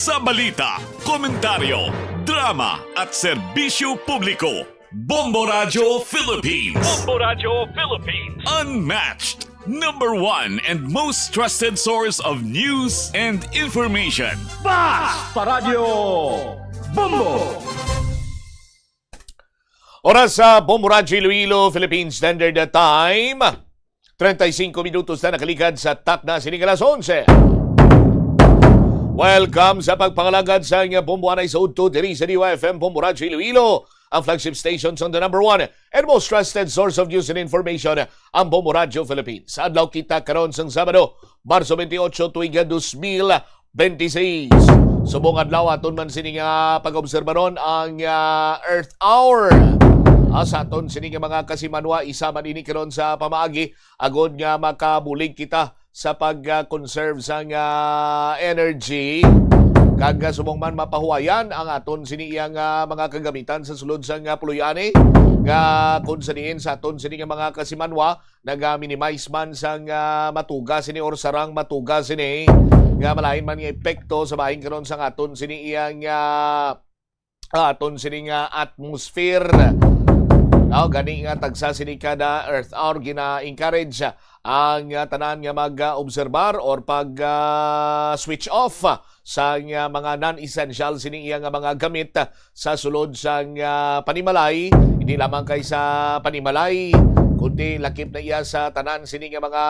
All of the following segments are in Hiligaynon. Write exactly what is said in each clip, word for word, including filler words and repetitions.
Sa balita, komentaryo, drama at serbisyo publiko, Bombo Radyo Philippines. Bombo Radyo Philippines. Unmatched. Number one and most trusted source of news and information. Basta Radyo Bombo! Oras sa Bombo Radyo Iloilo, Philippine Standard Time. Treinta y cinco minutos na nakaligad sa takna sining alas onse. Welcome sa pagpangalagad sa Bombo Anay sa Udto diri sa D Y F M Bombo Radyo Iloilo, ang flagship station sa the number one and most trusted source of news and information, ang Bombo Radyo Philippines. Adlaw kita karon sang Sabado, Marso twenty-eight, tuig dos mil twenty-six. Subong adlaw aton man sini nga pag-obserbaron ang, ah, Earth Hour. Ah, sa aton sini nga mga kasimanwa, isa man ini karon sa pamaagi agod nga makabulig kita sa pag, ah, conserve sang, ah, energy, kag, ah, subong man mapahuwayan ang aton sini iyang, ah, mga kagamitan sa sulod sang, ah, puloy-ani, nga kung sa diin sa aton sini nga mga kasimanwa, naga-minimize man sang, ah, matuga sini or sarang matuga sini, nga malain man nga epekto sa bahin karon sang aton sini iyang, ah, aton sini nga atmosphere. Now, gani nga tagsa sini kada Earth Hour, gina-encourage ang, ah, tanan nga mag-obserbar or pag, ah, switch off sa nga mga non-essential sini iya nga mga gamit sa sulod sang, ah, panimalay, hindi lamang kay sa panimalay, kundi lakip na iya sa tanan sini nga mga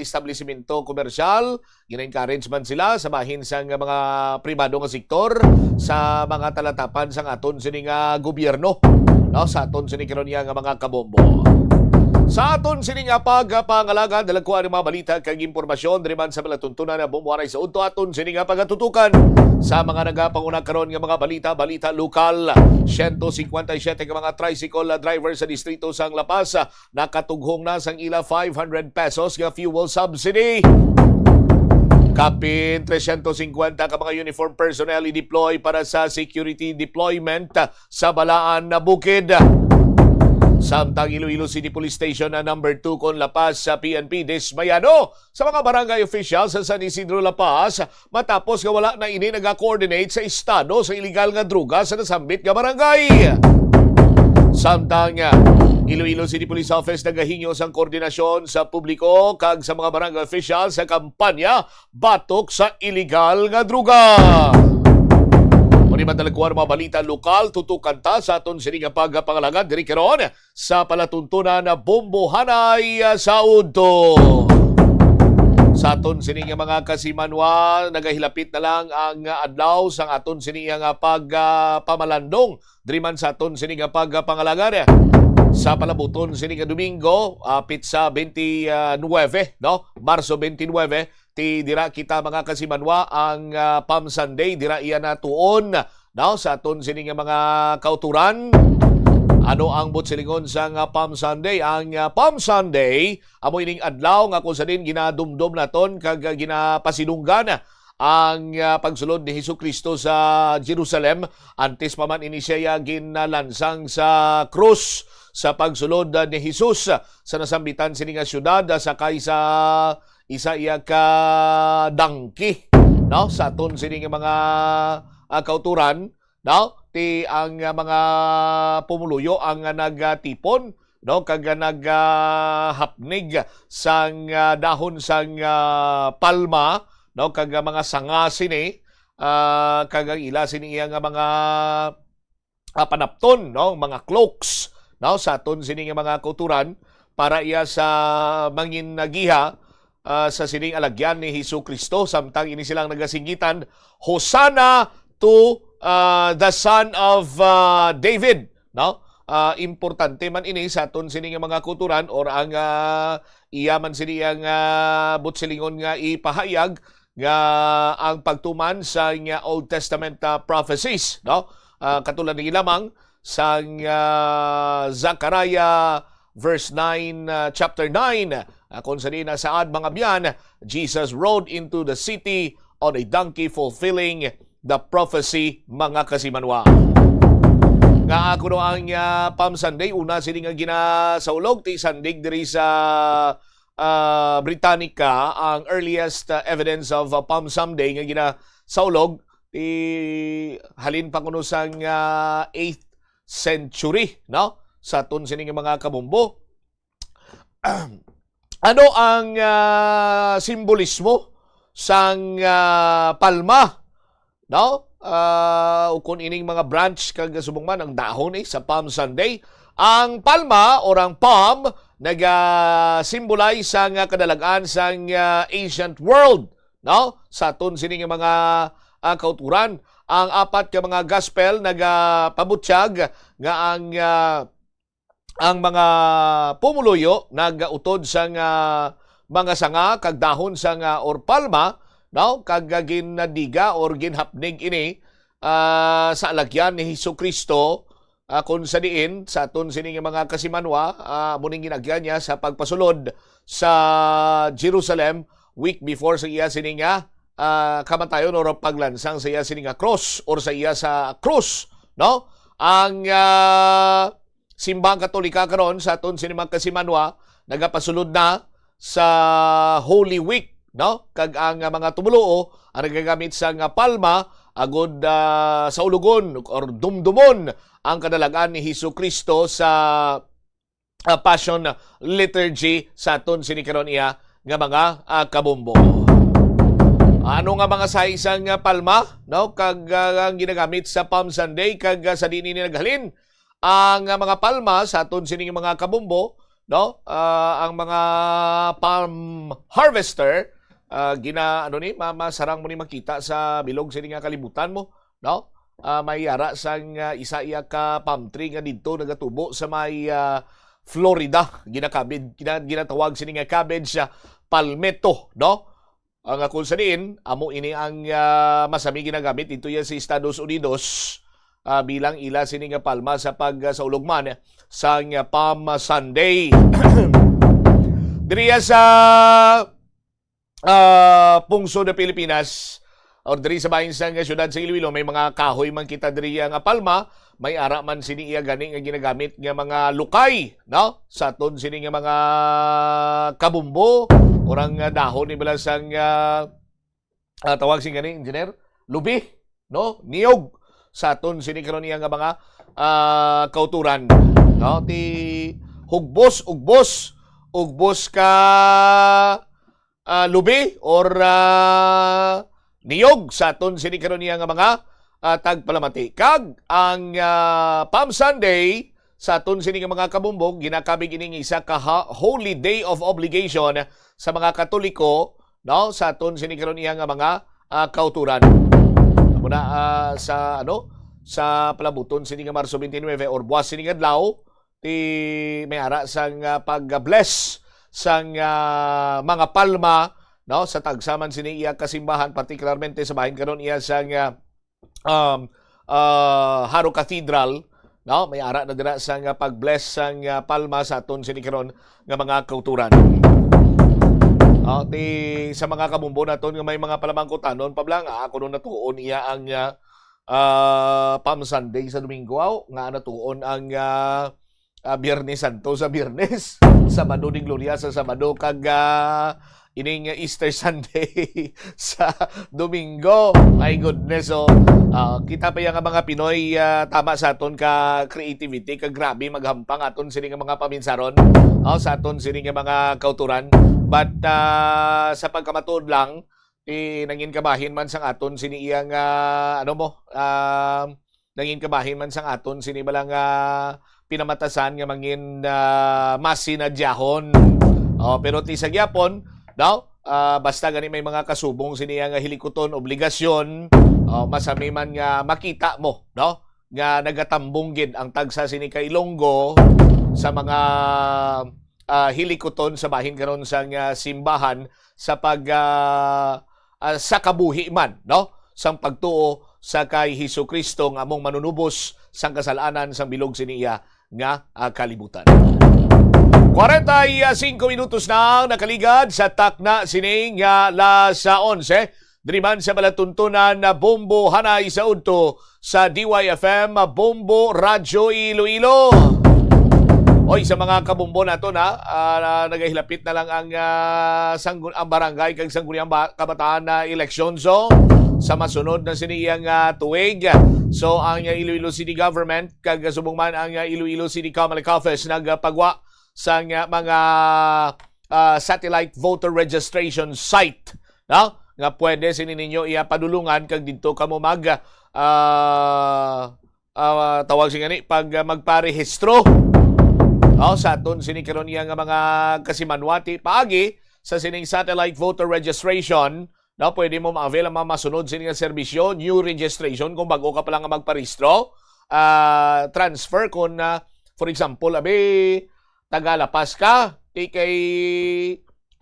establisimento komersyal. Gina-encourage man sila sa bahin sang mga pribado nga sektor sa mga talatapan sang aton sini nga gobyerno, no, sa aton sini karon nga mga kabombo. Sa aton sini nga pagpangalagad, dalagkuan ang mga balita kag impormasyon diri man sa palatuntunan nga Bombo Anay sa Udto. Aton sini nga pagatutukan sa mga nagapanguna karon nga mga balita, balita lokal. Siyento singkwenta y siyete ka mga tricycle driver sa distrito sang La Paz nakatughong na sang ila five hundred pesos nga fuel subsidy. Kapin tresyentos singkwenta ka mga uniform personnel i-deploy para sa security deployment sa Balaan na Bukid. Samtang Iloilo City Police Station na number two kon La Paz sa P N P dismayado sa mga barangay officials sa San Isidro, La Paz, matapos nga wala na ini naga-coordinate sa estado sa iligal nga droga sa nasambit nga barangay. Samtang, ah, Iloilo City Police Office nagahingyo sang koordinasyon sa publiko kag sa mga barangay officials sa kampanya batok sa iligal nga droga. Mao ni madalagkuan mga balita lokal, tutukan ta sa aton sini nga pagpangalagad diri karon sa palatuntunan na Bombo Anay sa Udto. Sa aton sini nga mga kasimanwa, nagahilapit na lang ang adlaw sang aton sini nga pag, ah, pamalandong diri man sa aton sini nga pagpangalagad. Sa palabuton sini nga Domingo, ah, petsa twenty-nine, no? Marso twenty-nine, ti dira kita mga kasimanwa ang, ah, Palm Sunday, dira iya natuon, no, sa aton sini nga mga kauturan. Ano ang buot silingon sang, ah, Palm Sunday? Ang, ah, Palm Sunday amo ining adlaw nga kung sa din ginadumdom naton kag, ah, ginapasidunggan ang, ah, pagsulod ni Jesu-Cristo sa Jerusalem, antes pa man ini siya ginalansang sa krus. Sa pagsulod, ah, ni Jesus sa nasambitan sini nga syudad, ah, sakay sa isa iya ka dangki, no? Sa aton sini nga mga, ah, kauturan, no? Ti ang, ah, mga pumuluyo ang, ah, nagatipon, no? Kag, ah, nagahapnig sang, ah, dahon sang, ah, palma, no? Kag, ah, mga sanga sini, ah, kag ang ila sini iya nga mga ah, panapton, no, mga cloaks, no, sa aton sini nga mga kauturan para iya sa mangin nagiha, ah, sa sining alagyan ni Jesu-Cristo, samtang ini silang nagasinggitan, "Hosanna to, ah, the Son of, ah, David," no? Ah, importante man ini sa aton sini nga mga kauturan or ang, ah, iya man sini ang, ah, buot silingon nga ipahayag nga ang pagtuman sa nga Old Testament, ah, prophecies, no? Ah, katulad ni lamang sa nga Zechariah verse nine, ah, chapter nine, ah, kung sa diin nasaad, mga abyan, "Jesus rode into the city on a donkey, fulfilling the prophecy," mga kasimanwa. Nga ako no ang, ah, Palm Sunday, una sini nga ginasaulog, ti sandig diri sa ah, Britannica, ang earliest, ah, evidence of, ah, Palm Sunday nga ginasaulog Ti halin pa kuno sang, ah, eighth century, no? Sa aton sini nga mga kabombo. Ano ang, ah, simbolismo sang, ah, palma, no? Ah, ukon ining mga branch kag subong man ang dahon, eh, sa Palm Sunday. Ang palma or ang palm naga-symbolize sang, ah, kadalag-an sang, ah, ancient world, no? Sa aton sini nga mga, ah, kauturan, ang apat ka mga gospel nagapabutyag nga ang, ah, ang mga pumuluyo nagautod sang, ah, mga sanga kag dahon sang, ah, or palma, no? Kag, ah, ginadiga or ginhapnig ini, ah, sa alagyan ni Jesu-Cristo, ah, kon sa diin sa aton sini nga mga kasimanwa, ah, amo ning ginagyan niya sa pagpasulod sa Jerusalem week before sa iya sini nga, ah, kamatayon or paglansang sa iya sini nga cross or sa iya sa cross, no? Ang, ah, simbahang Katolika karon sa aton sini mga kasimanwa nagapasulod na sa Holy Week, no? Kag ang, ah, mga tumuluo ang nagagamit sang palma agud, ah, saulogon or dumdumon ang kadalag-an ni Jesu-Cristo sa, ah, Passion Liturgy sa aton sini karon iya nga mga, ah, kabombo. Ano nga mga size sang, ah, palma, no? Kag, ah, ang ginagamit sa Palm Sunday kag, ah, sa diin ini naghalin ang, ah, mga palma sa aton sining mga kabombo, no? Ah, ang mga palm harvester, ah, gina-, ano ni, ma-, masarang mo ni makita sa bilog sini nga kalibutan mo, no? Ah, may ara sang, ah, isa iya ka palm tree nga didto nagatubo sa may, ah, Florida. Ginakabid-, gina-, ginatawag sini nga cabbage, ah, palmetto, no? Ang akon sa diin, amo ini ang, ah, masami ginagamit dito yan sa Estados Unidos, ah, bilang ila sini nga palma sa pag, ah, sa ulogman sang, ah, Palm Sunday. Diriya sa, ah, pungsod ng Pilipinas, or diri sa bahin sang siyudad sa Iloilo, may mga kahoy man kita diri nga palma, may ara man sini iya gani nga ginagamit nga mga lukay, no? Sa aton sini nga mga kabumbo, orang, ah, dahon ni bala sang, ah, ah, tawag sini gani, engineer? Lubi, no? Niyog. Sa aton sini karon iya nga mga, ah, kauturan, no? Ti hugbos, ugbos, ugbos ka ah, lubi or, ah, niyog sa aton sini karon niya nga mga, ah, tagpalamati. Kag ang, ah, Palm Sunday sa aton sini nga mga kabumbog, ginakabig ining isa ka ha-, holy day of obligation sa mga Katoliko, no, sa aton sini karon niya nga mga, ah, kauturan. Amo na, ah, sa, ano, sa palabuton sini nga Marso twenty-nine or buwas sini nga adlaw, ti may ara sang, ah, pag-bless sang, ah, mga palma, no, sa tagsa man sini iya kasimbahan, partikularmente sa bahin karon iya sang, ah, um, ah, Jaro Cathedral, no, may ara na dira sang, ah, pag-bless sang, ah, palma sa aton sini karon nga mga kauturan. Oh, ti sa mga kabumbo naton nga may mga palamangkutanon pa bala nga, ako nung natuon iya ang, ah, ah, Palm Sunday sa Domingo, aw, nga natuon ang, ah, ah, Biyernes Santo sa Biyernes, Sabado de Gloria sa Sabado, kag, ah, ining Easter Sunday sa Domingo. My goodness, so, ah, kita pa yang mga Pinoy, ah, tama sa aton ka creativity, ka grabe maghampang aton sini nga mga paminsaron, oh, sa aton sini nga mga kauturan. But, ah, sa pagkamatuod lang, ti nangin kabahin man sang aton sini iya nga, ano mo, ah, nangin kabahin man sang aton sini bala nga pinamatasan nga mangin, ah, masinadyahon. Oh, pero ti sa gyapon, no? Ah, basta gani may mga kasubong sini iya nga hilikuton, obligasyon, oh, masami man nga makita mo, no? Nga nagatambong gid ang tagsa sini ka Ilonggo sa mga, ah, hilikuton sa bahin karon sang, ah, simbahan sa pag, ah, ah, sa kabuhi man, no? Sang pagtuo sa kay Jesu-Cristo nga among manunubos sang kasal-anan sang bilog sini iya nga, ah, kalibutan. Kwarenta y singko minutos na ang nakaligad sa takna sini nga las onse. Diri man sa palatuntunan na Bombo Hanay sa udto sa D Y F M, Bombo Radyo Iloilo. Oy, sa mga kabumbo nato na, ah, nagahilapit na lang ang, ah, sanggu-, ang barangay kag sangguniang ba-, kabataan na eleksyon. So, sa masunod na sini iyang, ah, tuig, so ang, ah, Iloilo City Government kag subong man ang, ah, Iloilo City Comelec Office nagpagwa sang, ah, mga, ah, satellite voter registration site, no? Nga pwede sini ninyo iya padulungan kag didto kamo mag, ah, ah, tawag sini gani, pag, ah, magparehistro, no, sa aton sini karon iya nga mga kasimanwati paagi sa sining satellite voter registration, no, pwede mo ma-avail ang mga masunod sini nga serbisyo: new registration kung bag-o ka pa lang nga magparehistro, ah, transfer kung, ah, for example, abi, taga La Paz ka, ti kay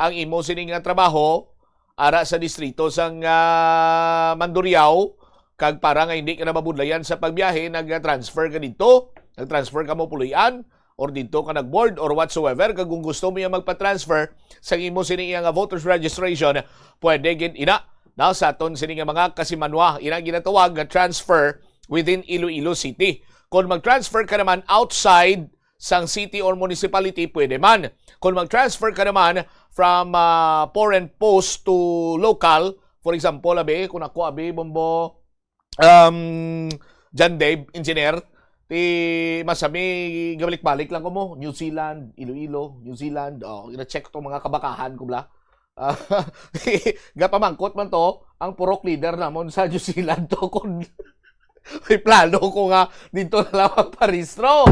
ang imo sini nga trabaho ara sa distrito sang, ah, Mandurriao, kag para nga hindi ka na mabudlayan sa pagbiyahe, nag-transfer ka didto, nag-transfer ka mo Puloy-an, or didto ka nag-board, or whatsoever, kag kung gusto mo iya magpa-transfer sa imo sini iya nga voters registration, pwede gid ina na sa aton sini nga mga kasimanwa, ina ginatawag nga transfer within Iloilo City. Kung mag-transfer ka naman outside sang city or municipality, pwede man. Kung mag-transfer ka naman from, ah, foreign post to local, for example, abi, kung ako, abi, Bombo, um, John Dave, engineer, ti masami, gabalik-balik lang ko mo, New Zealand, Iloilo, New Zealand, oh, ina-check to mga kabakahan ko bla. Ah, gapamangkot man to, ang purok leader namon sa New Zealand to, kung may plano ko nga dito na lang magparehistro.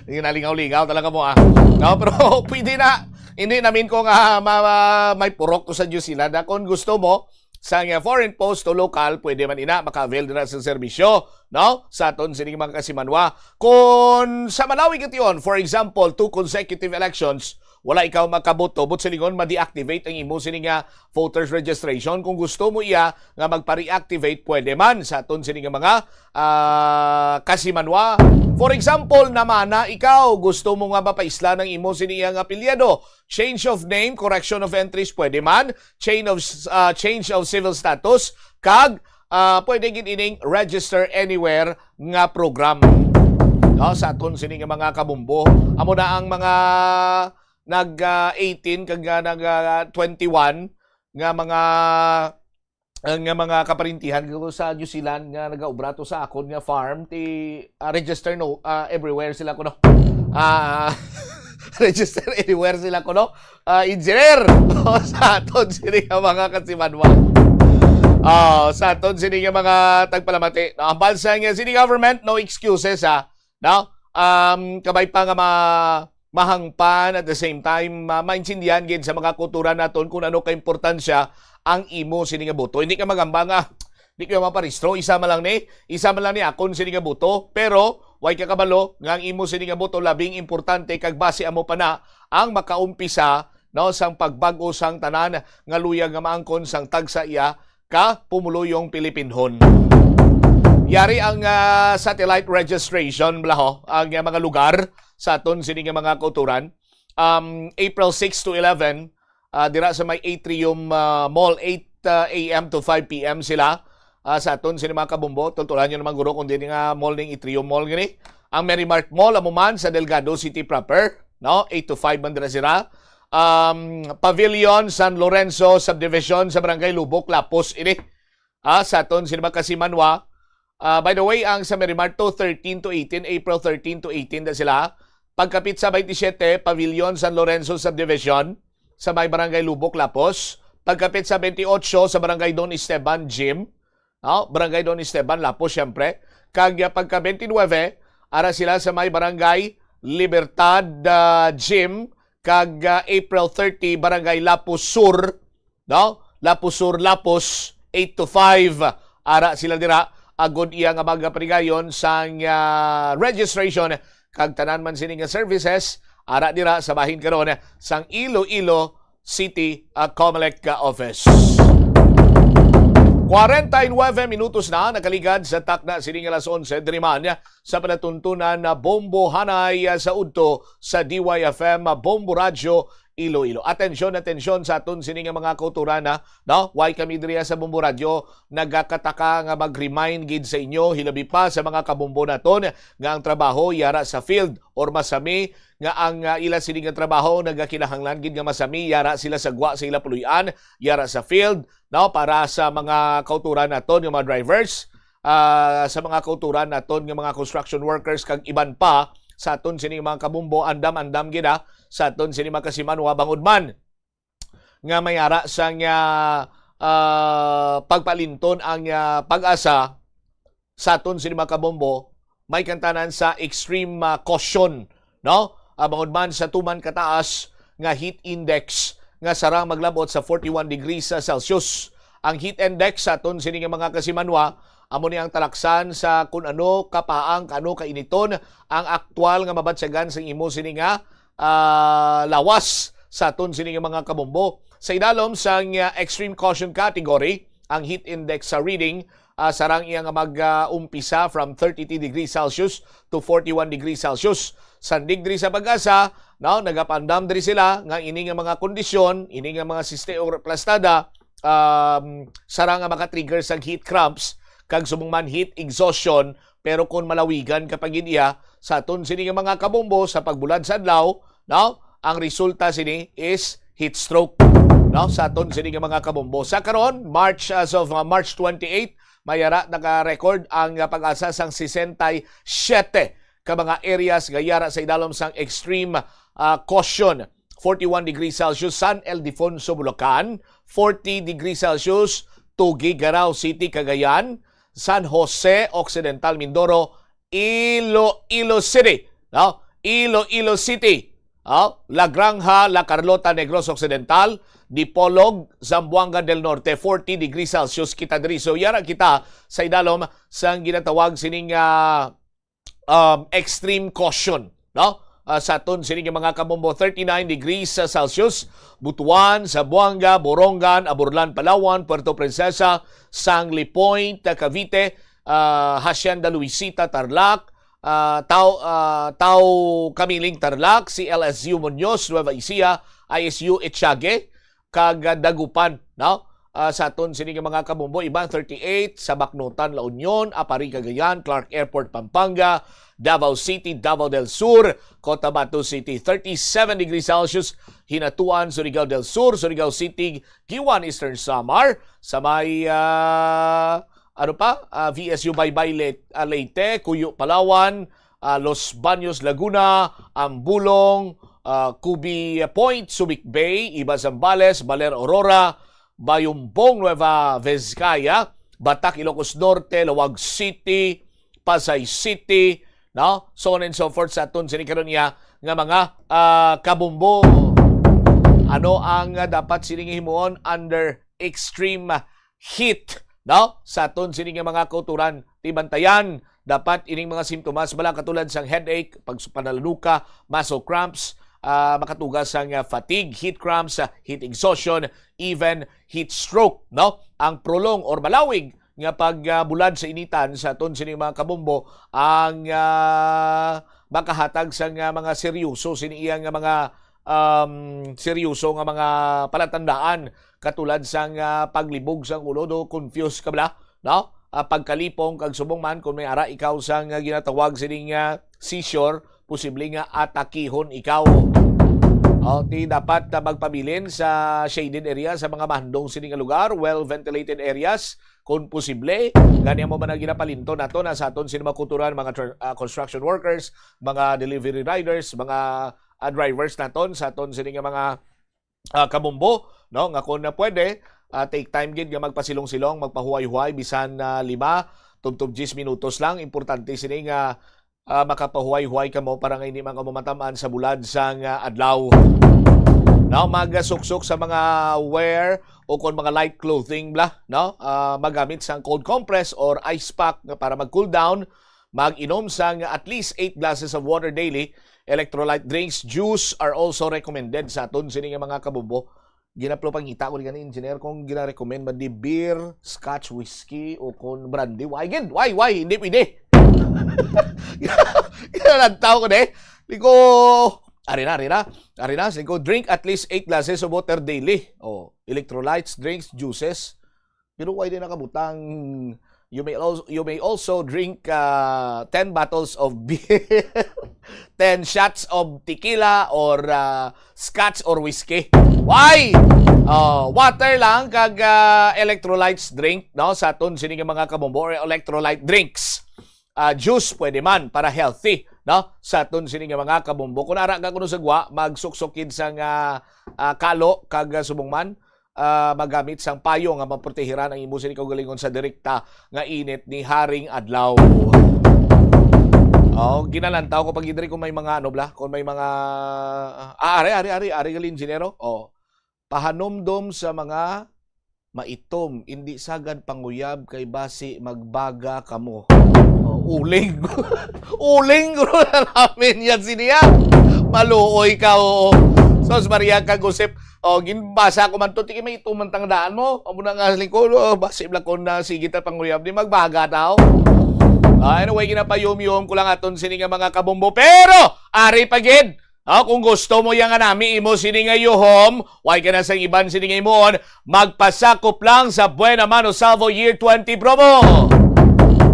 Yung nalingaw-lingaw talaga mo, ah. No, pero pwede na. Hindi namin ko nga ma-, ma-, may purok to sa New Zealand. Ah, kung gusto mo, sa nga foreign post to local, pwede man ina maka-avail na sa serbisyo, no? Sa aton sining mga kasimanwa. Kung sa Malawi gation, for example, two consecutive elections, wala ikaw makaboto, but silingon ma-deactivate ang imo sini nga voters registration. Kung gusto mo iya nga magpa-reactivate, pwede man sa aton sini nga mga, ah, kasimanwa. For example, namana ikaw, gusto mo nga mapaisla ng imo sini nga apelyido, change of name, correction of entries, pwede man, change of, ah, change of civil status, kag, ah, pwede gid ining register anywhere nga program. No, sa aton sini nga mga kabumbo, amo na ang mga nag, ah, eighteen kag, ah, nag, ah, twenty-one nga mga, ah, nga mga kaparintihan ko sa New Zealand nga nagaobra to sa akon nga farm, ti, ah, register, no, ah, everywhere sila kuno. Ah, register anywhere sila kuno. Ah, engineer. O, sa aton sini nga mga kasimanwa. Ah, sa aton sini nga mga tagpalamati. No, ang bansa nga city government, no excuses, ha. No? Um, kabay pa nga ma-, mahangpan, at the same time, ma-, maintindihan gid sa mga kultura naton kung ano kaimportansya ang imo sini nga boto. Hindi ka magamba nga, "Di ko maparehistro, isa man lang ni, isa man lang ni akon sini nga boto." Pero, way ka kabalo nga ang imo sini nga boto labing importante, kag basi amo pa na ang makaumpisa, no, sang pagbag-o sang tanan nga luyag nga maangkon sang tagsa iya ka pumuluyong Pilipinhon. Yari ang, ah, satellite registration, bala ho, ang, ah, mga lugar sa aton sini nga mga kauturan. Um, April six to eleven, ah, dira sa may Atrium, ah, Mall, eight, ah, A M to five P M sila. Ah, sa aton sini mga kabumbo, tultulan nyo naman guro kung dini nga mall ning Atrium Mall gini. Ang Merry Mart Mall, amo man sa Delgado City proper, no? Eight to five man dira sila. Um, Pavilion San Lorenzo Subdivision sa Barangay Lubok, Lapos ini. Ah, sa aton sini mga kasimanwa. Ah, by the way, ang sa Merry Mart to, thirteen to eighteen, April thirteen to eighteen na sila. Pagkapit sa twenty-seven, Pavilion San Lorenzo Subdivision sa may Barangay Lubok, Lapos. Pagkapit sa twenty-eight sa Barangay Don Esteban Gym. No? Barangay Don Esteban, Lapos, siyempre. Kag, ah, pagka twenty-nine, ara sila sa may Barangay Libertad, ah, Gym. Kag, ah, April thirty, Barangay Lapos Sur, no? Lapos Sur, Lapos, eight to five. Ara sila dira, agod iya nga magaparigayon sang, ah, registration kag tanan man sini nga services, ara dira sa bahin karon sang Iloilo City, ah, Comelec, ah, office. Kwarenta y nuebe minutos na nakaligad sa takna sini nga alas onse, diri man sa palatuntunan na Bombo Hanay, ah, sa udto sa D Y F M, ah, Bombo Radyo, Iloilo. Atensyon, atensyon sa aton sini nga mga kauturan, ha? No? Why kami diriya sa Bombo Radio nagakataka nga mag-remind gid sa inyo, hilabi pa sa mga kabombo naton nga ang trabaho yara sa field or masami nga ang, ah, ila sini nga trabaho nagakinahanglan gid nga masami yara sila sa gwa sa ila puloy-an, yara sa field, no? Para sa mga kauturan naton nga mga drivers, ah, sa mga kauturan naton nga mga construction workers kag iban pa sa aton sini mga kabombo, andam-andam gid, ah, sa aton sini mga kasimanwa bangod man nga may ara sang, ah, ah, pagpalinton ang, ah, PAGASA sa aton sini mga kabombo, may kantanan sa extreme, ah, caution, no? Ah, bangod man sa tuman kataas nga heat index nga sarang maglabot sa forty-one degrees Celsius. Ang heat index sa aton sini nga mga kasimanwa, amo ni ang talaksan sa kun ano kapaang, kano kainiton ang aktual nga mabatyagan sa imo sini nga, ah, lawas sa aton sini nga mga kabombo. Sa idalom sang, ah, extreme caution category, ang heat index sa reading, ah, sarang iya nga mag, ah, umpisa from thirty-three degrees Celsius to forty-one degrees Celsius. Sandig diri sa PAGASA, no, nagapandam diri sila nga ini nga mga kondisyon, ini nga mga siste o plastada, um, sarang nga maka-trigger sa heat cramps kag subong man heat exhaustion, pero kung malawigan ka pa gid iya sa aton sini nga mga kabombo sa pagbulad sa adlaw, no, ang resulta sini is heat stroke, no, sa aton sini nga mga kabombo. Sa karon, March, as of, uh, March twenty-eight, may ara naka-record ang, uh, PAGASA sang sesenta y siete ka mga areas nga yara sa idalom sang extreme, uh, caution. Forty-one degrees Celsius, San Ildefonso, Bulacan, forty degrees Celsius, Tuguegarao City, Cagayan, San Jose Occidental, Mindoro, Iloilo City, no? Iloilo City, no? La Granja, La Carlota, Negros Occidental, Dipolog, Zamboanga del Norte, forty degrees Celsius kita diri. So, yara kita sa idalom sang ginatawag sining, ah, um, extreme caution, no? Ah, sa aton sini nga mga kabombo, thirty-nine degrees Celsius, Butuan, Zamboanga, Borongan, Aborlan, Palawan, Puerto Princesa, Sangley Point, Cavite, ah, Hacienda Luisita, Tarlac, ah, Tao, ah, Tao Kamiling, Tarlac, C L S U Muñoz, Nueva Ecija, I S U Etiague, kag, ah, Dagupan, no? Ah, sa aton sini nga mga kabombo, iban thirty-eight sa Baknotan, La Union, Aparri, Cagayan, Clark Airport, Pampanga, Davao City, Davao del Sur, Cotabato City, thirty-seven degrees Celsius, Hinatuan, Surigao del Sur, Surigao City, Guiuan, Eastern Samar, sa may, ah, ano pa? Ah, V S U Baybay, Le-, ah, Leyte, Cuyo, Palawan, ah, Los Baños, Laguna, Ambulong, ah, Cubi Point, Subic Bay, Iba, Zambales, Baler, Aurora, Bayumbong, Nueva Vizcaya, Batac, Ilocos Norte, Laoag City, Pasay City, no? So on and so forth sa aton sini karon niya nga mga, ah, kabombo. Ano ang, ah, dapat sini nga himuon under extreme heat, no? Sa aton sini nga mga kauturan, tibantayan dapat ining mga simptomas bala katulad sang headache, pagpanalanuka, muscle cramps, ah, makatuga sang, ah, fatigue, heat cramps, ah, heat exhaustion, even heat stroke, no? Ang prolong or malawig nga pagbulad sa initan sa aton sini mga kabombo ang, ah, makahatag sang, ah, mga seryoso sini iya nga mga, um, seryoso nga mga palatandaan katulad sang, ah, paglibog sang ulo, do confused ka bala, no? Ah, pagkalipong kag subong man kung may ara ikaw sang, ah, ginatawag sining, ah, seizure, posible nga atakihon ikaw. O, ti dapat na magpabilin sa shaded area, sa mga mahandong sini nga lugar, well ventilated areas, kung posible. Gani amo man ang ginapalinton nato na sa aton sini mga kauturan, mga tra-, ah, construction workers, mga delivery riders, mga, ah, drivers naton sa aton sini nga mga, ah, kabombo, no? Nga kung na pwede, ah, take time gid nga magpasilong-silong, magpahuway-huway, bisan, ah, lima, tubtob diyes minutos lang. Importante sini nga, ah, makapahuway-huway kamo para nga hindi man kamo matamaan sa bulad sang, ah, adlaw. No, magsuksok sa mga wear o kon mga light clothing bala, no? Ah, magamit sang cold compress or ice pack nga para mag-cool down. Mag-inom sang at least eight glasses of water daily. Electrolyte drinks, juice are also recommended sa aton sini nga mga kabombo. Ginaplo pangita ko ni gani, engineer, kung gina-recommend man di beer, scotch, whiskey, o kon brandy. Why gid? Why, why? Hindi pwede. Ginalantaw ko, de. Di ko, Ari na, ari na. Ari na, singko, drink at least eight glasses of water daily. Oh, electrolytes, drinks, juices. Pero why di nakabutang? You may also, you may also drink uh, ten bottles of beer, ten shots of tequila or uh, scotch or whiskey. Why? Uh, water lang kag uh, electrolytes drink, no? Sa aton sini nga mga kabombo or electrolyte drinks. Uh, juice pwede man para healthy, no? Sa aton sini nga mga kabombo. Kung ara ka kuno sa gwa, magsuksukid sa nga uh, kalo kag uh, subong man uh, magamit sang payo nga maprotehiran ang imo sini kaugalingon sa direkta nga init ni Haring Adlaw. Oh, ginalantaw ko pag diri kung may mga ano bla, kung may mga ah, ari ari ari ari gali ingenyero. Oh. Pahanumdom sa mga maitom, indi sagad panguyab kay basi magbaga kamo. Oh, uling. Uling ko na namin yan siniya. Maluoy ka, oo. Sos Maria kag Josep, oh, ginbasa ko man to, tiki may ituman tang daan mo. Amo na nga lingkod, oh, basi bla ko na sige ta panguyab di magbaga daw. Ah, anyway, ginapayom-yom ko lang aton sini nga mga kabombo. Pero, ari pa gid, ah, kung gusto mo yang anami imo sini nga yuhom, why ka na sang iban sini nga imuon, magpasakop lang sa Buena Mano Salvo Year twenty promo.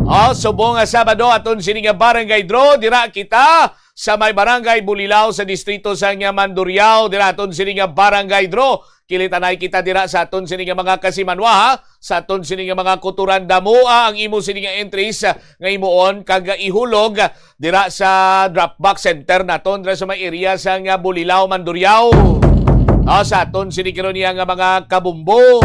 Oh, subong nga Sabado aton sini nga barangay draw, dira kita sa may Barangay Bulilao sa distrito sa nga Mandurriao, dira aton sini nga barangay draw. Kilitanay kita dira sa aton sini nga mga kasimanwa, ha? Sa aton sini nga mga kuturan, damoa ang imo sini nga entries, ah, nga imuon kag ihulog dira sa drop box center naton dira sa may area sa nga Bulilao, Mandurriao. Ah, sa aton sini karon niya nga mga kabumbo.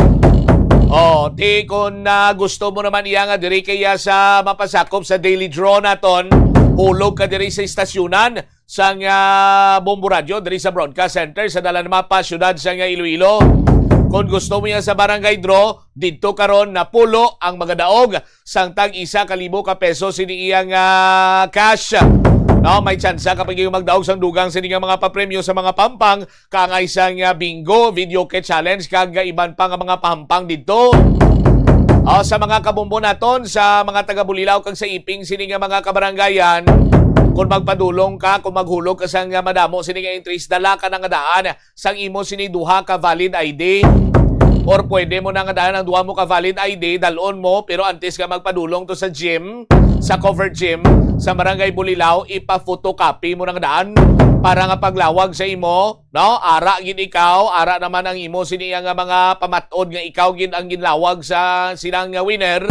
Oh, di kung ah, gusto mo naman iya nga diri kaya sa mapasakop sa daily draw naton, hulog ka diri sa istasyonan sang ah, Bombo Radio diri sa Broadcast Center sa Dalan Mapa, siyudad sang ah, Iloilo. Kung gusto mo yan sa barangay draw, didto karon napulo ang magadaog sang tag isa ka libo ka peso sini iya nga cash. No, may tsansa ka pa gyud magdaog sang dugang sini nga mga papremyo sa mga pampang, kaangay sang ah, bingo, video kit challenge, kag ah, iban pa nga mga pampang didto. Ah, sa mga kabombo naton, sa mga taga Bulilao kag sa Iping sini nga mga kabarangayan, kung magpadulong ka, kung maghulog ka sang ah, madamo sini nga entries, dala ka na nga daan sang imo sini duha ka valid I D. Or pwede mo na nga daan ang duha mo ka valid I D, dalon mo, pero antes ka magpadulong to sa gym, sa covered gym, sa Barangay Bulilao, ipa-photocopy mo na nga daan para nga paglawag sa imo, no? Ara gid ikaw, ara naman ang imo sini nga mga pamat-od nga ikaw gid ang ginlawag sa silang nga winner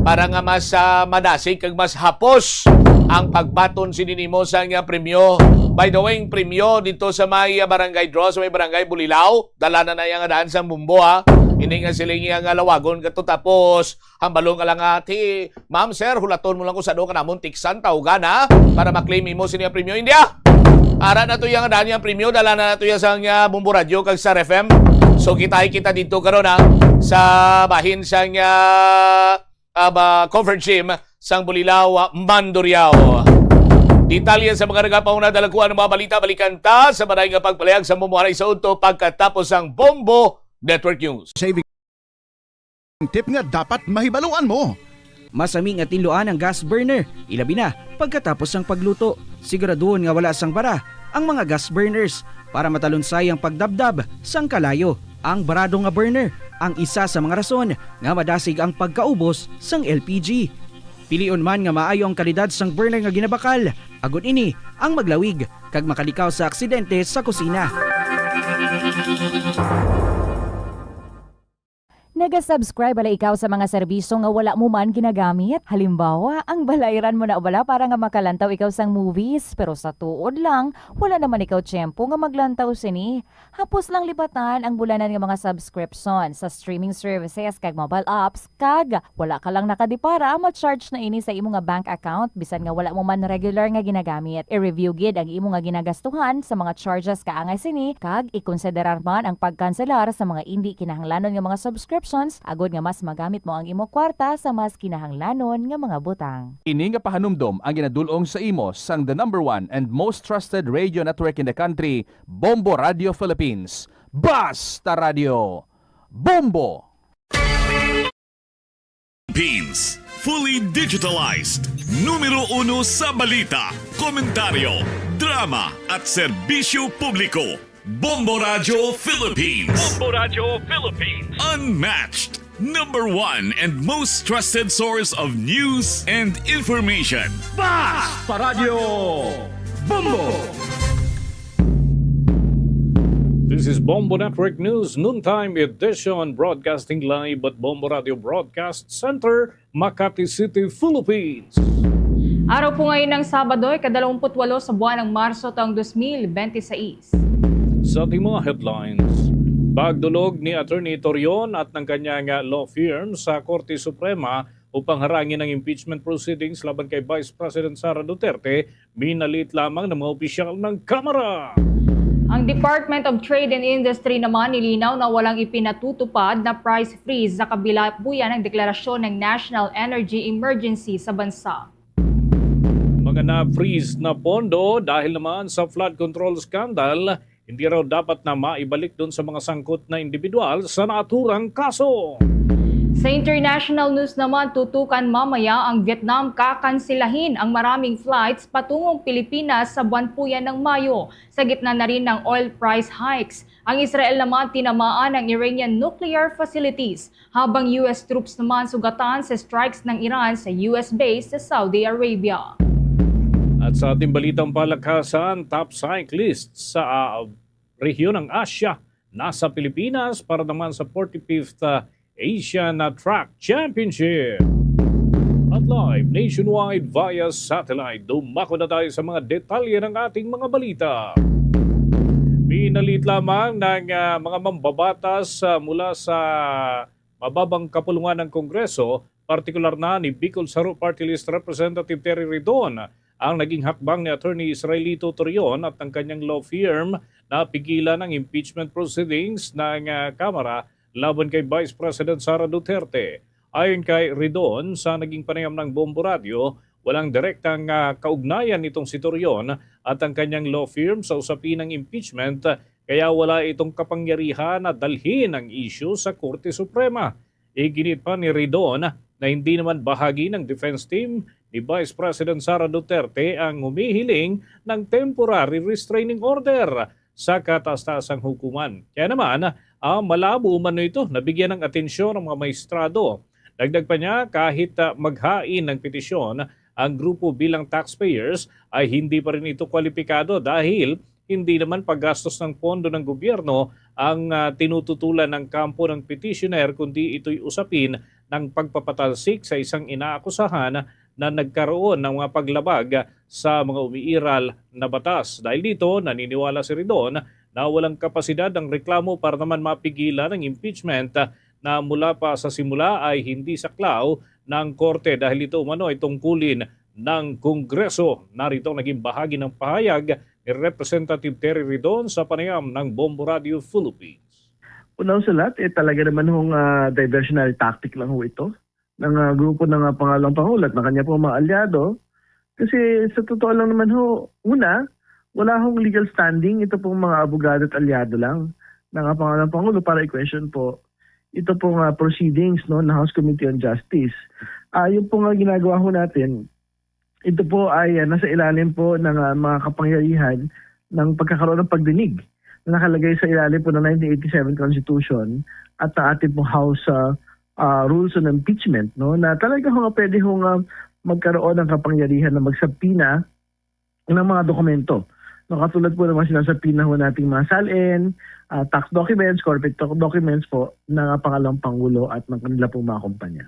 para nga mas ah, madasig kag mas hapos ang pagbaton sini nimo sa nga premyo. By the way, ang premyo dito sa may ah, barangay draw, sa may barangay Bulilao, dala na na iya nga daan sang bumbo, ha. Hindi nga sila iya nga lawagon kato tapos hambalon ka lang nga, ti, ma'am, sir, hulaton mo lang ko sa do ka namon tiksan, tawgan, ha, para ma-claim imo sini nga premyo. Hindi, ah. Ara na to iya nga daan iya premyo, dala na na to iya sa nga Bombo Radio kag Star F M. So, kitay kita dito karon, ha, sa bahin sa nga ah, ba, cover gym sang Bulilao, ah, Mandurriao. Detalye sa mga nagapauna, dalakuan ang mga balita, balikan ta sa maray nga pagpalayag sa mumuharay sa udto pagkatapos sang Bombo Network News. Saving tip nga dapat mahibaluan mo. Masami nga tinluan ang gas burner, ilabi na pagkatapos sang pagluto. Siguraduhon nga wala sang bara ang mga gas burners para matalunsay ang pagdabdab sang kalayo. Ang barado nga burner ang isa sa mga rason nga madasig ang pagkaubos sang L P G. Pilion man nga maayo ang kalidad sang burner nga ginabakal, agod ini ang maglawig kag makalikaw sa aksidente sa kusina. Naga-subscribe bala ikaw sa mga serbisyo nga wala mo man ginagamit? Halimbawa, ang balayran mo na bala para nga makalantaw ikaw sang movies, pero sa tuod lang, wala naman ikaw tiyempo nga maglantaw sini. Hapos lang lipatan ang bulanan nga mga subscription sa streaming services kag mobile apps, kag wala ka lang nakadipara, ma-charge na ini sa imo nga bank account bisan nga wala mo man regular nga ginagamit. I-review gid ang imo nga ginagastuhan sa mga charges kaangay sini, kag ikonsiderar man ang pagkanselar sa mga indi kinahanglanon nga mga subscriptions agod nga mas magamit mo ang imo kwarta sa mas kinahanglanon nga mga butang. Ini nga pahanumdom ang ginadul-ong sa imo sang the number one and most trusted radio network in the country, Bombo Radio Philippines. Basta Radio Bombo! Philippines, fully digitalized. Numero uno sa balita, komentaryo, Drama at serbisyo publiko. Bombo Radyo Philippines. Bombo Radyo Philippines. Unmatched, number one and most trusted source of news and information. Basta Radyo Bombo! This is Bombo Network News Noontime Edition, broadcasting live at Bombo Radio Broadcast Center, Makati City, Philippines. Araw po ngayon ng Sabado, ikadalawamput-walo sa buwan ng Marso taong dos mil bente seis. Sa ating mga headlines, pagdulog ni Attorney Torion at ng kanyang law firm sa Korte Suprema upang harangin ang impeachment proceedings laban kay Vice President Sara Duterte, minalit lamang ng mga opisyal ng Kamara. Ang Department of Trade and Industry naman nilinaw na walang ipinatutupad na price freeze sa kabila po yan ng deklarasyon ng National Energy Emergency sa bansa. Mga na-freeze na pondo dahil naman sa flood control scandal, hindi raw dapat na maibalik dun sa mga sangkot na individual sa naturang kaso. Sa international news naman, tutukan mamaya ang Vietnam kakansilahin ang maraming flights patungong Pilipinas sa buwan po yan ng Mayo, sa gitna na rin ng oil price hikes. Ang Israel naman tinamaan ang Iranian nuclear facilities, habang U S troops naman sugatan sa strikes ng Iran sa U S base sa Saudi Arabia. At sa ating balitang palakasan, top cyclist sa, ah, rehiyon ng Asia nasa Pilipinas para naman sa forty-fifth, ah, Asian, ah, Track Championship. At live nationwide via satellite, dumako na tayo sa mga detalye ng ating mga balita. Pinalit lamang ng, ah, mga mambabatas, ah, mula sa mababang kapulungan ng Kongreso, partikular na ni Bicol Saro Party List Representative Terry Ridon, ang naging hakbang ni Attorney Israelito Torion at ng kanyang law firm na pigilan ang impeachment proceedings ng, ah, Kamara laban kay Vice President Sara Duterte. Ayon kay Ridon, sa naging panayam ng Bombo Radio, walang direktang, ah, kaugnayan nitong si Torion at ang kanyang law firm sa usapin ng impeachment, kaya wala itong kapangyarihan na dalhin ang isyu sa Korte Suprema. Iginit pa ni Ridon na hindi naman bahagi ng defense team ni Vice President Sara Duterte ang humihiling ng temporary restraining order sa kataas-taasang hukuman. Kaya naman, ah, malabo umano ito nabigyan ng atensyon ng mga maestrado. Dagdag pa niya, kahit, ah, maghain ng petisyon ang grupo bilang taxpayers, ay hindi pa rin ito kwalipikado dahil hindi naman paggastos ng pondo ng gobyerno ang, ah, tinututulan ng kampo ng petitioner, kundi ito'y usapin ng pagpapatalsik sa isang inaakusahan na nagkaroon ng mga paglabag sa mga umiiral na batas. Dahil dito, naniniwala si Ridon na walang kapasidad ang reklamo para naman mapigilan ang impeachment na mula pa sa simula ay hindi saklaw ng korte dahil ito umano ay tungkulin ng Kongreso. Narito ang naging bahagi ng pahayag ni Representative Terry Ridon sa panayam ng Bombo Radio Philippines. Una sa lahat, eh, talaga naman hong, ah, diversionary tactic lang ho ito ng, ah, grupo ng, ah, pangalawang pangulo at ng kanya pong mga alyado. Kasi sa totoo lang naman ho, una, wala hong legal standing ito pong mga abogado at alyado lang ng, ah, pangalawang pangulo para i-question po ito pong, ah, proceedings, no, ng House Committee on Justice. Ah, yung pong, ah, ginagawa ho natin, ito po ay, ah, nasa ilalim po ng, ah, mga kapangyarihan ng pagkakaroon ng pagdinig na nakalagay sa ilalim po ng nineteen eighty-seven Constitution at ang ating pong House, ah, ah, Rules on Impeachment, no, na talaga ho nga pwede ho nga magkaroon ng kapangyarihan na magsubpoena ng mga dokumento. No, katulad po ng mga sinasubpoena ho nating mga SALN, ah, tax documents, corporate doc-, documents po ng, ah, pangalawang pangulo at ng kanila pong mga kumpanya.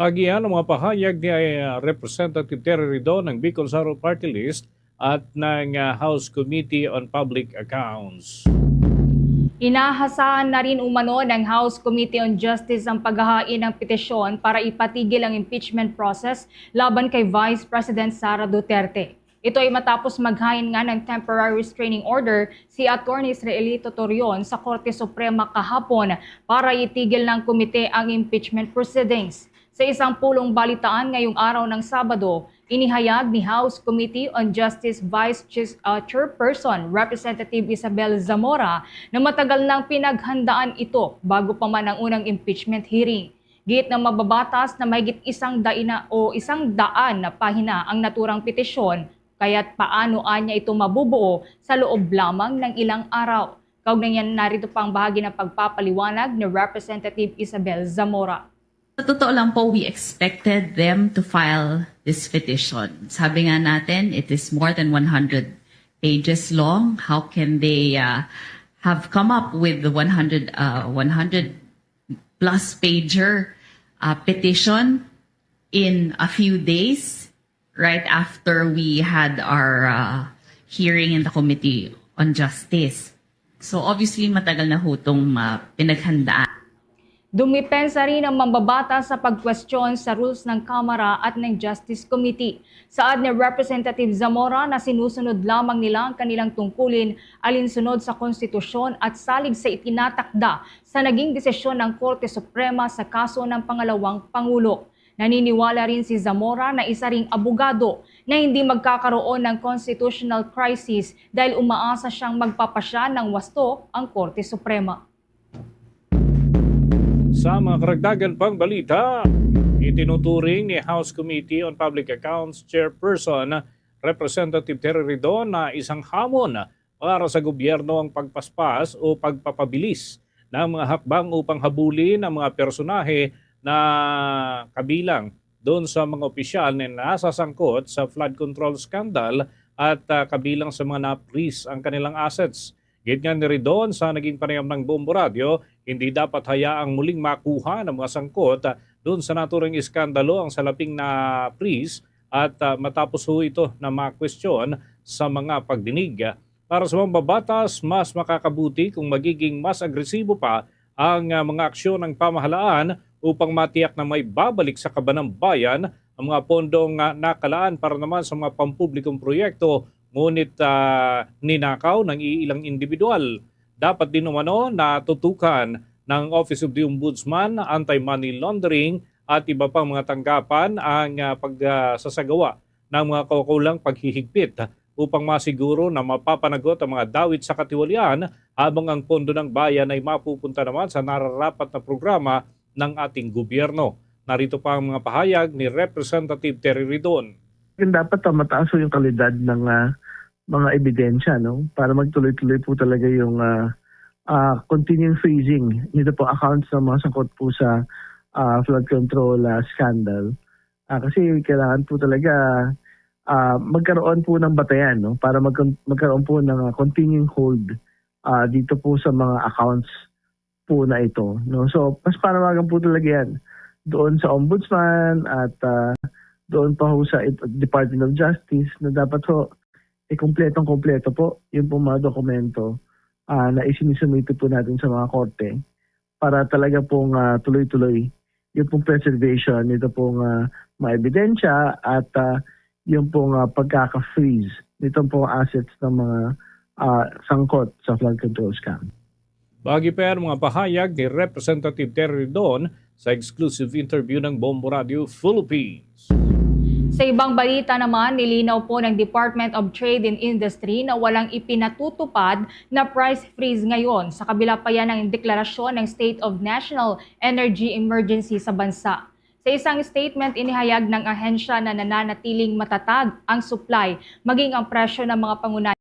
Agian ang mga pahayag ni, ah, Representative Terry Ridon ng Bicol Saro Party List at ng, ah, House Committee on Public Accounts. Inahasahan na rin umano ng House Committee on Justice ang paghahain ng petisyon para ipatigil ang impeachment process laban kay Vice President Sara Duterte. Ito ay matapos maghain nga ng temporary restraining order si Attorney Israelito Torion sa Korte Suprema kahapon para itigil ng komite ang impeachment proceedings. Sa isang pulong balitaan ngayong araw ng Sabado, inihayag ni House Committee on Justice Vice Chis-, uh, Chairperson Representative Isabel Zamora na matagal nang pinaghandaan ito bago pa man ang unang impeachment hearing. Giit na mababatas na mahigit isang daina o isang daan na pahina ang naturang petisyon Kaya't paano anya ito mabubuo sa loob lamang ng ilang araw? Kaugnay niyan, narito pa ang bahagi ng pagpapaliwanag ni Representative Isabel Zamora. Sa totoo lang po, we expected them to file this petition. Sabi nga natin, it is more than one hundred pages long. How can they uh, have come up with the one hundred, uh, one hundred plus pager uh, petition in a few days right after we had our uh, hearing in the Committee on Justice? So obviously, matagal na ho itong uh, pinaghandaan. Dumipensa rin ang mambabatas sa pagkwestiyon sa rules ng Kamara at ng Justice Committee. Saad ni Representative Zamora na sinusunod lamang nila ang kanilang tungkulin alinsunod sa konstitusyon at salig sa itinatakda sa naging desisyon ng Korte Suprema sa kaso ng pangalawang pangulo. Naniniwala rin si Zamora na isa ring abogado na hindi magkakaroon ng constitutional crisis dahil umaasa siyang magpapasya ng wasto ang Korte Suprema. Sa mga karagdagan pang balita, itinuturing ni House Committee on Public Accounts Chairperson Representative Terry Ridon na isang hamon para sa gobyerno ang pagpaspas o pagpapabilis ng mga hakbang upang habulin ang mga personahe na kabilang doon sa mga opisyal na nasasangkot sa flood control scandal at ah, kabilang sa mga na-freeze ang kanilang assets. Gid nga ni Ridon sa naging panayam ng Bombo Radio, hindi dapat hayaang muling makuha ng mga sangkot ah, doon sa naturang iskandalo ang salaping na-freeze at ah, matapos ho ito na makwestiyon sa mga pagdinig. Para sa mambabatas, mas makakabuti kung magiging mas agresibo pa ang ah, mga aksyon ng pamahalaan upang matiyak na maibabalik sa kaban ng bayan ang mga pondong ah, nakalaan para naman sa mga pampublikong proyekto, ngunit ah, ninakaw ng iilang individual. Dapat din umano natutukan ng Office of the Ombudsman, Anti-Money Laundering at iba pang mga tanggapan ang ah, pagsasagawa ng mga kaukulang paghihigpit upang masiguro na mapapanagot ang mga dawit sa katiwalian habang ang pondo ng bayan ay mapupunta naman sa nararapat na programa ng ating gobyerno. Narito pa ang mga pahayag ni Representative Terry Ridon. Dapat ah, mataas po yung kalidad ng ah, mga ebidensya, no? Para magtuloy-tuloy po talaga yung ah, ah, continuing freezing nito po accounts ng mga sangkot po sa ah, flood control ah, scandal. Ah, kasi kailangan po talaga ah, magkaroon po ng batayan, no? Para mag- magkaroon po ng ah, continuing hold ah, dito po sa mga accounts po na ito, no? So, mas panawagan po talaga yan doon sa Ombudsman at ah, doon pa ho sa Department of Justice na dapat ho, eh, kompletong-kompleto po yung pong mga dokumento ah, na isinisumite po natin sa mga korte para talaga pong ah, tuloy-tuloy yung pong preservation nito pong ah, mga ebidensya at ah, yung pong ah, pagkaka-freeze nitong pong assets ng mga ah, sangkot sa flood control scam. Bagi pa yan mga pahayag ni Representative Terry Ridon sa exclusive interview ng Bombo Radio Philippines. Sa ibang balita naman, nilinaw po ng Department of Trade and Industry na walang ipinatutupad na price freeze ngayon, sa kabila pa yan ng deklarasyon ng State of National Energy Emergency sa bansa. Sa isang statement, inihayag ng ahensya na nananatiling matatag ang supply, maging ang presyo ng mga pangunahing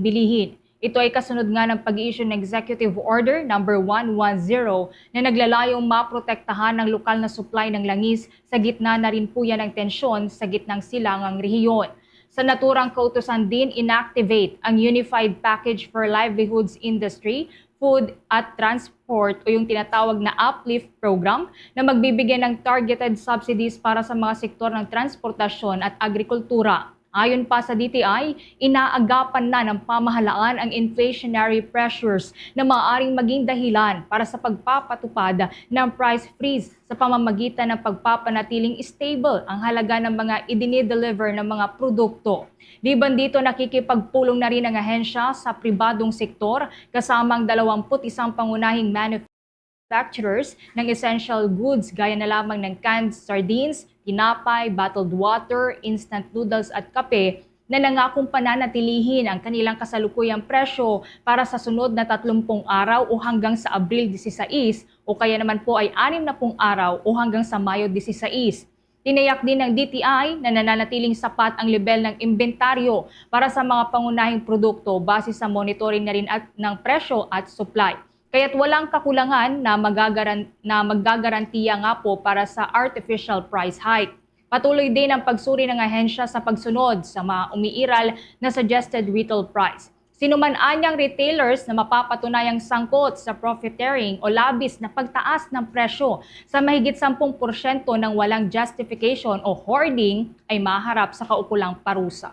bilihin. Ito ay kasunod nga ng pag-issue ng Executive Order number one one zero na naglalayong maprotektahan ang lokal na supply ng langis sa gitna na rin po yan ng tensyon sa gitnang silangang rehiyon. Sa naturang kautusan din, inactivate ang Unified Package for Livelihoods Industry, Food at Transport o yung tinatawag na uplift program na magbibigay ng targeted subsidies para sa mga sektor ng transportasyon at agrikultura. Ayon pa sa D T I, inaagapan na ng pamahalaan ang inflationary pressures na maaaring maging dahilan para sa pagpapatupad ng price freeze sa pamamagitan ng pagpapanatiling stable ang halaga ng mga idinideliver ng mga produkto. Liban dito, nakikipagpulong na rin ang ahensya sa pribadong sektor, kasama ang dalawampu't isang pangunahing manufacturers ng essential goods gaya na lamang ng canned sardines, tinapay, bottled water, instant noodles at kape, na nangakong pananatilihin ang kanilang kasalukuyang presyo para sa sunod na tatlumpung araw o hanggang sa Abril disisais, o kaya naman po ay anim na pung araw o hanggang sa Mayo disisais. Tinayak din ng D T I na nananatiling sapat ang lebel ng imbentaryo para sa mga pangunahing produkto base sa monitoring na rin at ng presyo at supply. Kaya't walang kakulangan na magagaran-, na magagarantiya nga po para sa artificial price hike. Patuloy din ang pagsuri ng ahensya sa pagsunod sa mga umiiral na suggested retail price. Sino man anyang retailers na mapapatunayang sangkot sa profiteering o labis na pagtaas ng presyo sa mahigit sampung porsyento ng walang justification o hoarding ay maharap sa kaukulang parusa.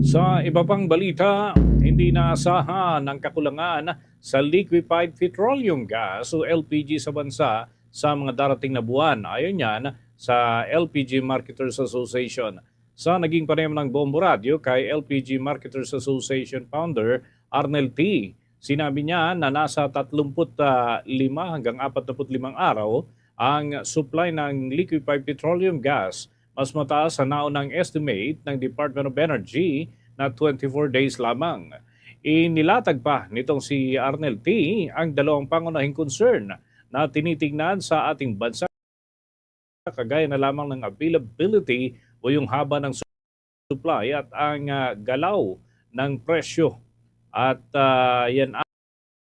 Sa iba pang balita, hindi naasahan ang kakulangan sa liquefied petroleum gas o L P G sa bansa sa mga darating na buwan, ayon yan sa L P G Marketers Association. Sa naging panayam ng Bombo Radio kay L P G Marketers Association founder Arnel T, sinabi niya na nasa tatlumpu't lima hanggang apatnapu't limang araw ang supply ng liquefied petroleum gas, mas mataas sa naunang estimate ng Department of Energy na twenty-four days lamang. Inilatag pa nitong si Arnel T ang dalawang pangunahing concern na tinitingnan sa ating bansa, kagaya na lamang ng availability o yung haba ng supply at ang ah, galaw ng presyo. At ah, yan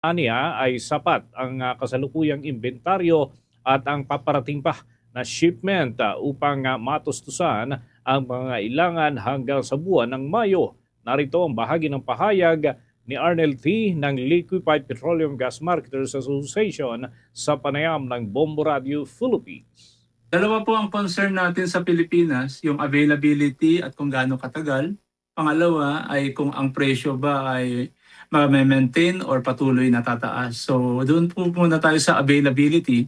aniya ay sapat ang ah, kasalukuyang inventaryo at ang paparating pa na shipment ah, upang ah, matustusan ang mga ilangan hanggang sa buwan ng Mayo. Narito ang bahagi ng pahayag ni Arnel T ng Liquefied Petroleum Gas Marketers Association sa panayam ng Bombo Radio Philippines. Dalawa po ang concern natin sa Pilipinas, yung availability at kung gaano katagal. Pangalawa ay kung ang presyo ba ay ma-maintain or patuloy na tataas. So doon po muna tayo sa availability.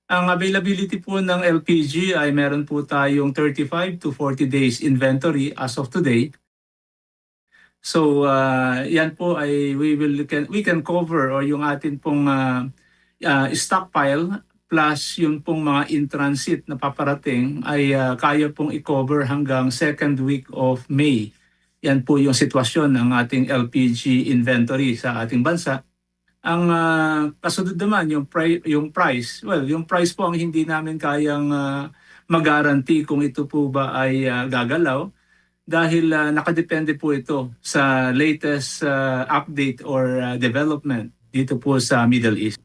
Ang availability po ng L P G ay meron po tayong thirty-five to forty days inventory as of today. So uh, yan po ay we will can we can cover or yung atin pong uh, uh, stockpile plus yung pong mga in transit na paparating ay uh, kaya pong i-cover hanggang second week of May. Yan po yung sitwasyon ng ating L P G inventory sa ating bansa. Ang uh, kasunod naman yung pri- yung price. Well, yung price po ang hindi namin kayang uh, mag-guarantee kung ito po ba ay uh, gagalaw dahil uh, nakadepende po ito sa latest uh, update or uh, development dito po sa Middle East.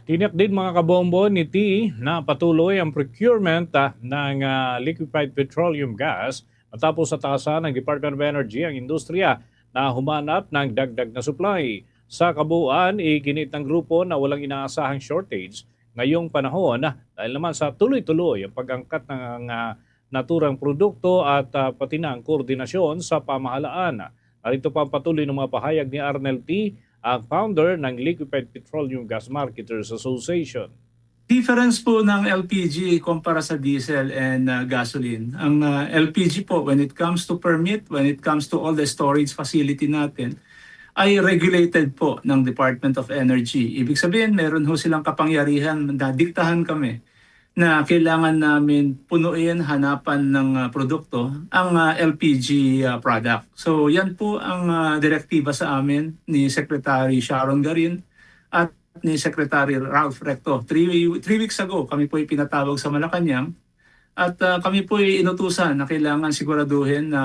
Tiniyak din, mga kabombo, ni T na patuloy ang procurement uh, ng uh, liquefied petroleum gas matapos sa taasan ng Department of Energy ang industriya na humanap ng dagdag na supply. Sa kabuuan, iginit ng grupo na walang inaasahang shortage ngayong panahon dahil naman sa tuloy-tuloy ang pag-angkat ng uh, naturang produkto at uh, pati na ang koordinasyon sa pamahalaan. Narito pa ang patuloy ng mga pahayag ni Arnel T, ang founder ng Liquefied Petroleum Gas Marketers Association. Difference po ng L P G kumpara sa diesel and uh, gasoline. Ang uh, L P G po, when it comes to permit, when it comes to all the storage facility natin, ay regulated po ng Department of Energy. Ibig sabihin, meron ho silang kapangyarihan na diktahan kami na kailangan namin punuin, hanapan ng uh, produkto ang uh, L P G uh, product. So yan po ang uh, direktiba sa amin ni Secretary Sharon Garin at ni Secretary Ralph Recto. Three, three weeks ago, kami po ipinatawag sa Malacanang at uh, kami po inutusan na kailangan siguraduhin na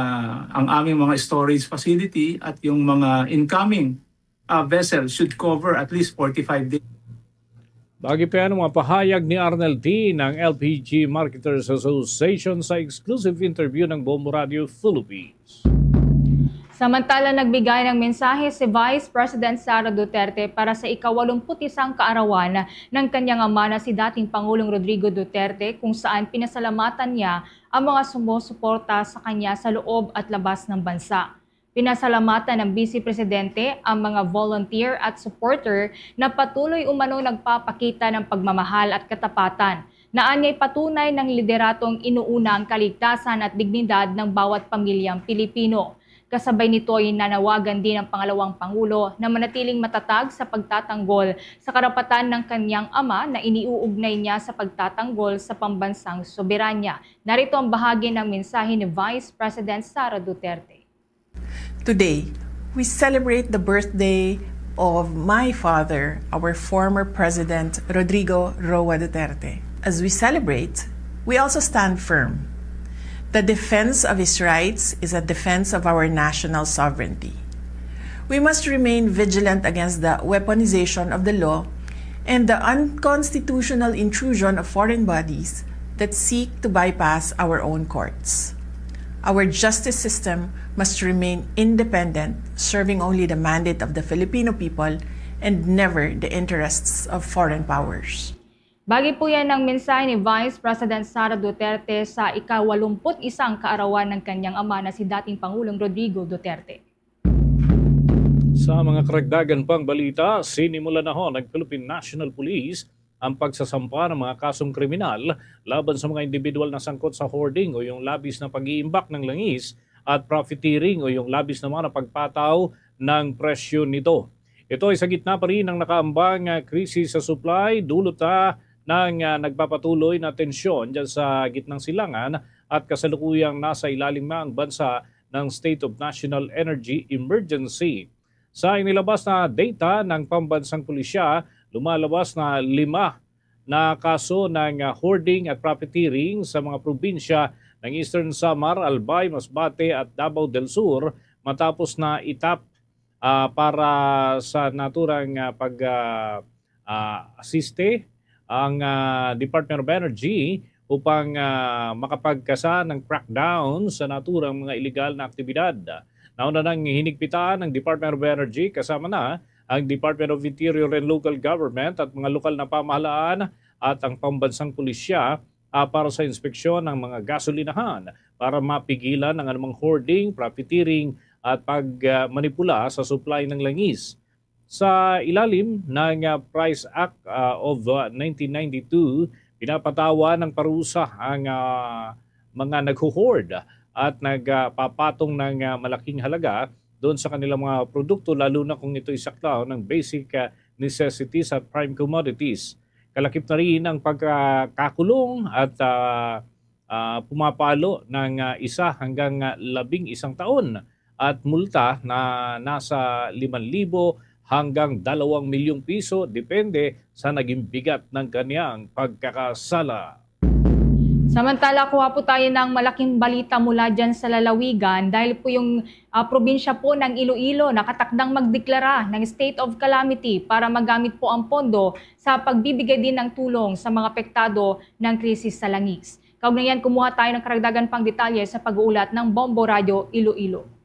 ang aming mga storage facility at yung mga incoming uh, vessel should cover at least forty-five days. Bagi pa yan ang mga pahayag ni Arnel T ng L P G Marketers Association sa exclusive interview ng Bombo Radio Philippines. Samantala, nagbigay ng mensahe si Vice President Sara Duterte para sa ika-walumput-isang kaarawan ng kanyang ama na si dating Pangulong Rodrigo Duterte, kung saan pinasalamatan niya ang mga sumusuporta sa kanya sa loob at labas ng bansa. Pinasalamatan ng Vice Presidente ang mga volunteer at supporter na patuloy umano nagpapakita ng pagmamahal at katapatan na anya'y patunay ng lideratong inuuna ang kaligtasan at dignidad ng bawat pamilyang Pilipino. Kasabay nito ay nanawagan din ang pangalawang Pangulo na manatiling matatag sa pagtatanggol sa karapatan ng kanyang ama na iniuugnay niya sa pagtatanggol sa pambansang soberanya. Narito ang bahagi ng mensahe ni Vice President Sara Duterte. Today, we celebrate the birthday of my father, our former President Rodrigo Roa Duterte. As we celebrate, we also stand firm. The defense of his rights is a defense of our national sovereignty. We must remain vigilant against the weaponization of the law and the unconstitutional intrusion of foreign bodies that seek to bypass our own courts. Our justice system must remain independent, serving only the mandate of the Filipino people and never the interests of foreign powers. Bagi po yan ang mensahe ni Vice President Sara Duterte sa ikawalumput isang kaarawan ng kanyang ama na si dating Pangulong Rodrigo Duterte. Sa mga karagdagan pang balita, sinimulan na ho ng Philippine National Police ang pagsasampa ng mga kasong kriminal laban sa mga individual na sangkot sa hoarding o yung labis na pag-iimbak ng langis at profiteering o yung labis naman na pagpataw ng presyo nito. Ito ay sa gitna pa rin ng nakaambang ah, krisis sa supply, dulot na ng ah, nagpapatuloy na tensyon dyan sa gitnang silangan at kasalukuyang nasa ilalim na ang bansa ng State of National Energy Emergency. Sa inilabas na data ng Pambansang Pulisya, lumalabas na lima na kaso ng ah, hoarding at profiteering sa mga probinsya ng Eastern Samar, Albay, Masbate at Davao del Sur matapos na itap ah, para sa naturang ah, pag ah, ah, asiste ang ah, Department of Energy upang ah, makapagkasa ng crackdown sa naturang mga iligal na aktibidad. Nauna nang hinigpitan ng Department of Energy kasama na ang Department of Interior and Local Government at mga lokal na pamahalaan at ang pambansang pulisya ah, para sa inspeksyon ng mga gasolinahan para mapigilan ang anumang hoarding, profiteering at pagmanipula sa supply ng langis. Sa ilalim ng ah, Price Act ah, of ah, nineteen ninety-two, pinapatawa ng parusa ang ah, mga nagho-hoard at nagpapatong ng ah, malaking halaga doon sa kanilang mga produkto, lalo na kung ito'y saklaw ng basic ah, necessities at prime commodities. Kalakip na rin ang pagkakakulong at ah, ah, pumapalo ng ah, isa hanggang ah, labing isang taon at multa na nasa limang libo hanggang dalawang milyong piso, depende sa naging bigat ng kanyang pagkakasala. Samantala, kuha po tayo ng malaking balita mula dyan sa lalawigan dahil po yung ah, probinsya po ng Iloilo nakatakdang magdeklara ng state of calamity para magamit po ang pondo sa pagbibigay din ng tulong sa mga apektado ng krisis sa langis. Kaugnay niyan, kumuha tayo ng karagdagan pang detalye sa pag-uulat ng Bombo Radyo Iloilo.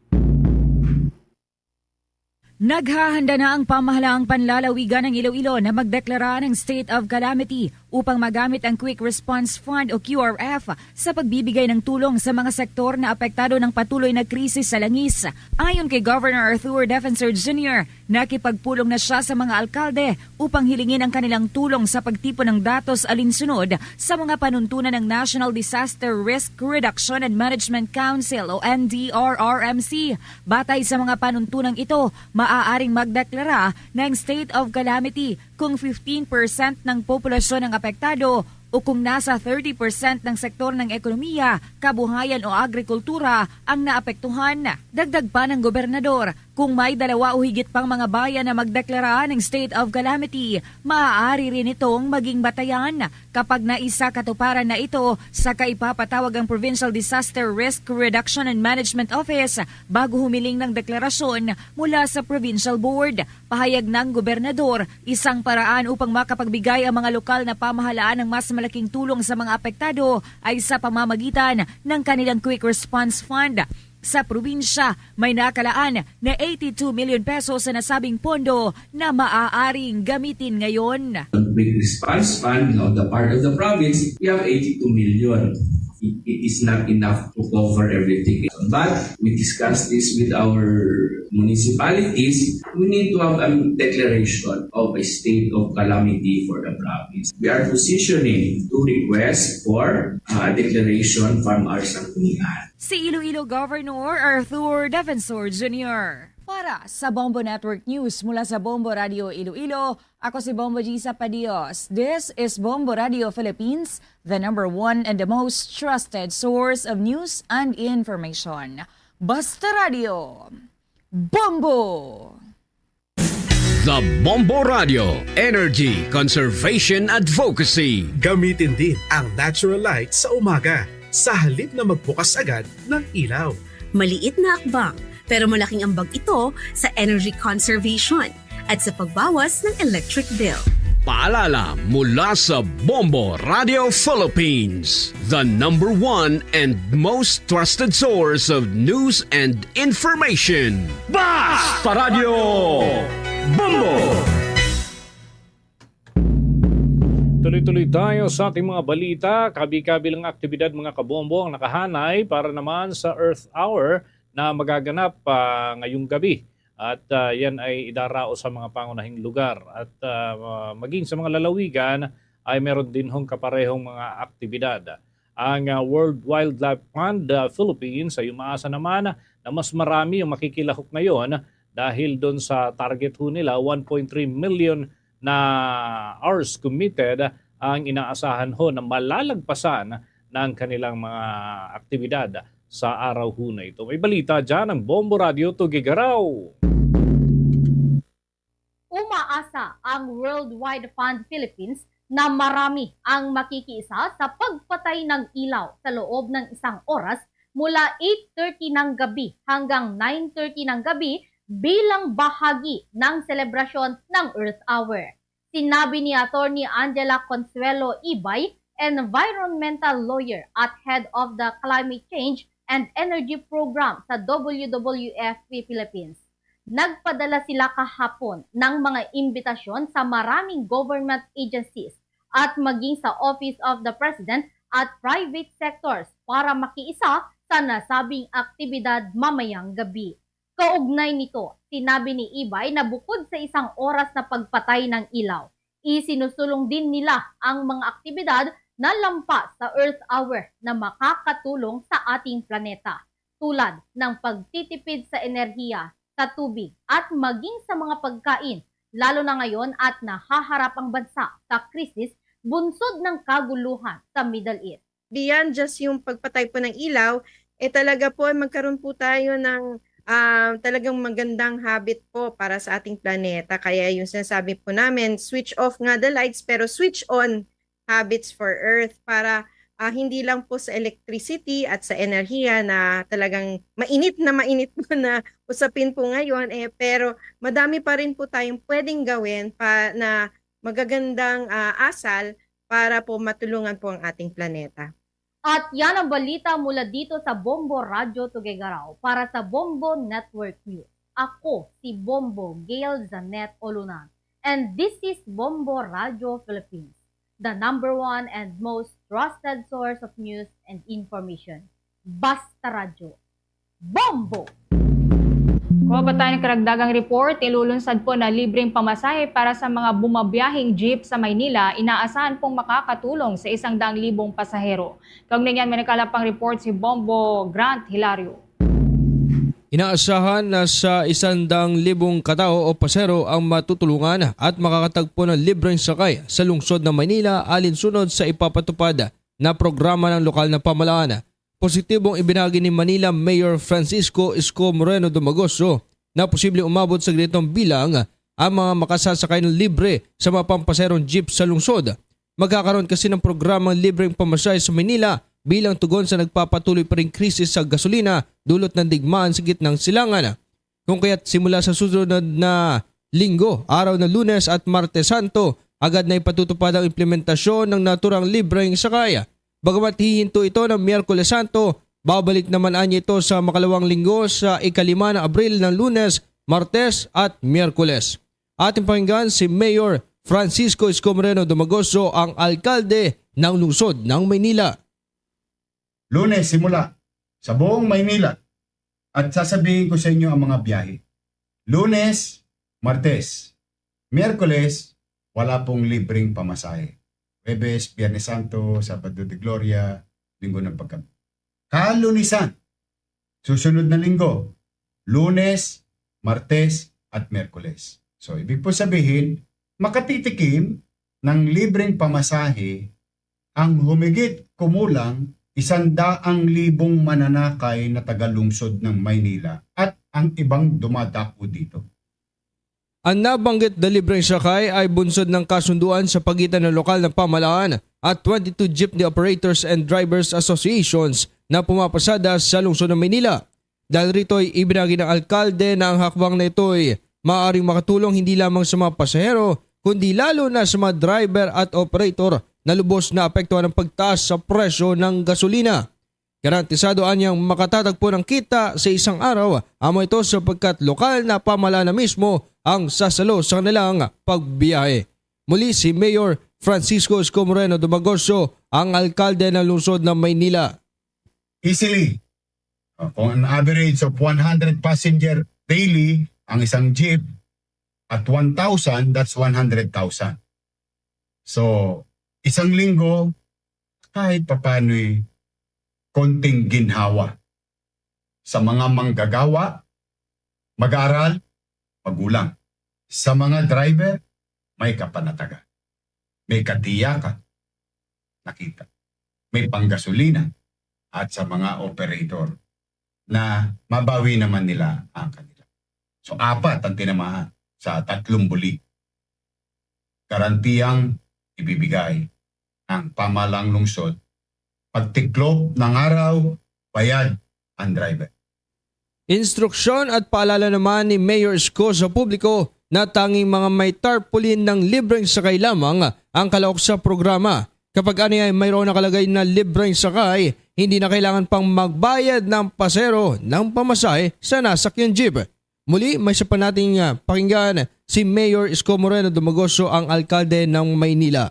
Naghahanda na ang pamahalaang panlalawigan ng Iloilo na magdeklara ng state of calamity upang magamit ang Quick Response Fund o Q R F sa pagbibigay ng tulong sa mga sektor na apektado ng patuloy na krisis sa langis. Ayon kay Governor Arthur Defensor Junior, nakipagpulong na siya sa mga alkalde upang hilingin ang kanilang tulong sa pagtipon ng datos alinsunod sa mga panuntunan ng National Disaster Risk Reduction and Management Council o N D R R M C. Batay sa mga panuntunang ito, maaaring magdeklara ng state of calamity kung fifteen percent ng populasyon ang apektado o kung nasa thirty percent ng sektor ng ekonomiya, kabuhayan o agrikultura ang naapektuhan. Dagdag pa ng gobernador, kung may dalawa o higit pang mga bayan na magdeklara ng state of calamity, maaari rin itong maging batayan kapag naisakatuparan na ito sa kaipapatawag ang Provincial Disaster Risk Reduction and Management Office bago humiling ng deklarasyon mula sa Provincial Board. Pahayag ng gobernador, isang paraan upang makapagbigay ang mga lokal na pamahalaan ng mas malaking tulong sa mga apektado ay sa pamamagitan ng kanilang Quick Response Fund. Sa probinsya, may nakalaan na eighty-two million pesos sa nasabing pondo na maaaring gamitin ngayon. Quick Response Fund on the part of the province, we have eighty-two million. It, it is not enough to cover everything. But we discussed this with our municipalities. We need to have a declaration of a state of calamity for the province. We are positioning to request for a declaration from our sanggunian. Si Iloilo Governor Arthur Defensor Junior. Para sa Bombo Network News mula sa Bombo Radio Iloilo, ako si Bombo Gisa Padios. This is Bombo Radio Philippines, the number one and the most trusted source of news and information. Basta Radio, Bombo! The Bombo Radio, Energy Conservation Advocacy. Gamitin din ang natural light sa umaga sa halip na magbukas agad ng ilaw. Maliit na akbang, pero malaking ambag ito sa energy conservation at sa pagbawas ng electric bill. Paalala mula sa Bombo Radio Philippines, the number one and most trusted source of news and information. Basta Radyo Bombo! Tuloy-tuloy tayo sa ating mga balita. Kabi-kabi lang aktibidad, mga kabombo, ang nakahanay para naman sa Earth Hour na magaganap pa ngayong gabi. At, ah, yan ay idaraos sa mga pangunahing lugar. At, ah, maging sa mga lalawigan ay meron din hong kaparehong mga aktibidad. Ang, ah, World Wildlife Fund, ah, Philippines ay umaasa naman na mas marami ang makikilahok ngayon dahil doon sa target ho nila, one point three million na hours committed ang inaasahan ho na malalagpasan ng kanilang mga aktibidad sa araw ho na ito. May balita dyan ang Bombo Radio Tugigaraw. Umaasa ang World Wide Fund Philippines na marami ang makikiisa sa pagpatay ng ilaw sa loob ng isang oras mula eight thirty ng gabi hanggang nine thirty ng gabi bilang bahagi ng selebrasyon ng Earth Hour. Sinabi ni Attorney Angela Consuelo Ibay, environmental lawyer at head of the Climate Change and Energy Program sa W W F P Philippines. Nagpadala sila kahapon ng mga imbitasyon sa maraming government agencies at maging sa Office of the President at private sectors para makiisa sa nasabing aktibidad mamayang gabi. Kaugnay nito, sinabi ni Ibay na bukod sa isang oras na pagpatay ng ilaw, isinusulong din nila ang mga aktibidad na lampas sa Earth Hour na makakatulong sa ating planeta, tulad ng pagtitipid sa enerhiya, sa tubig, at maging sa mga pagkain, lalo na ngayon at nahaharap ang bansa sa krisis bunsod ng kaguluhan sa Middle East. Beyond just yung pagpatay po ng ilaw, eh, talaga po ay magkaroon po tayo ng, ah, talagang magandang habit po para sa ating planeta. Kaya yung sinasabi po namin, switch off nga the lights, pero switch on habits for Earth para, ah, hindi lang po sa electricity at sa enerhiya na talagang mainit na mainit po na usapin po ngayon, eh, pero madami pa rin po tayong pwedeng gawin pa na magagandang, ah, asal para po matulungan po ang ating planeta. At yan ang balita mula dito sa Bombo Radyo Tuguegarao para sa Bombo Network News. Ako si Bombo Gail Janet Olunan, and this is Bombo Radyo Philippines, the number one and most trusted source of news and information. Basta Radyo. Bombo! Kuha pa tayo ng karagdagang report, ilulunsad po na libreng pamasahe para sa mga bumabiyaheng jeep sa Maynila, inaasahan pong makakatulong sa isang daang libong pasahero. Kaugnay niyan, may nakalap pang report si Bombo Grant Hilario. Inaasahan na sa isang daang libong katao o pasahero ang matutulungan at makakatagpo ng libreng sakay sa lungsod ng Maynila alinsunod sa ipapatupad na programa ng lokal na pamahalaan. Positibong ibinahagi ni Manila Mayor Francisco Isko Moreno Domagoso na posible umabot sa ganitong bilang ang mga makasasakay ng libre sa mga pampasaherong jeep sa lungsod. Magkakaroon kasi ng programang libreng pamasahe sa Manila bilang tugon sa nagpapatuloy pa ring krisis sa gasolina dulot ng digmaan sa gitnang silangan. Kung kaya't simula sa susunod na linggo, araw na Lunes at Martes Santo, agad na ipatutupad ang implementasyon ng naturang libreng sakay. Bagamat hihinto ito ng Miyerkules Santo, babalik naman anya ito sa makalawang linggo sa ikalima ng Abril ng Lunes, Martes at Miyerkules. Ating pakinggan si Mayor Francisco Isko Moreno Domagoso, ang alkalde ng lungsod ng Maynila. Lunes, simula sa buong Maynila, at sasabihin ko sa inyo ang mga biyahe. Lunes, Martes, Miyerkules, wala pong libreng pamasahe. Huwebes, Biyernes Santo, Sabado de Gloria, Linggo ng Pagkab-, Kalunisan, susunod na linggo, Lunes, Martes, at Miyerkules. So, ibig po sabihin, makatitikim ng libreng pamasahe ang humigit kumulang isang daang libong mananakay na taga-lungsod ng Maynila at ang ibang dumadako dito. Ang nabanggit na libreng sakay ay bunsod ng kasunduan sa pagitan ng lokal na pamahalaan at twenty-two jeepney operators and drivers associations na pumapasada sa lungsod ng Maynila. Dahil rito'y ibinagi ng alkalde na ang hakbang na ito'y maaaring makatulong hindi lamang sa mga pasahero, kundi lalo na sa mga driver at operator na lubos na apektuhan ng pagtaas sa presyo ng gasolina. Garantisado anyang makatatagpo ng kita sa isang araw, amo ito sapagkat lokal na pamahalaan na mismo ang sasalo sa kanilang pagbiyahe. Muli si Mayor Francisco Isko Moreno Dumagoso, ang alkalde ng lungsod ng Maynila. Easily, uh, kung an average of one hundred passenger daily ang isang jeep, at one thousand, that's one hundred thousand. So, isang linggo, kahit papano'y konting ginhawa sa mga manggagawa, mag-aaral, magulang. Sa mga driver, may kapanatagan. May katiyakan. Nakita. May panggasolina. At sa mga operator na mabawi naman nila ang kanila. So, apat ang tinamaan sa tatlong buli. Garantiyang ibibigay ng pamahalang lungsod, pagtiklop ng araw, bayad ang driver. Instruksyon at paalala naman ni Mayor Isko sa publiko na tanging mga may tarpaulin ng libreng sakay lamang ang kalaok sa programa. Kapag ani ay mayroon nakalagay na libreng sakay, hindi na kailangan pang magbayad ng pasero ng pamasahe sa nasakyan jeep. Muli, may isa pa nating, ah, pakinggan si Mayor Isko Moreno Dumagoso, ang alkalde ng Maynila.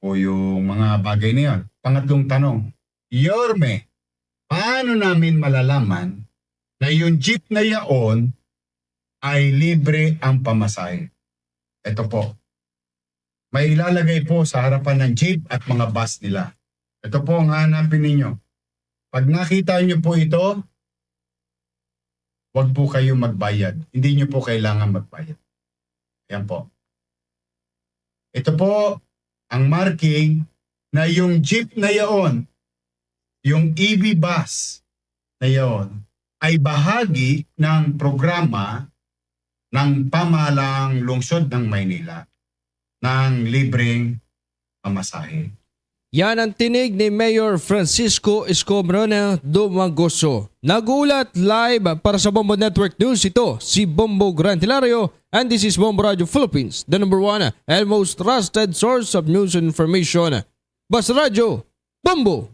O yung mga bagay na yun. Pangatlong tanong, Yorme, paano namin malalaman na yung jeep na yaon ay libre ang pamasahe? Ito po. May ilalagay po sa harapan ng jeep at mga bus nila. Ito po ang hahanapin ninyo. Pag nakita niyo po ito, wag po kayo magbayad. Hindi niyo po kailangan magbayad. Ayan po. Ito po ang marking na yung jeep na yaon, yung E V bus na yaon, ay bahagi ng programa ng pamahalang lungsod ng Maynila ng libreng pamasahe. Yan ang tinig ni Mayor Francisco Escombrone Dumagoso. Nag-uulat live para sa Bombo Network News, ito si Bombo Gran Hilario, and this is Bombo Radio Philippines, the number one and most trusted source of news and information. Basta Radyo, Bombo!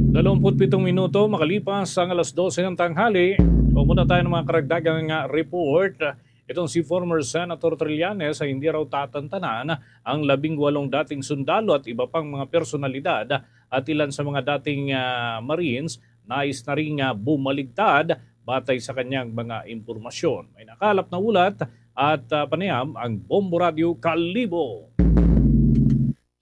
Dalawampu't pitong minuto makalipas ang alas dose ng tanghali. O muna tayo ng mga karagdagang, ah, report. Itong si former Senator Trillanes ay hindi raw tatantanan ang labing walong dating sundalo at iba pang mga personalidad at ilan sa mga dating, ah, Marines nais na ring, ah, bumaligtad batay sa kanyang mga impormasyon. May nakalap na ulat at, ah, panayam ang Bombo Radio Kalibo.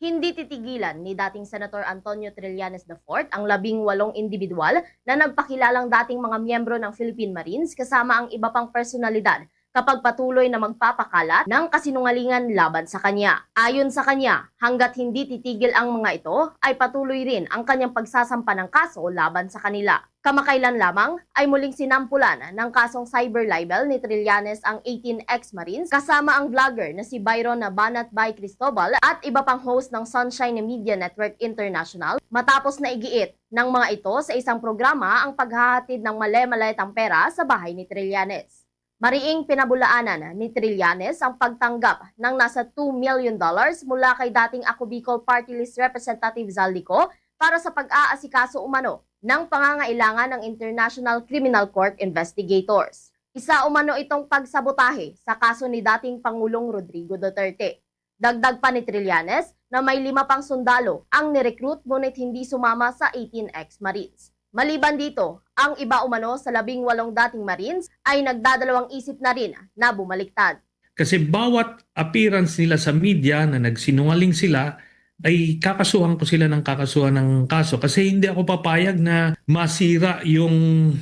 Hindi titigilan ni dating Senator Antonio Trillanes the fourth ang labing walong individual na nagpakilalang dating mga miyembro ng Philippine Marines kasama ang iba pang personalidad kapag patuloy na magpapakalat ng kasinungalingan laban sa kanya. Ayon sa kanya, hanggat hindi titigil ang mga ito, ay patuloy rin ang kanyang pagsasampa ng kaso laban sa kanila. Kamakailan lamang ay muling sinampulan ng kasong cyber libel ni Trillanes ang eighteen ex-Marines kasama ang vlogger na si Byron na Banat Bay Cristobal at iba pang host ng Sunshine Media Network International matapos na igiit ng mga ito sa isang programa ang paghahatid ng male-maletang pera sa bahay ni Trillanes. Mariing pinabulaanan ni Trillanes ang pagtanggap ng nasa two million dollars mula kay dating Ako Bicol Party List Representative Zaldy Co para sa pag-aasikaso umano ng pangangailangan ng International Criminal Court investigators. Isa umano itong pagsabotahe sa kaso ni dating Pangulong Rodrigo Duterte. Dagdag pa ni Trillanes na may lima pang sundalo ang nirecruit ngunit hindi sumama sa eighteen ex-Marines. Maliban dito, ang iba umano sa labing walong dating Marines ay nagdadalawang isip na rin na bumaliktad. Kasi bawat appearance nila sa media na nagsinungaling sila, ay kakasuhan ko sila ng kakasuhan ng kaso. Kasi hindi ako papayag na masira yung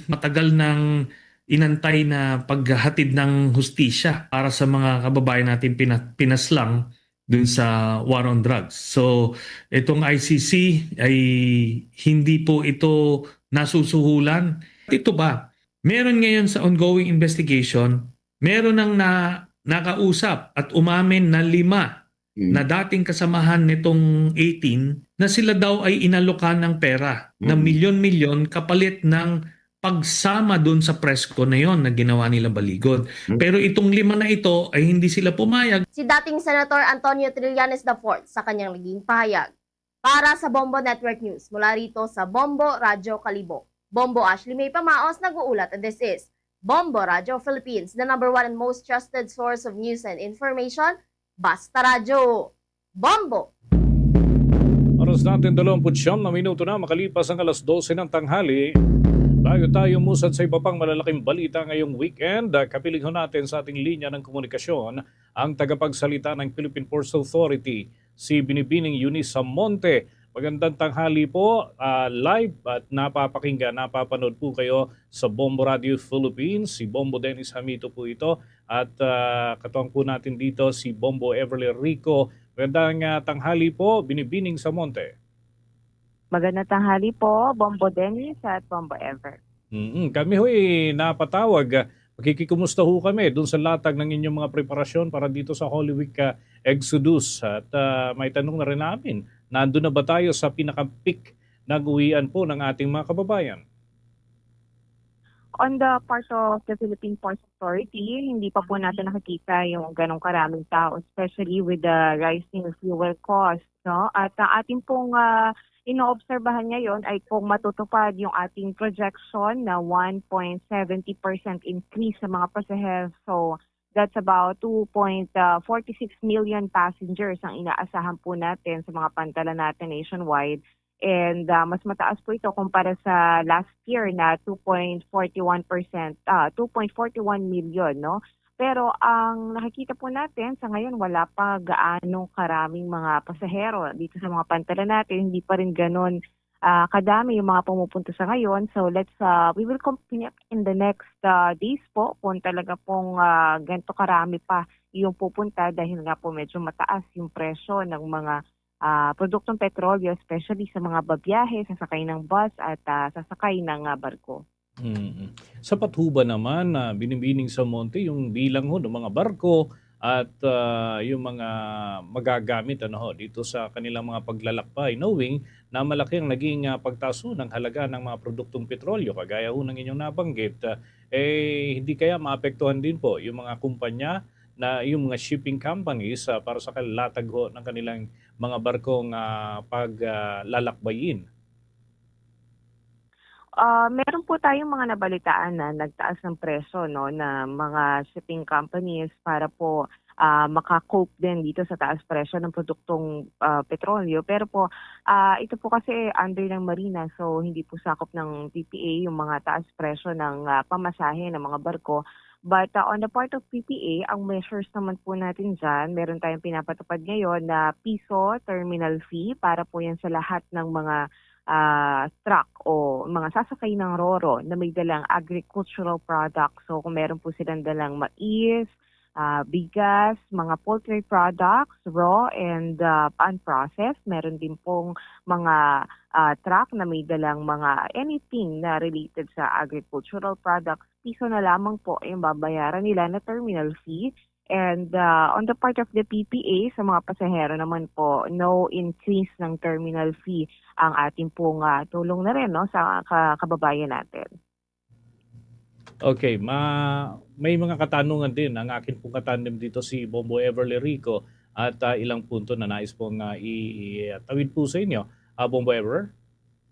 matagal nang inantay na paghatid ng hustisya para sa mga kababayan natin pina-, pinaslang dun sa war on drugs. So, itong I C C ay hindi po ito nasusuhulan. Ito ba? Meron ngayon sa ongoing investigation, meron nang na, nakausap at umamin na lima Mm. na dating kasamahan nitong eighteen na sila daw ay inalokan ng pera na Mm. milyon-milyon kapalit ng pagsama dun sa press con na yon na ginawa nila Baligod. Mm. Pero itong lima na ito ay hindi sila pumayag. Si dating Senator Antonio Trillanes the fourth sa kanyang naging pahayag. Para sa Bombo Network News, mula rito sa Bombo Radyo Kalibo, Bombo Ashley May Pamaos nag-uulat, and this is Bombo Radyo Philippines, the number one and most trusted source of news and information. Basta Radyo. Bombo! Oras natin, dalawampu't siyam na minuto na makalipas ang alas dose ng tanghali. Bago tayo musad sa iba pang malalaking balita ngayong weekend, ah, kapiling ho natin sa ating linya ng komunikasyon ang tagapagsalita ng Philippine Ports Authority, si Binibining Eunice Samonte. Magandang tanghali po, ah, live at napapakinggan, napapanood po kayo sa Bombo Radio Philippines. Si Bombo Dennis Hamito po ito at, ah, katuwang po natin dito si Bombo Everly Rico. Magandang, ah, tanghali po, Binibining Samonte. Magandang tanghali po, Bombo Dennis at Bombo Ever. Mm, kami ho'y napatawag. Ah, makikikumusta ho kami dun sa latag ng inyong mga preparasyon para dito sa Holy Week, ah, Exodus. At, ah, may tanong na rin namin, nandun na ba tayo sa pinaka-peak na uwian po ng ating mga kababayan? On the part of the Philippine Ports Authority, hindi pa po natin nakikita yung ganong karaming tao, especially with the rising fuel cost, no? At ang ating pong, ah, inoobserbahan ngayon ay kung matutupad yung ating projection na one point seventy percent increase sa mga pasahero. So, that's about two point forty six million passengers ang inaasahan po natin sa mga pantalan natin nationwide. And, ah, mas mataas po ito kumpara sa last year na two point forty-one percent, ah, two point forty-one million, no? Pero ang nakikita po natin sa ngayon, wala pa gaanong karaming mga pasahero dito sa mga pantalan natin. Hindi pa rin ganun, ah, kadami yung mga pumupunta sa ngayon. So let's, ah, we will compute in the next, ah, days po kung talaga pong, ah, ganito karami pa yung pupunta dahil nga po medyo mataas yung presyo ng mga, ah, produktong petrolyo, especially sa mga babiyahe, sasakay ng bus at, ah, sasakay ng, ah, barko. Mm. Sapat ho ba naman na Binibining Samonte yung bilang ho ng mga barko at, ah, yung mga magagamit, ano ho, dito sa kanilang mga paglalakbay, knowing na malaki ang naging, ah, pagtaas ho ng halaga ng mga produktong petrolyo, kagaya ho ng inyong nabanggit, ah, eh, hindi kaya maapektuhan din po yung mga kumpanya na yung mga shipping companies, ah, para sa kalatag ho ng kanilang mga barkong, ah, pag, ah, lalakbayin? Ah, meron po tayong mga nabalitaan na nagtaas ng presyo, no, na mga shipping companies para po, ah, maka-cope din dito sa taas presyo ng produktong, ah, petrolyo. Pero po, ah, ito po kasi under ng Marina, so hindi po sakop ng P P A yung mga taas presyo ng, ah, pamasahe ng mga barko. But, ah, on the part of P P A, ang measures naman po natin dyan, meron tayong pinapatupad ngayon na piso terminal fee para po yan sa lahat ng mga, ah, truck o mga sasakay ng roro na may dalang agricultural products. So, kung meron po silang dalang mais, ah, bigas, mga poultry products, raw and, ah, unprocessed, meron din pong mga, ah, truck na may dalang mga anything na related sa agricultural products, piso na lamang po yung babayaran nila na terminal fee. And, ah, on the part of the P P A, sa mga pasahero naman po, no increase ng terminal fee ang ating pong, ah, tulong na rin, no, sa ka-, kababayan natin. Okay, ma-, may mga katanungan din ang akin pong katandem dito, si Bombo Everly Rico, at, ah, ilang punto na nais pong, ah, i-, itawid po sa inyo. Ah, Bombo Ever?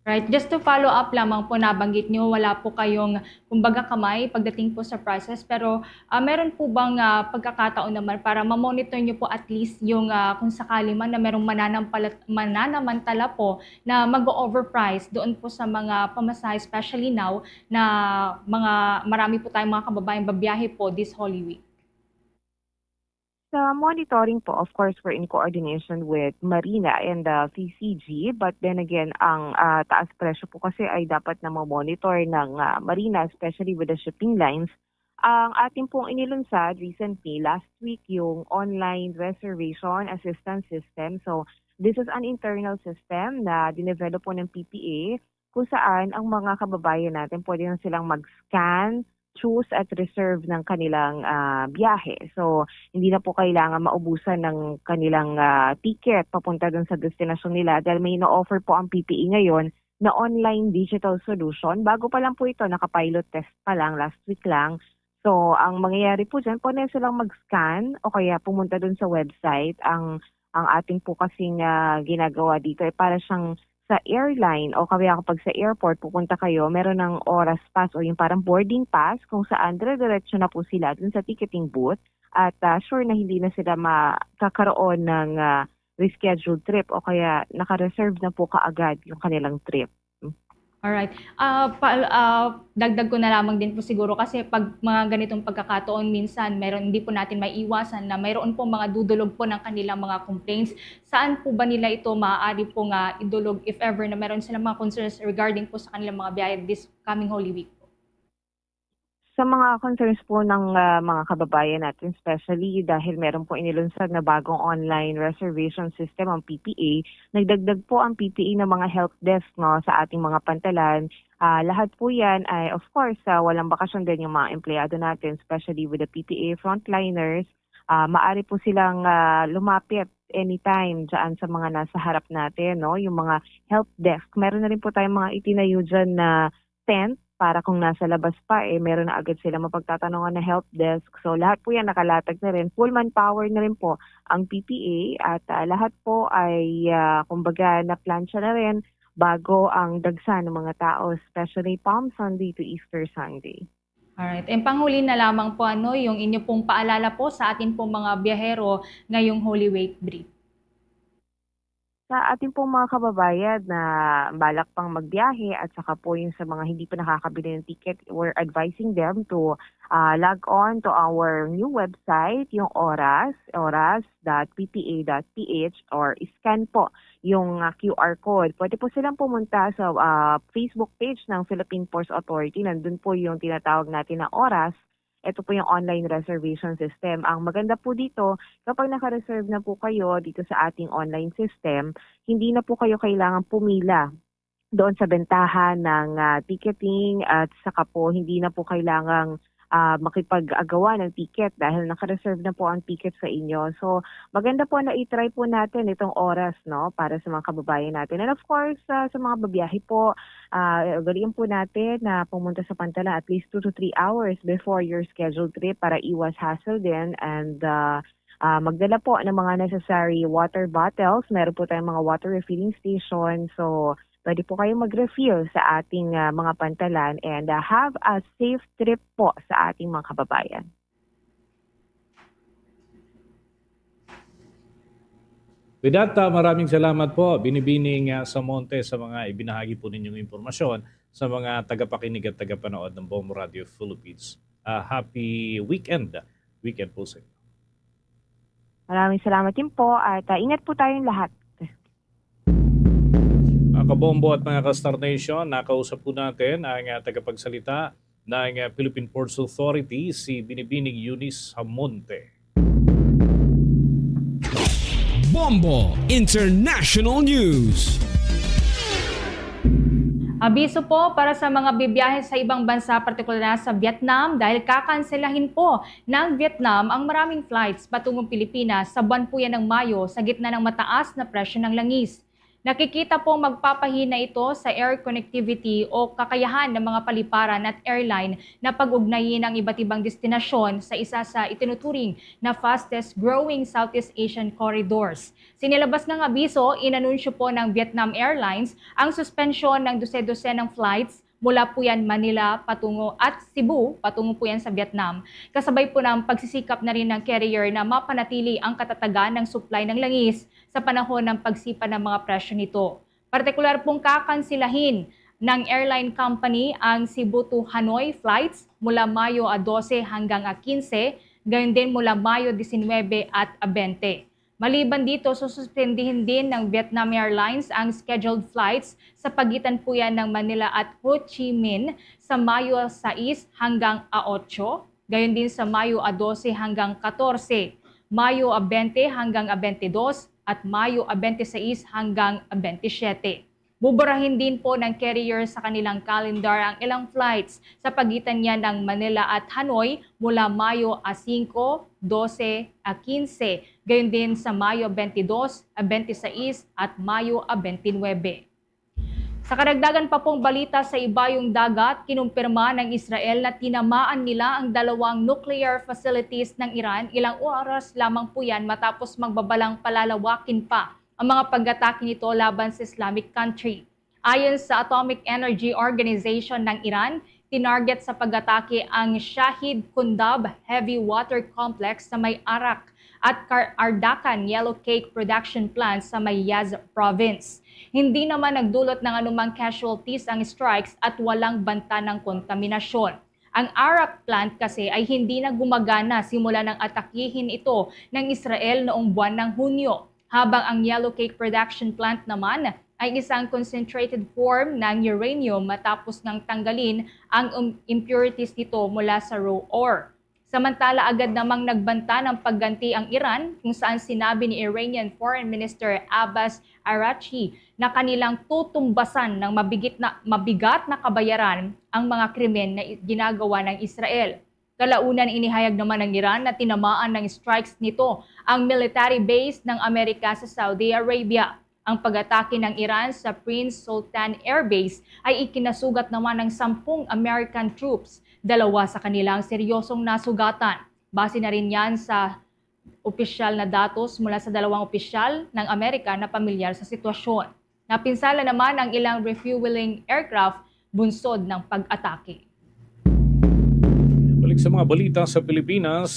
Right. Just to follow up lamang po, nabanggit niyo, wala po kayong, kumbaga, kamay pagdating po sa prices. Pero, ah, meron po bang, ah, pagkakataon naman para ma-monitor niyo po at least yung, ah, kung sakali man na merong mananampalat-, mananamantala po na mag-o-overprice doon po sa mga pamasahe, especially now na mga, marami po tayong mga kababayan babiyahe po this Holy Week? Sa monitoring po, of course, we're in coordination with Marina and the P C G, but then again, ang, ah, taas presyo po kasi ay dapat na ma-monitor ng, ah, Marina, especially with the shipping lines. Ang ating pong inilunsad recently, last week, yung online reservation assistance system. So, this is an internal system na dinevelop po ng P P A kung saan ang mga kababayan natin pwede na silang mag-scan, choose at reserve ng kanilang, ah, biyahe. So, hindi na po kailangan maubusan ng kanilang, ah, ticket papunta dun sa destinasyon nila dahil may ino-offer po ang P P A ngayon na online digital solution. Bago pa lang po ito, naka-pilot test pa lang, last week lang. So, ang mangyayari po diyan, pwede silang mag-scan o kaya pumunta dun sa website. Ang, ang ating po kasing, ah, ginagawa dito ay para siyang sa airline o kaya kapag sa airport pupunta kayo, meron ng oras pass o yung parang boarding pass kung saan dire-diretso na po sila dun sa ticketing booth at, ah, sure na hindi na sila makakaroon ng, ah, rescheduled trip o kaya naka-reserve na po kaagad yung kanilang trip. Alright. Ah, pa ah, dagdag ko na lamang din po siguro kasi 'pag mga ganitong pagkakataon minsan meron, hindi po natin maiiwasan na mayroon pong mga dudulog po ng kanilang mga complaints. Saan po ba nila ito maaari po nga idulog if ever na meron silang mga concerns regarding po sa kanilang mga biyahe this coming Holy Week po? Sa mga concerns po ng, ah, mga kababayan natin, especially dahil meron po inilunsad na bagong online reservation system ang P P A, nagdagdag po ang P P A ng mga help desk, no, sa ating mga pantalan. Ah, lahat po yan ay, of course, ah, walang bakasyon din yung mga empleyado natin, especially with the P P A frontliners. Ah, maaari po silang, ah, lumapit anytime dyan sa mga nasa harap natin, no? Yung mga help desk. Meron na rin po tayong mga itinayo dyan na tent para kung nasa labas pa, eh, meron na agad sila mapagtatanungan na help desk. So, lahat po yan nakalatag na rin. Full manpower na rin po ang P P A at, ah, lahat po ay, ah, kumbaga, na-plan siya na rin bago ang dagsa ng mga tao, especially Palm Sunday to Easter Sunday. Alright. And panghuli na lamang po, ano, yung inyo pong paalala po sa atin pong mga biyahero ngayong Holy Week brief? Sa atin pong mga kababayan na balak pang magbiyahe at saka po yung sa mga hindi pa nakakabili ng ticket, we're advising them to, ah, log on to our new website, yung Oras, oras dot P P A dot P H, or scan po yung, ah, Q R code. Pwede po silang pumunta sa, ah, Facebook page ng Philippine Ports Authority. Nandun po yung tinatawag natin na Oras. Ito po yung online reservation system. Ang maganda po dito, kapag naka-reserve na po kayo dito sa ating online system, hindi na po kayo kailangan pumila doon sa bentahan ng, ah, ticketing at saka po hindi na po kailangang, ah, makipag-agawan ng ticket dahil naka-reserve na po ang ticket sa inyo. So, maganda po na i-try po natin itong Oras, no, para sa mga kababayan natin. And of course, ah, sa mga babiyahe po, ah, ugaliin po natin na pumunta sa pantalan at least two to three hours before your scheduled trip para iwas hassle din and, ah, ah, magdala po ng mga necessary water bottles. Meron po tayong mga water refilling station. So, pwede po kayong mag-refill sa ating, ah, mga pantalan and, ah, have a safe trip po sa ating mga kababayan. With that, ah, maraming salamat po, Binibining, ah, Samonte, sa mga ibinahagi po ninyong impormasyon sa mga tagapakinig at tagapanood ng Bombo Radio Philippines. Ah, happy weekend. Weekend po sa inyo. Maraming salamat din po at, ah, ingat po tayong lahat. Mga kabombo at mga ka-Star Nation, nakausap po natin ang, ah, tagapagsalita ng, ah, Philippine Ports Authority, si Binibining Eunice Hamonte. Bombo International News. Abiso po para sa mga bibiyahe sa ibang bansa, partikular na sa Vietnam, dahil kakanselahin po ng Vietnam ang maraming flights patungong Pilipinas sa buwan po yan ng Mayo sa gitna ng mataas na presyo ng langis. Nakikita pong magpapahina ito sa air connectivity o kakayahan ng mga paliparan at airline na pag-ugnayin ang iba't ibang destinasyon sa isa sa itinuturing na fastest growing Southeast Asian corridors. Sa inilabas ngang abiso, inanunsyo po ng Vietnam Airlines ang suspensyon ng dose-dose ng flights mula po yan Manila patungo at Cebu, patungo po yan sa Vietnam. Kasabay po ng pagsisikap na rin ng carrier na mapanatili ang katatagan ng supply ng langis sa panahon ng pagsipa ng mga presyo nito. Partikular pong kakansilahin ng airline company ang Cebu to Hanoi flights mula Mayo a dose hanggang a quince, gayon din mula Mayo disinwebe at a bente. Maliban dito, sususpendihin din ng Vietnam Airlines ang scheduled flights sa pagitan po yan ng Manila at Ho Chi Minh sa Mayo sais hanggang a otso, gayon din sa Mayo a dose hanggang katorse, Mayo a bente hanggang a bente dos, at Mayo a bente sais hanggang a bente siyete. Buburahin din po ng carrier sa kanilang calendar ang ilang flights sa pagitan niya ng Manila at Hanoi mula Mayo a singko, dose, a kinse, gayon din sa Mayo bente dos, a bente sais, at Mayo a bente nuebe. Sa karagdagan pa pong balita sa ibayong dagat, kinumpirma ng Israel na tinamaan nila ang dalawang nuclear facilities ng Iran ilang oras lamang po yan matapos magbabalang palalawakin pa ang mga pag-atake nito laban sa Islamic Country. Ayon sa Atomic Energy Organization ng Iran, tinarget sa pag-atake ang Shahid Kundab Heavy Water Complex sa may Arak at Kar- Ardakan Yellow Cake Production Plant sa may Yazd Province. Hindi naman nagdulot ng anumang casualties ang strikes at walang banta ng kontaminasyon. Ang Arak plant kasi ay hindi na gumagana simula nang atakihin ito ng Israel noong buwan ng Hunyo, habang ang Yellow Cake Production Plant naman ay isang concentrated form ng uranium matapos ngang tanggalin ang um- impurities nito mula sa raw ore. Samantala, agad namang nagbanta ng pagganti ang Iran, kung saan sinabi ni Iranian Foreign Minister Abbas Araghchi na kanilang tutumbasan ng mabigit na, mabigat na kabayaran ang mga krimen na i- ginagawa ng Israel. Kalaunan, inihayag naman ng Iran na tinamaan ng strikes nito ang military base ng Amerika sa Saudi Arabia. Ang pag-atake ng Iran sa Prince Sultan Air Base ay ikinasugat naman ng sampung American troops. Dalawa sa kanila ang seryosong nasugatan. Base na rin yan sa opisyal na datos mula sa dalawang opisyal ng Amerika na pamilyar sa sitwasyon. Napinsala naman ang ilang refueling aircraft bunsod ng pag-atake. Balik sa mga balita sa Pilipinas,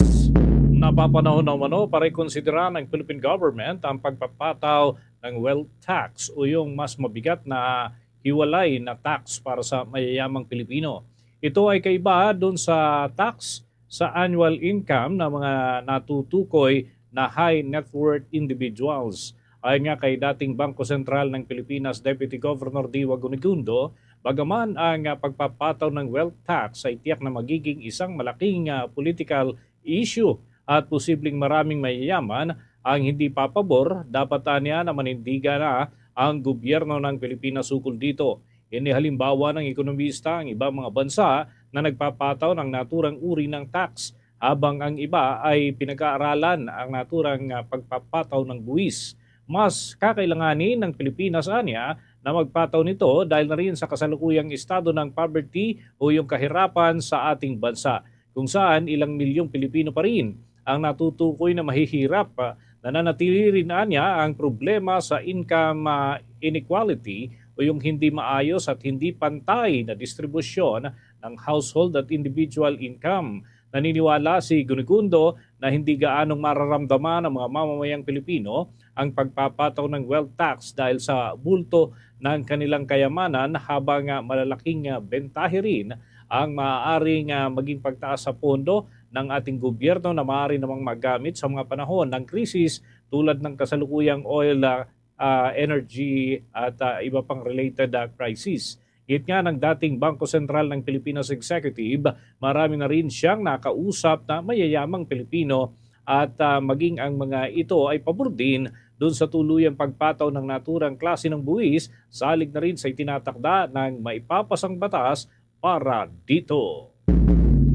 napapanahon na umano para ikonsidera ng Philippine government ang pagpapataw ng wealth tax o yung mas mabigat na hiwalay na tax para sa mayayamang Pilipino. Ito ay kaiba dun sa tax sa annual income ng mga natutukoy na high net worth individuals. Ayon nga kay dating Bangko Sentral ng Pilipinas Deputy Governor Diwa Gunigundo, bagaman ang, ah, pagpapataw ng wealth tax ay tiyak na magiging isang malaking, ah, political issue at posibleng maraming mayayaman ang hindi papabor, dapat aniya na manindigan na ang gobyerno ng Pilipinas ukol dito. Ini halimbawa ng ekonomista ang ibang mga bansa na nagpapataw ng naturang uri ng tax, habang ang iba ay pinag-aaralan ang naturang, ah, pagpapataw ng buwis. Mas kakailanganin ng Pilipinas anya na magpataw nito dahil na rin sa kasalukuyang estado ng poverty o yung kahirapan sa ating bansa, kung saan ilang milyong Pilipino pa rin ang natutukoy na mahihirap. Nananatili rin anya ang problema sa income, ah, inequality o yung hindi maayos at hindi pantay na distribusyon ng household at individual income. Naniniwala si Gunigundo na hindi gaanong mararamdaman ng mga mamamayang Pilipino ang pagpapataw ng wealth tax dahil sa bulto ng kanilang kayamanan, habang, ah, malalaking, ah, bentahe rin ang maaaring, ah, maging pagtaas sa pondo ng ating gobyerno na maaari namang magamit sa mga panahon ng krisis tulad ng kasalukuyang oil, ah, ah, energy at, ah, iba pang related, ah, crisis. Git nga ng dating Bangko Sentral ng Pilipinas Executive, marami na rin siyang nakausap na mayayamang Pilipino at, ah, maging ang mga ito ay pabor din dun sa tuluyang pagpataw ng naturang klase ng buwis, salig na rin sa itinatakda ng maipapasang batas para dito.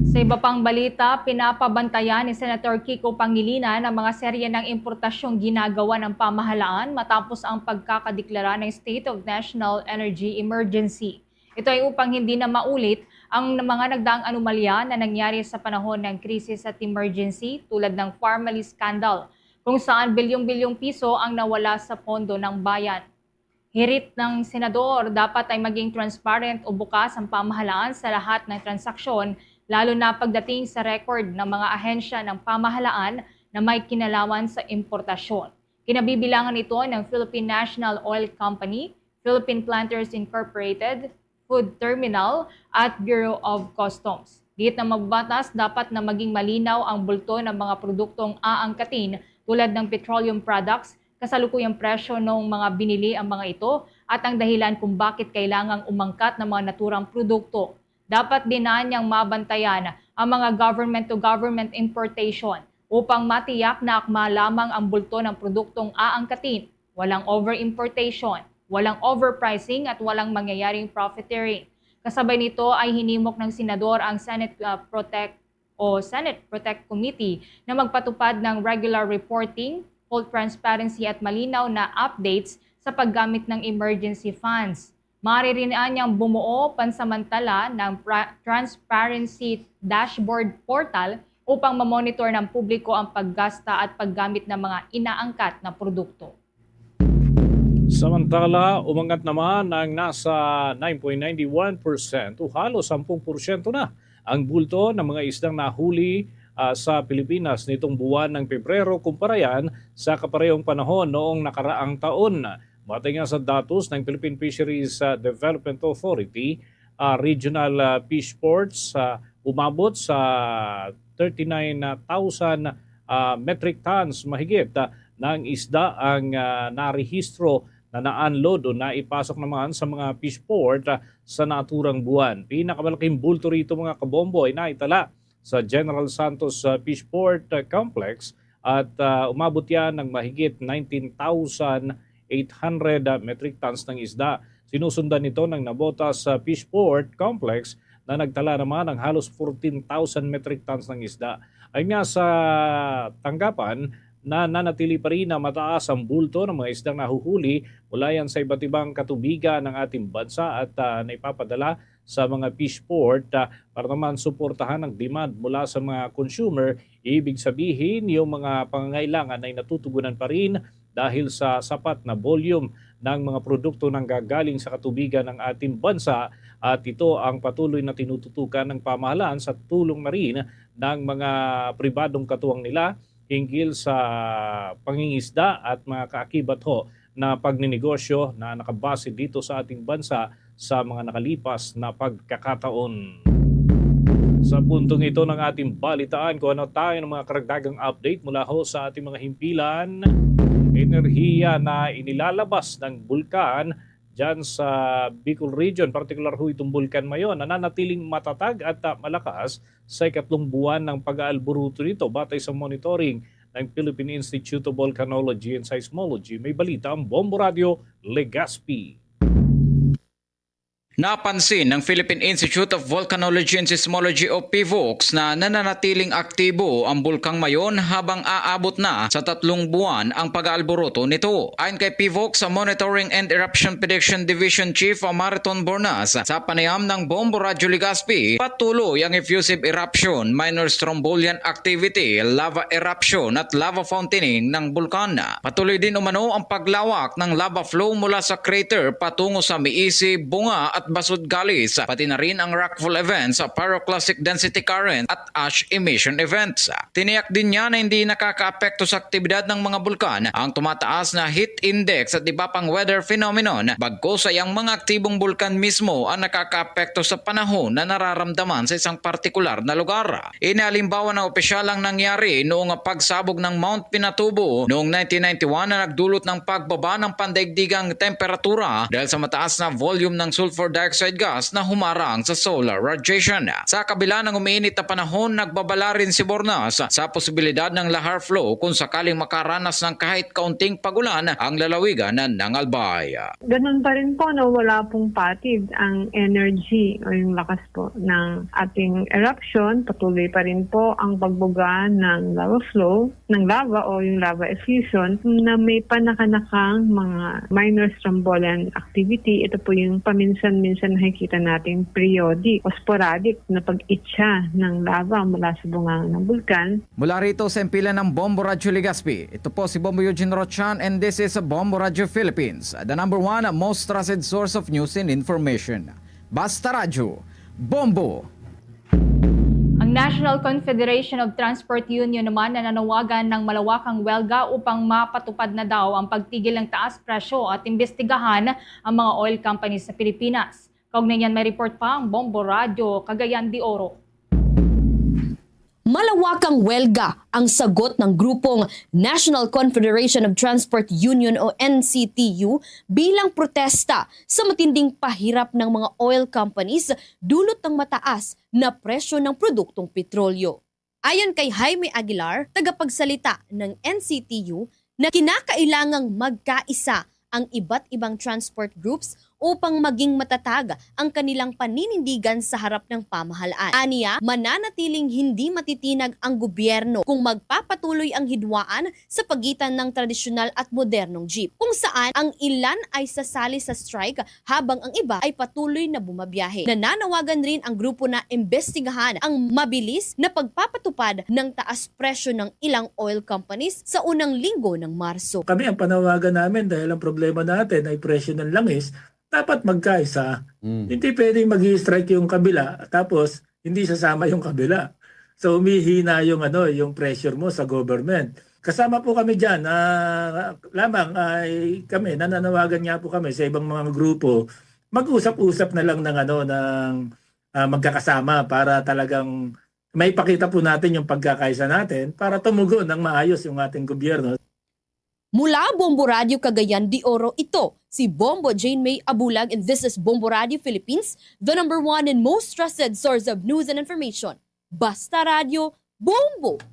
Sa iba pang balita, pinapabantayan ni Senator Kiko Pangilinan ang mga serye ng importasyong ginagawa ng pamahalaan matapos ang pagkakadeklara ng State of National Energy Emergency. Ito ay upang hindi na maulit ang mga nagdaang anomalya na nangyari sa panahon ng krisis at emergency, tulad ng Pharmaly scandal, kung saan bilyong-bilyong piso ang nawala sa pondo ng bayan. Hirit ng senador, dapat ay maging transparent o bukas ang pamahalaan sa lahat ng transaksyon, lalo na pagdating sa record ng mga ahensya ng pamahalaan na may kinalaman sa importasyon. Kinabibilangan ito ng Philippine National Oil Company, Philippine Planters Incorporated, Food Terminal, at Bureau of Customs. Git ng mababatas, dapat na maging malinaw ang bulto ng mga produktong aangkatin, tulad ng petroleum products, kasalukuyang presyo noong mga binili ang mga ito, at ang dahilan kung bakit kailangang umangkat ng mga naturang produkto. Dapat din anyang mabantayan ang mga government-to-government importation upang matiyak na akma lamang ang bulto ng produktong aangkatin, walang over-importation. walang overpricing at walang mangyayaring profiteering. Kasabay nito ay hinimok ng senador ang Senate uh, Protect o Senate Protect Committee na magpatupad ng regular reporting, full transparency at malinaw na updates sa paggamit ng emergency funds. Maaari rin anyang bumuo pansamantala ng pra- Transparency Dashboard Portal upang mamonitor ng publiko ang paggasta at paggamit ng mga inaangkat na produkto. Samantala, umangat naman ang nasa nine point nine one percent o halos sampung porsyento na ang bulto ng mga isdang nahuli ah, sa Pilipinas nitong buwan ng Pebrero kumpara yan sa kaparehong panahon noong nakaraang taon. Matay nga sa datos ng Philippine Fisheries ah, Development Authority, ah, regional ah, fish ports ah, umabot sa thirty-nine thousand ah, metric tons mahigit ah, ng isda ang ah, narehistro na na-unload o naipasok naman sa mga fish port ah, sa naturang buwan. Pinakamalaking bulto rito, mga kabombo, ay naitala sa General Santos ah, Fish Port ah, Complex at ah, umabot yan ng mahigit nineteen thousand eight hundred ah, metric tons ng isda. Sinusundan nito ng Nabotas ah, Fish Port Complex na nagtala naman ng halos fourteen thousand metric tons ng isda. Ayon nga sa tanggapan, nananatili pa rin na mataas ang bulto ng mga isdang nahuhuli mula yan sa iba't ibang katubigan ng ating bansa at ah, naipapadala sa mga fish port ah, para naman suportahan ang demand mula sa mga consumer. Ibig sabihin, yung mga pangangailangan ay natutugunan pa rin dahil sa sapat na volume ng mga produkto nanggagaling sa katubigan ng ating bansa, at ito ang patuloy na tinututukan ng pamahalaan sa tulong na rin ng mga pribadong katuwang nila hinggil sa pangingisda at mga kaakibat ho na pagninegosyo na nakabase dito sa ating bansa sa mga nakalipas na pagkakataon. Sa puntong ito ng ating balitaan, kung ano tayo ng mga karagdagang update mula ho sa ating mga himpilan, enerhiya na inilalabas ng bulkan dyan sa Bicol Region, partikular ho itong Bulkan Mayon, nananatiling matatag at ah, malakas sa ikatlong buwan ng pag-aalburuto nito, batay sa monitoring ng Philippine Institute of Volcanology and Seismology. May balita ang Bombo Radio Legazpi. Napansin ng Philippine Institute of Volcanology and Seismology o PHIVOLCS na nananatiling aktibo ang Bulkang Mayon habang aabot na sa tatlong buwan ang pag-aalboroto nito. Ayon kay PHIVOLCS Monitoring and Eruption Prediction Division Chief Mariton Bornas, sa panayam ng Bombo Radyo Legazpi, patuloy ang effusive eruption, minor strombolian activity, lava eruption at lava fountaining ng bulkan. Patuloy din umano ang paglawak ng lava flow mula sa crater patungo sa Miisi, Bunga at Basud Gallis, pati na rin ang rockfall events, pyroclastic density current at ash emission events. Tiniyak din niya na hindi nakakaapekto sa aktibidad ng mga bulkan ang tumataas na heat index at iba pang weather phenomenon, bagkus ay ang mga aktibong bulkan mismo ang nakakaapekto sa panahon na nararamdaman sa isang partikular na lugar. Ini halimbawa na opisyal ang nangyari noong pagsabog ng Mount Pinatubo noong nineteen ninety-one na nagdulot ng pagbaba ng pandaigdigang temperatura dahil sa mataas na volume ng sulfur dioxide gas na humarang sa solar radiation. Sa kabila ng umiinit na panahon, nagbabala rin si Bornas sa posibilidad ng lahar flow kung sakaling makaranas ng kahit kaunting pag-ulan ang lalawigan ng Albay. Ganun pa rin po, no, wala pong patid ang energy o yung lakas po ng ating eruption. Patuloy pa rin po ang pagbuga ng lava flow, ng lava o yung lava effusion na may panakanakang mga minor strombolian activity. Ito po yung paminsan-minsan nakikita nating periodic o sporadic na pag-itsa ng lava mula sa bunganga ng bulkan. Mula rito sa impilan ng Bombo Radyo Legazpi, ito po si Bombo Eugene Rochan and this is Bombo Radyo Philippines, the number one most trusted source of news and information. Basta Radyo, Bombo! Ang National Confederation of Transport Union naman nananawagan ng malawakang welga upang mapatupad na daw ang pagtigil ng taas presyo at imbestigahan ang mga oil companies sa Pilipinas. Kaugnay niyan, may report pa ang Bombo Radyo Cagayan de Oro. Malawakang welga ang sagot ng grupong National Confederation of Transport Union o N C T U bilang protesta sa matinding pahirap ng mga oil companies dulot ng mataas na presyo ng produktong petrolyo. Ayon kay Jaime Aguilar, tagapagsalita ng N C T U, na kinakailangang magkaisa ang iba't ibang transport groups upang maging matatag ang kanilang paninindigan sa harap ng pamahalaan. Aniya, mananatiling hindi matitinag ang gobyerno kung magpapatuloy ang hidwaan sa pagitan ng tradisyonal at modernong jeep, kung saan ang ilan ay sasali sa strike habang ang iba ay patuloy na bumabiyahe. Nananawagan rin ang grupo na imbestigahan ang mabilis na pagpapatupad ng taas presyo ng ilang oil companies sa unang linggo ng Marso. Kami, ang panawagan namin, dahil ang problema natin ay presyo ng langis, dapat magkaisa. Mm. Hindi pwedeng mag-strike yung kabila tapos hindi sasama yung kabila. So, humihina yung, ano, yung pressure mo sa government. Kasama po kami diyan. Ah, lamang ay kami, nananawagan nga po kami sa ibang mga grupo, mag-usap-usap na lang ng, ano, ng ah, magkakasama para talagang maipakita po natin yung pagkakaisa natin para tumugon ng maayos yung ating gobyerno. Mula Bombo Radyo Cagayan de Oro, ito si Bombo Jane May Abulag, and this is Bombo Radyo Philippines, the number one and most trusted source of news and information. Basta Radyo, Bombo!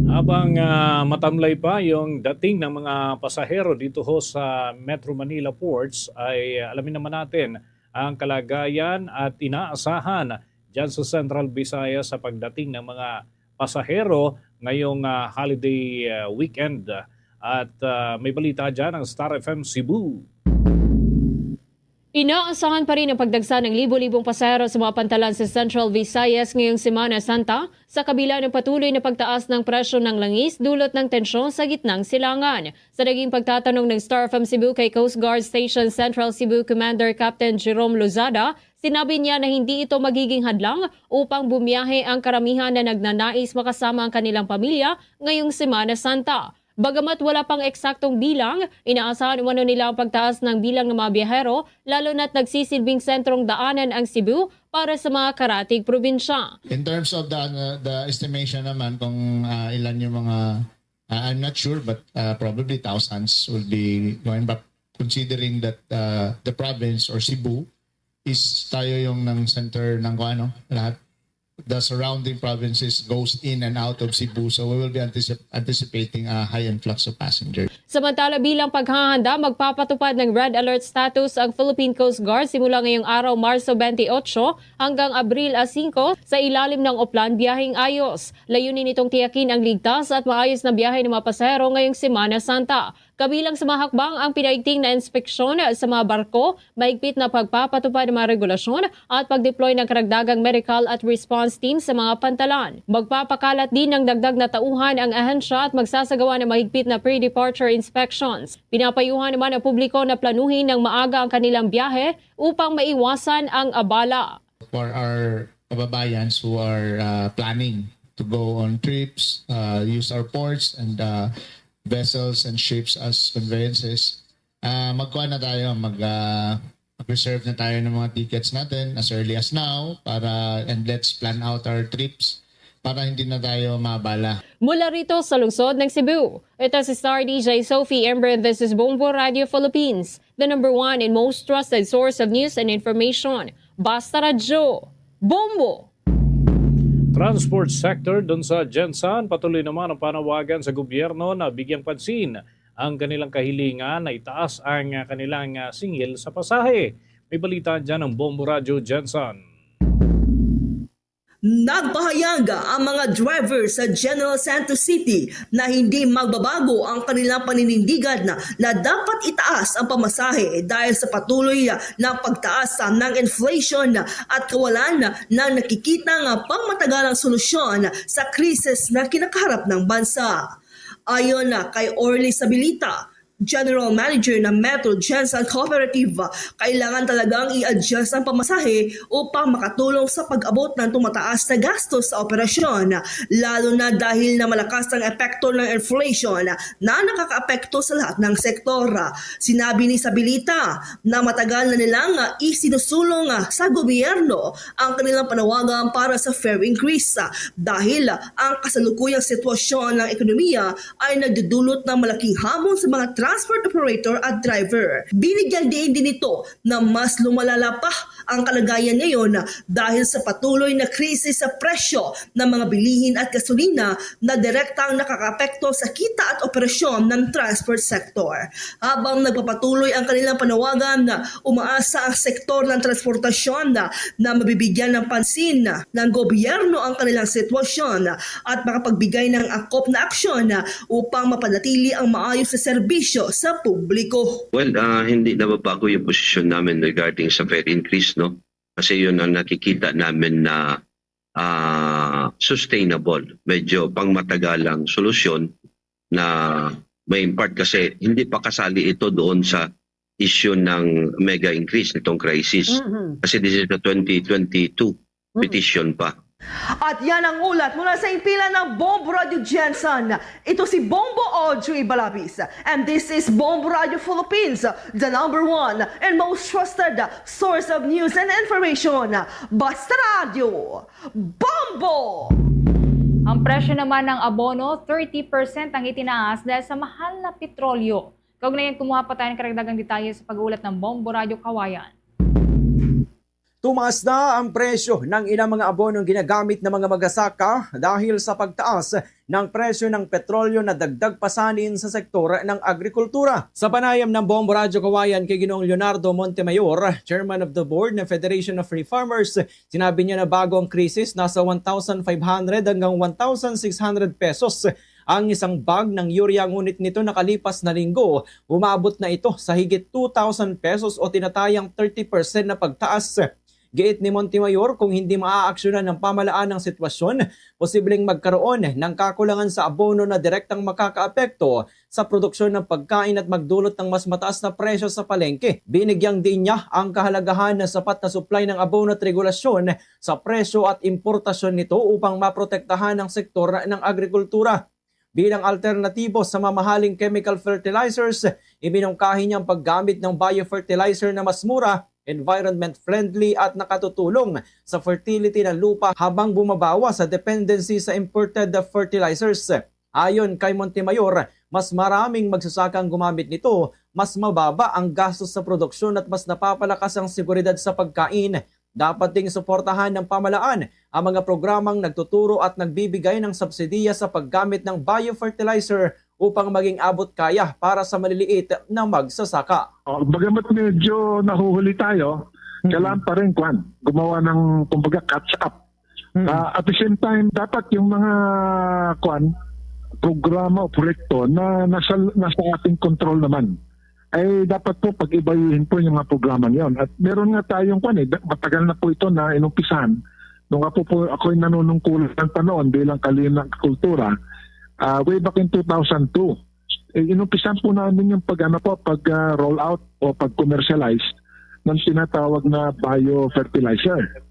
Habang ah, matamlay pa yung dating ng mga pasahero dito ho sa Metro Manila ports, ay alamin naman natin ang kalagayan at inaasahan dyan sa Central Visayas sa pagdating ng mga pasahero ngayong ah, holiday ah, weekend. At ah, may balita dyan ang Star F M Cebu. Inaasahan pa rin ang pagdagsa ng libo-libong pasahero sa mga pantalan sa Central Visayas ngayong Semana Santa, sa kabila ng patuloy na pagtaas ng presyo ng langis dulot ng tensyon sa gitnang silangan. Sa naging pagtatanong ng Star F M Cebu kay Coast Guard Station Central Cebu Commander Captain Jerome Lozada, sinabi niya na hindi ito magiging hadlang upang bumiyahe ang karamihan na nagnanais makasama ang kanilang pamilya ngayong Semana Santa. Bagamat wala pang eksaktong bilang, inaasahan umano nila ang pagtaas ng bilang ng mga biyahero, lalo na't nagsisilbing sentrong daanan ang Cebu para sa mga karatig probinsya. In terms of the ano, the estimation naman kung ah, ilan yung mga ah, I'm not sure, but ah, probably thousands will be going back, considering that ah, the province or Cebu is tayo yung ng center ng kung ano, lahat. The surrounding provinces goes in and out of Cebu, so we will be anticip- anticipating a high influx of passengers. Samantala, bilang paghahanda, magpapatupad ng red alert status ang Philippine Coast Guard simula ngayong araw, Marso twenty-eight, hanggang Abril singko sa ilalim ng Oplan Biyaheng Ayos. Layunin nitong tiyakin ang ligtas at maayos na biyahe ng mga pasahero ngayong Semana Santa. Kabilang sa mga hakbang ang pinaigting na inspeksyon sa mga barko, mahigpit na pagpapatupad ng mga regulasyon at pag-deploy ng karagdagang medical at response team sa mga pantalan. Magpapakalat din ng dagdag na tauhan ang ahensya at magsasagawa ng mahigpit na pre-departure inspections. Pinapayuhan naman ang publiko na planuhin ng maaga ang kanilang biyahe upang maiwasan ang abala. For our kababayans who are uh, planning to go on trips, uh, use our ports and uh, vessels and ships as conveyances, uh, magkuha na tayo, mag, uh, mag-reserve na tayo ng mga tickets natin as early as now para and let's plan out our trips para hindi na tayo mabala. Mula rito sa lungsod ng Cebu, ito si Star D J Sophie Ember. This is Bombo Radio Philippines, the number one and most trusted source of news and information. Basta Radyo, Bombo! Transport sector dun sa GenSan, patuloy naman ang panawagan sa gobyerno na bigyang pansin ang kanilang kahilingan na itaas ang kanilang ah, singil sa pasahe. May balita dyan ang Bombo Radyo, GenSan. Nagpahayag ang mga driver sa General Santos City na hindi magbabago ang kanilang paninindigan na, na dapat itaas ang pamasahe dahil sa patuloy na pagtaas ng inflation at kawalan ng nakikitang pangmatagalang solusyon sa krisis na kinakaharap ng bansa. Ayon kay Orly Sabilita, General Manager ng Metro GenSan Cooperative, kailangan talagang i-adjust ang pamasahe upang makatulong sa pag-abot ng tumataas na gastos sa operasyon, lalo na dahil na malakas ang epekto ng inflation na nakakaapekto sa lahat ng sektor. Sinabi ni Sabilita na matagal na nilang isinusulong sa gobyerno ang kanilang panawagan para sa fare increase dahil ang kasalukuyang sitwasyon ng ekonomiya ay nagdudulot ng malaking hamon sa mga transport operator at driver. Binigyan diin din ito na mas lumalala pa ang kalagayan ngayon dahil sa patuloy na krisis sa presyo ng mga bilihin at gasolina na direktang nakakaapekto sa kita at operasyon ng transport sector. Habang nagpapatuloy ang kanilang panawagan, umaasa ang sektor ng transportasyon na mabibigyan ng pansin ng gobyerno ang kanilang sitwasyon at makapagbigay ng angkop na aksyon upang mapanatili ang maayos na serbisyo sa publiko. Well, ah, hindi nababago yung posisyon namin regarding sa fare increase, no? Kasi yun ang nakikita namin na ah, sustainable, medyo pangmatagalang solusyon na may in part kasi hindi pa kasali ito doon sa issue ng mega increase nitong crisis. Mhm. Kasi this is the twenty twenty-two petition pa. At yan ang ulat mula sa impilan ng Bombo Radio Gensan. Ito si Bombo Audrey Balabis. And this is Bombo Radio Philippines, the number one and most trusted source of news and information. Basta Radio, Bombo! Ang presyo naman ng abono, thirty percent ang itinaas dahil sa mahal na petrolyo. Kaugnay yan, kumuha pa tayo ng karagdagang detalye sa pag-uulat ng Bombo Radyo Kawayan. Tumaas na ang presyo ng ilang mga abonong ginagamit ng mga magasaka dahil sa pagtaas ng presyo ng petrolyo na dagdag pasanin sa sektor ng agrikultura. Sa panayam ng Bombo Radyo Kawayan kay Ginoong Leonardo Montemayor, Chairman of the Board ng Federation of Free Farmers, sinabi niya na bago ang krisis, nasa one thousand five hundred hanggang one thousand six hundred pesos ang isang bag ng urea, ngunit nito nakalipas na linggo, umabot na ito sa higit two thousand pesos o tinatayang thirty percent na pagtaas. Giit ni Montemayor, kung hindi maaaksyonan ng pamahalaan ang sitwasyon, posibleng magkaroon ng kakulangan sa abono na direktang makakaapekto sa produksyon ng pagkain at magdulot ng mas mataas na presyo sa palengke. Binigyang diin niya ang kahalagahan ng sapat na supply ng abono at regulasyon sa presyo at importasyon nito upang maprotektahan ang sektor ng agrikultura. Bilang alternatibo sa mamahaling chemical fertilizers, iminungkahi niya ang paggamit ng biofertilizer na mas mura, environment-friendly at nakatutulong sa fertility ng lupa habang bumabawas sa dependency sa imported fertilizers. Ayon kay Montemayor, mas maraming magsasaka ang gumamit nito, mas mababa ang gastos sa produksyon at mas napapalakas ang seguridad sa pagkain. Dapat ding suportahan ng pamahalaan ang mga programang nagtuturo at nagbibigay ng subsidiya sa paggamit ng biofertilizer upang maging abot kaya para sa maliliit na magsasaka. Oh, bagamat medyo nahuhuli tayo, Mhm. kailangan pa rin, kwan, gumawa ng, kumbaga, catch up. Mhm. Ah, at the same time, dapat yung mga, kwan, programa o proyekto na nasa, nasa ating control naman, ay dapat po pag-ibayuhin po yung mga programa yon. At meron nga tayong, kwan, eh, da- matagal na po ito na inumpisahan. Nung ako po, ako'y nanunungkulan pa noon bilang kalihim ng agrikultura, ah, way back in two thousand two, eh, inumpisahan po namin yung pag, ano po, pag, ah, roll out o pag-commercialize ng tinatawag na biofertilizer.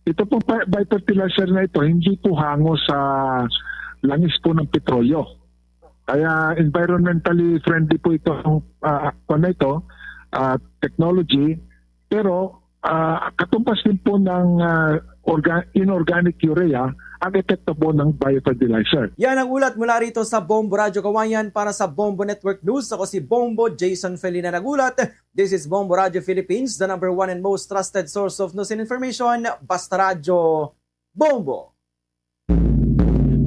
Ito pong pa- biofertilizer na ito, hindi po hango sa langis po ng petrolyo. Kaya environmentally friendly po itong, ah, kwan na ito, ah, technology. Pero, ah, katumbas din po ng, ah, orga- inorganic urea ang epekto po ng biofertilizer. Yan ang ulat mula rito sa Bombo Radyo Kawayan. Para sa Bombo Network News, ako si Bombo Jason Felina nagulat. This is Bombo Radyo Philippines, the number one and most trusted source of news and information. Basta Radyo, Bombo!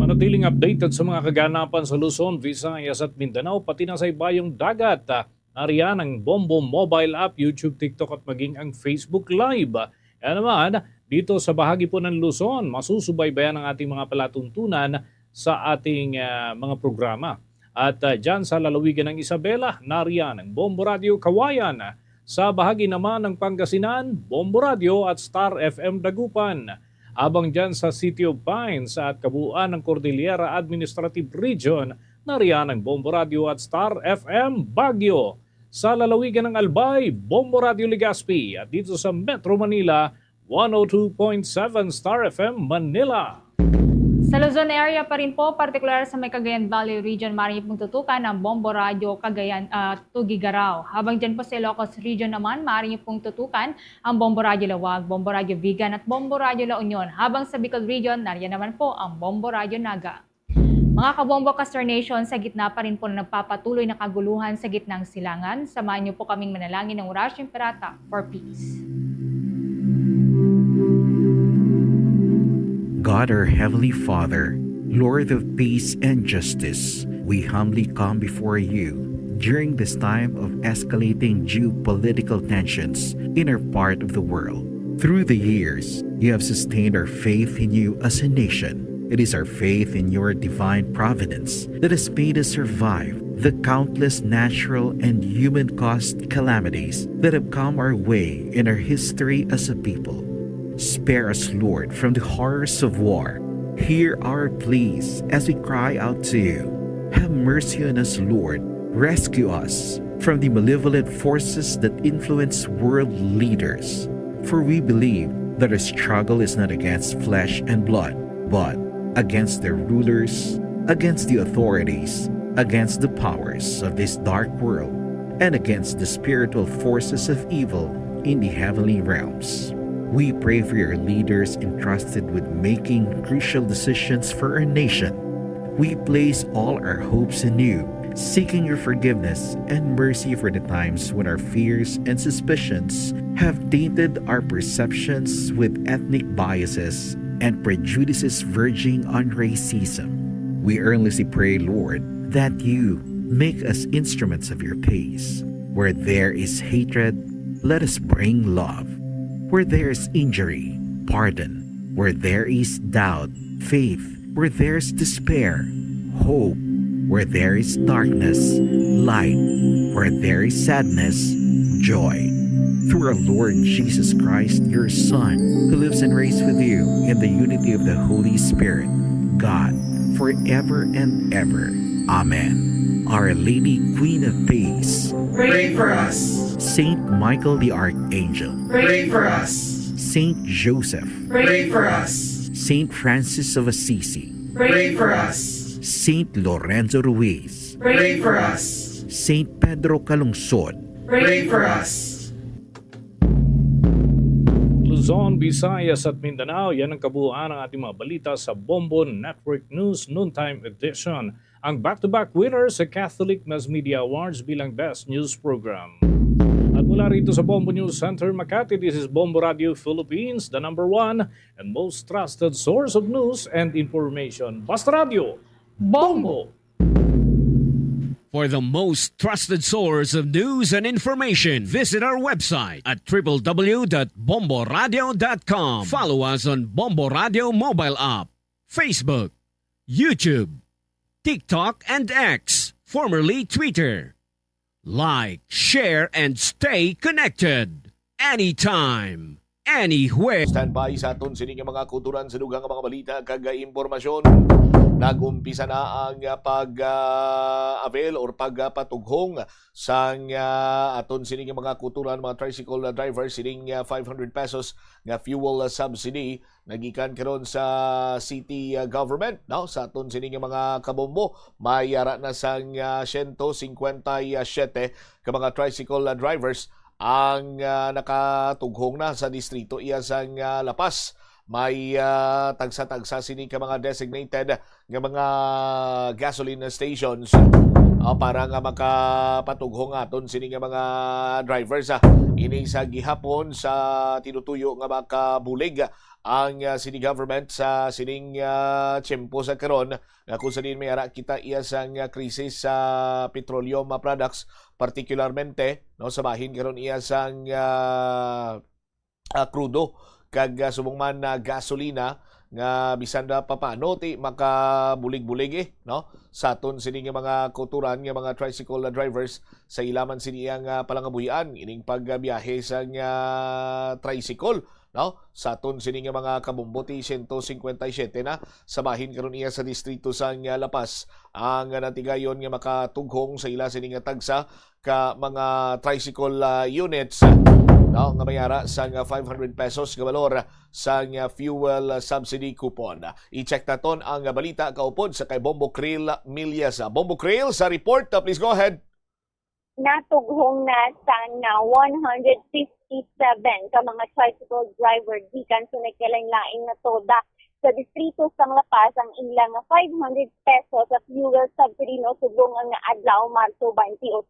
Manatiling updated sa mga kaganapan sa Luzon, Visayas at Mindanao, pati na sa ibayong dagat. Nariyan ang Bombo mobile app, YouTube, TikTok at maging ang Facebook Live. Kaya naman, dito sa bahagi po ng Luzon, masusubaybayan ang ating mga palatuntunan sa ating, ah, mga programa. At, ah, dyan sa lalawigan ng Isabela, nariyan ang Bombo Radyo Kawayan. Sa bahagi naman ng Pangasinan, Bombo Radyo at Star F M Dagupan. Habang dyan sa City of Pines at kabuuan ng Cordillera Administrative Region, nariyan ang Bombo Radyo at Star F M Baguio. Sa lalawigan ng Albay, Bombo Radyo Legazpi, at dito sa Metro Manila, one oh two point seven Star F M Manila. Sa Luzon area pa rin po, partikular sa may Cagayan Valley Region, maaari niyo pong tutukan ang Bombo Radyo Cagayan, ah, Tuguegarao. Habang dyan po sa Ilocos Region naman, maaari niyo pong tutukan ang Bombo Radyo Laoag, Bombo Radyo Vigan at Bombo Radyo La Union. Habang sa Bicol Region, nariyan naman po ang Bombo Radyo Naga. Mga kabombo ka Star Nation, sa gitna pa rin po ng nagpapatuloy na kaguluhan sa gitnang silangan, samahan niyo po kaming manalangin ng Orasyo Imperata for peace. God, our Heavenly Father, Lord of peace and justice, we humbly come before you during this time of escalating geopolitical tensions in our part of the world. Through the years, you have sustained our faith in you as a nation. It is our faith in your divine providence that has made us survive the countless natural and human caused calamities that have come our way in our history as a people. Spare us, Lord, from the horrors of war. Hear our pleas as we cry out to you. Have mercy on us, Lord. Rescue us from the malevolent forces that influence world leaders. For we believe that our struggle is not against flesh and blood, but against the rulers, against the authorities, against the powers of this dark world, and against the spiritual forces of evil in the heavenly realms. We pray for your leaders entrusted with making crucial decisions for our nation. We place all our hopes in you, seeking your forgiveness and mercy for the times when our fears and suspicions have tainted our perceptions with ethnic biases and prejudices verging on racism. We earnestly pray, Lord, that you make us instruments of your peace. Where there is hatred, let us bring love. Where there is injury, pardon. Where there is doubt, faith. Where there is despair, hope. Where there is darkness, light. Where there is sadness, joy. Through our Lord Jesus Christ, your Son, who lives and reigns with you in the unity of the Holy Spirit, God, forever and ever. Amen. Our Lady, Queen of Peace, Pray for us. Saint Michael the Archangel, Pray for us. Saint Joseph, Pray for us. Saint Francis of Assisi, Pray for us. Saint Lorenzo Ruiz, Pray for us. Saint Pedro Calungsod, Pray for us. Luzon, Visayas at Mindanao, yan ang kabuuan ng ating mga balita sa Bombo Network News Noontime Edition. Ang back-to-back winner sa Catholic Mass Media Awards bilang Best News Program. At mula rito sa Bombo News Center, Makati, this is Bombo Radio Philippines, the number one and most trusted source of news and information. Basta Radio, Bombo! For the most trusted source of news and information, visit our website at w w w dot bomboradio dot com. Follow us on Bombo Radio mobile app, Facebook, YouTube, TikTok, and X, formerly Twitter. Like, share, and stay connected anytime, anywhere. Standby sa aton sini nga mga kuturan sa dugang nga mga balita kag impormasyon. Nag-umpisa na ang pag-avail or pagpatughong sang ah, aton sini nga mga kuturan, mga tricycle drivers, sining ah, five hundred pesos nga fuel subsidy nagikan karon sa city ah, government, no, sa aton sini nga mga kabombo. May ara na sang ah, siyento singkwenta y siyete ka mga tricycle ah, drivers ang ah, nakatughong na sa distrito iya sang ah, La Paz. May ah, tagsa-tagsa sini ka mga designated nga mga gasoline stations ah, para nga makapatughong aton sini nga mga drivers ah. Ini sa gihapon sa tinutuyo nga makabulig ang ah, city government sa sining ah, tiyempo sa karon nga kung sa diin may ara kita iya sang ah, krisis sa petroleum ah, products, partikularmente, no, sa bahin karon iya sang ah, ah, krudo kag ah, subong man na gasolina nga bisan na papano ti makabulig-bulig eh, no, sa aton sini nga mga kauturan nga mga tricycle drivers sa ila man sini iya nga palangabuhian ining pagbiyahe sang ah, tricycle, no, sa aton sini nga mga kabombo ti siyento singkwenta y siyete na sa bahin karon iya sa distrito sang ah, La Paz ang natigayon nga makatughong sa ila sini nga tagsa ka mga tricycle ah, units, no, nga may ara sang ah, five hundred pesos nga balor sang ah, fuel ah, subsidy coupon. I-check naton ang ah, balita kaupod sa kay Bombo Krill Milyas. Ah, Bombo Krill sa report, ah, please go ahead. Natughong na sang ah, one hundred fifty-seven ka mga tricycle driver gikan sa nagkalain-lain nga toda sa distrito sang La Paz ang ilang five hundred pesos sa fuel subsidy, no, subong nga adlaw, Marso twenty-eight.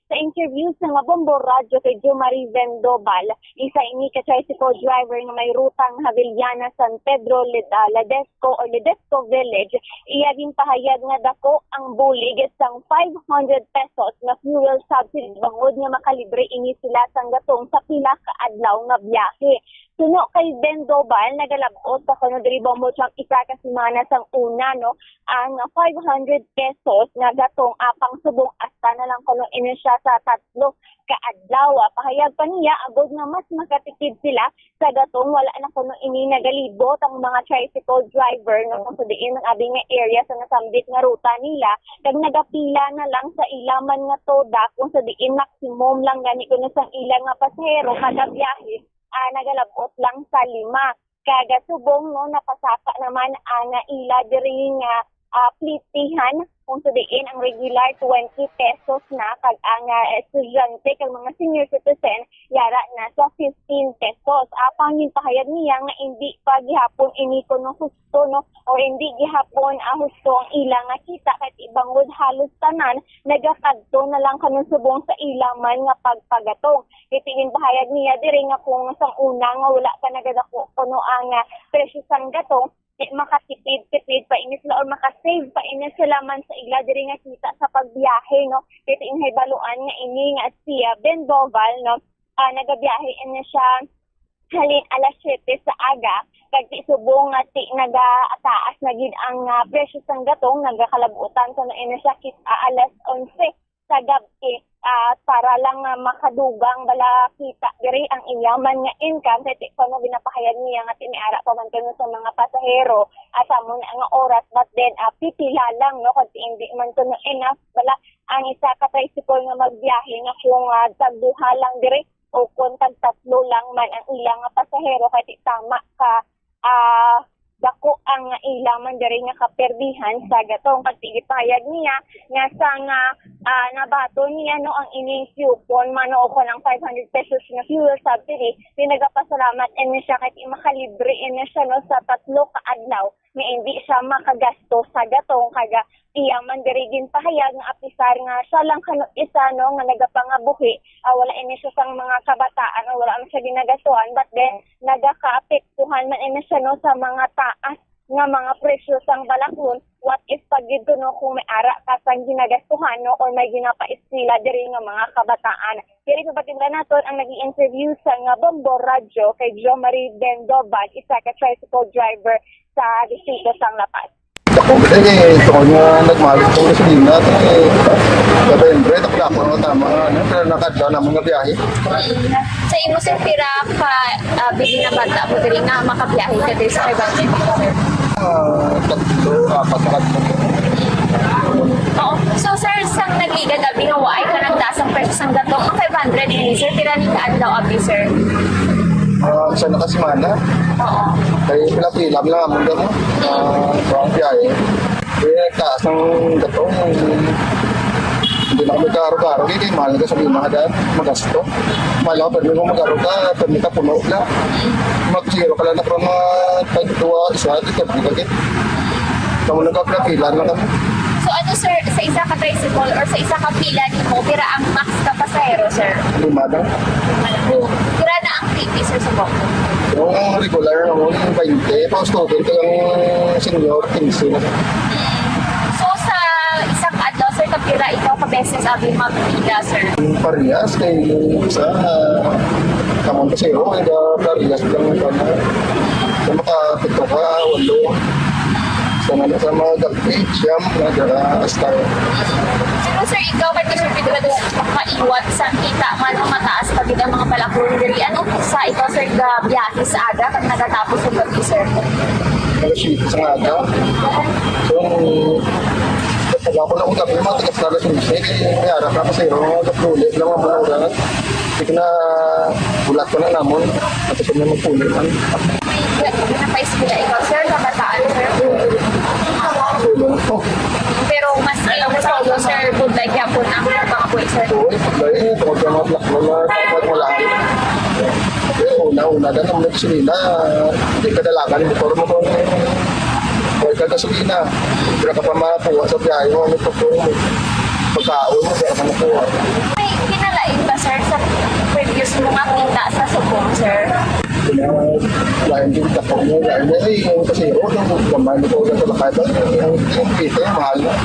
Sa interview sa nga Bombo Radyo kay Jo Marie Vendobal, isa ini ka tricycle driver nga may rutang Havillana, San Pedro, Led-, ah, Ledesco o Ledesco Village, iya ginpahayag nga dako ang bulig sang five hundred pesos nga fuel subsidy bangod nga makalibre ini sila sang gatong sa pila ka adlaw nga biyahe. Suno kay Vendobal, nagalab-ot pa kuno diri, Bombo, sang isa ka semana sang una, no, ang five hundred pesos nga gatong apang subong hasta na lang kuno ini siya sa tatlo ka adlaw. Pahayag pa niya, agod nga mas makatipid sila sa gatong, wala na kuno ini nagalibot ang mga tricycle driver, no, kung sa diin ang abi nga area sa nasambit nga ruta nila, kag nagapila na lang sa ila man nga TODA, kung sa diin maximum lang gani kuno sang ila nga pasahero kada biyahe, ah, nagalab-ot lang sa lima. Kag subong, no, napasaka naman ang ila diri nga, ah, plitihan, kung sa diin ang regular twenty pesos na, kag ang, ah, estudyante kag mga senior citizen yara na sa fifteen pesos. Apang ginpahayag niya nga indi pa gihapon ini kuno husto, no, o indi gihapon, ah, husto ang ila nga kita, kay bangod halos tanan nagakadto na lang kanon subong sa ila man nga pagpagatong. Kay ginpahayag niya diri nga kung sang una nga wala pa nagadako kuno ang, ah, presyo sang gatong, di makatipid-tipid pa ini sila or makasave pa ini sila man sa ila diri nga kita sa pagbiyahe, no? Kay ginhibaluan nga ini nga si, ah, Vendobal, no, ah, nagabiyahe ini siya halin alas siyete sa aga, kag ti subong nga ti nagataas na gid ang, ah, presyo sang gatong, nagakalab-utan kuno ini siya kit-, ah, alas onse sa gab-i, ah, para lang nga makadugang bala kita diri ang iya man nga income, kay ti kuno ginapahayag niya nga ti may ara pa man kuno sa mga pasahero at amo na nga oras, but then, ah, pipila lang, no, kag ti indi man kuno enough bala ang isa ka tricycle nga magbiyahe nga kung, ah, tagduha lang diri o kung tagtatlo lang man ang ila nga pasahero, kay ti tama ka, ah, dako ang ila man diri nga kaperdihan sa gatong. Kag ti gipahayag niya nga sa nga, ah, nabaton niya, no, ang ining coupon man o kon ang five hundred pesos nga fuel subsidy, di nagapasalamat ini siya kay ti makalibre ini siya, no, sa tatlo ka adlaw nga indi siya makagasto sa gatong, kag iya man diri ginpahayag nga apisar nga siya lang kano isa, no, nga nagapangabuhi, ah, wala ini siya sang mga kabataan, wala man siya ginagastuhan, but then nagakaapektuhan man ini siya, no, sa mga taas nga mga presyo sang balaklon. What if pa gid, no, kung may ara ka sang ginagastuhan, no, or may ginapaeskwela diri nga mga kabataan? Diri pa batin naton ang nag-i-interview sa nga Bombo Radyo kay Jo Marie Bendoval, isa ka tricycle driver sa distrito sang La Paz. Ako, eh, tungod nga nagmalit ko sa gasolina, eh, sa November, tapos ako nga tama, ano, pero nakadlaw naman nga biyahe. Sa imo, sir, pira ka, ah, bili na bata mo diri nga makabiyahe ka diri sa five hundred, sir? Ah, tatlo, apat na kadto. Oo. So, sir, sang nagligad abi nga waay ka nagtaas ang presyo sang gatong, ang five hundred ini, sir, pira ni ka adlaw abi, sir? Ah, isa na ka semana. Oo. Kay pila-pila lang ang damo. Ah, so ang biyahe. Eh, taas ang gatong. Hindi na kami karo-karo. Kaya kay mahal na gasolina kada magasto. Mahal ako, pero kung mag-aro ka, pero may kapuno na. Mag-zero ka lang na, pero mga tag-, dua, isa, di ka, di ka, di. Kamu nagkapila-pila na kami. So, ano, sir, sa isa ka tricycle or sa isa ka pila nimo, pira ang max ka pasahero, sir? Lima lang. Pira na ang T P, sir, sa Bangko? Yung regular na mo, yung twenty, pa student, yung senior, quince na. So, sa isang adlaw, sir, kapira ikaw ka beses abi magpila, sir? Parehas kay sa, ah, kamon kasi, oh, kay parehas lang ito na. Sa makapito ka, walo. Sa mga, sa mga gagpit, siyam, mga dara, hasta. Pero, sir, ikaw, kay Sir Pedro, maiwat sa kita man ang mataas pa gid ang mga balaklon diri. Ano sa ikaw, sir, ga biyahe sa aga kag nagatapos sa gabi, sir? Alas siyete sa aga. So, wala ko na akong gabi, mga tagas na alas onse, kaya may arak na ako sa iro, mga gabi ulit lang, mga oras. Sige na, bulat ko na namon. Tapos na magpulit, ano? Napaeskwela ikaw, sir, kabataan, sir? Tulong ko. Pero mas ikaw sa ulo, sir, good like yapon ang mga boy, sir. Oo, good like. Tungod sa mga black, wala, wala. Nauna na naman ang gasolina, di kadalagan yung motor mo kung may ka gasolina. Wala ka pa makakuha sa biyahe mo, ano pa po mo. Pagkaon mo, wala ka makuha. May kinalain ba, sir, sa previous mo nga kita sa Subong, sir? Kaya, lain din ka po mo, lain mo, eh, yung kasi, oh, nung kamay mo ko, sa lakay ba, yung, yung pito, mahal na.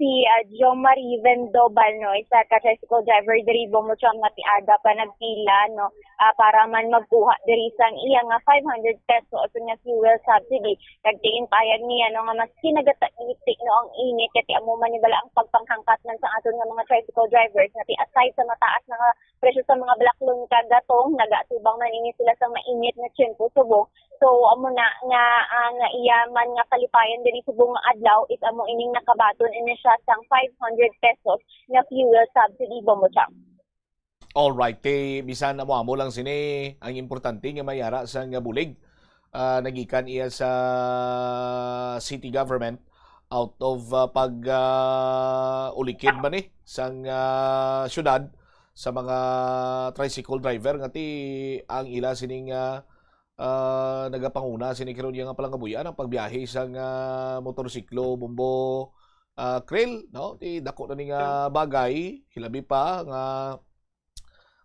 Si, ah, Jo Marie Vendobal, no, isa ka tricycle driver diri Bombo Cham nga ti aga pa nagpila, no, ah, para man magkuha diri sang iya nga five hundred pesos nga fuel subsidy. Kag diin payag niya, no, nga mas kinagataiti, no, ang init, kay amo man ni bala ang pagpanghangkat man sa aton nga mga tricycle drivers, nga ti aside sa mataas na nga presyo sa mga balaklon kag gatong, nagatubang man ini sila sa mainit nga tiyempo subong. So, amo na nga, ah, nga iya man nga kalipayan diri subong nga adlaw is amo ining nakabaton ini siya sang five hundred pesos nga fuel subsidy, Bombo Cham. Alright, kay bisan amo-amo lang sini, ang importante nga may ara sang bulig, ah, nagikan iya sa city government out of, ah, pag, ah, ulikid man eh sang, ah, syudad sa mga tricycle driver nga ti ang ila sining, ah, ah, nagapanguna sini karon iya nga palangabuhian ang pagbiyahe sang, ah, motorsiklo, Bombo, ah, Krill, no? Ti dako na ni nga bagay, hilabi pa nga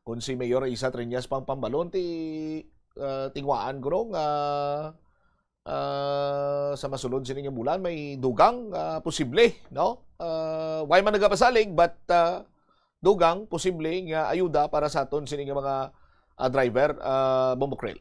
kung si Mayor Risa Treñas pang pambalon, ti, ah, tingwaan ko no nga, ah, sa masulod sini nga bulan may dugang, ah, posible, no? Ah, way man nagapasalig, but, ah, dugang posible nga ayuda para sa aton sini nga mga, ah, driver, ah, Bombo Krill.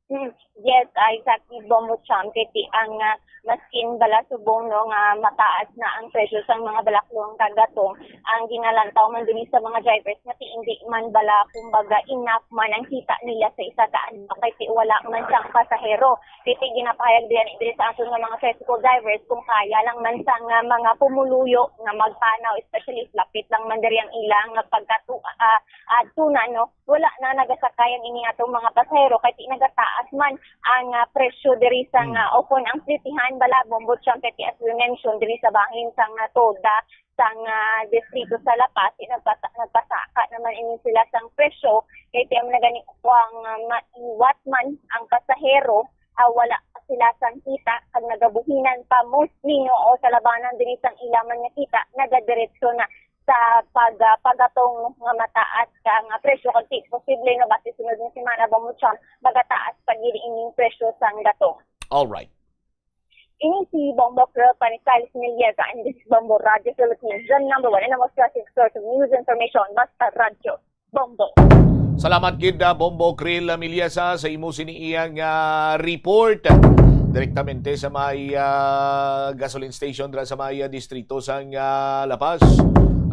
Mm, yes, ah, exactly, Bombo Cham. Kay ti ang, ah, maskin bala subong, no, nga mataas na ang presyo sang mga balaklon kag gatong, ang ginalantaw man diri sa mga drivers nga ti indi man bala, kumbaga, enough man ang kita nila sa isa ka adlaw kay ti wala man sang pasahero. Kay ti ginapahayag diri, diri sa aton nga mga tricycle drivers kung kaya lang man sang, ah, mga pumuluyo nga magpanaw, especially if lapit lang man diri ang ilang pagkatu-, ah, ah, tuna, no? Wala na nagasakay ang ini atong mga pasahero kay ti nagataas man ang, ah, presyo diri sa, hmm, nga, o kung ang plitihan bala, Bombo Cham, kay ti as we mentioned diri sa bahin sang, ah, TODA sang, ah, distrito sa La Paz, ti nagpasa-, nagpasaka naman ini sila sang presyo kay ti amo na gani kung, ah, maiwat man ang pasahero, ah, wala sila sang kita kag nagabuhinan pa mostly, no, o sa labanan diri sang ila man nga kita nagadiretso na sa pag, ah, pagatong nga mataas ka nga presyo kag ti posible nga basi sunod nga semana, Bombo Cham, magataas pa gid ining presyo sang gatong. Alright. Ini si Bombo Krill Panizales Miliesa, and this is Bombo Radyo Philippines, the number one and the most trusted source of news information, basta radyo, Bombo. Salamat gid, ah, Bombo Krill Miliesa, sa imo sini iyang, ah, report direktamente sa may, ah, gasoline station dira sa may, ah, distrito sang, ah, La Paz.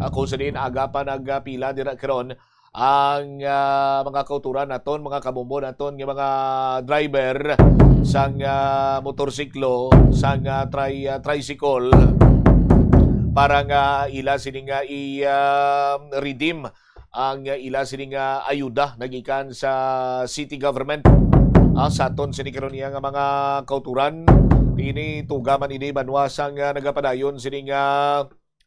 Ako sa din aga pa nagpila dira karon ang, ah, mga kauturan naton, mga kabombo naton nga mga driver sang, ah, motorsiklo, sang, ah, tri-, ah, tricycle para nga ila sini nga i, ah, redeem ang ila sini nga ayuda nagikan sa city government. Ah, sa aton sini karon niya nga mga kauturan, ini tuga man ini banwa sang, ah, nagapadayon sini nga,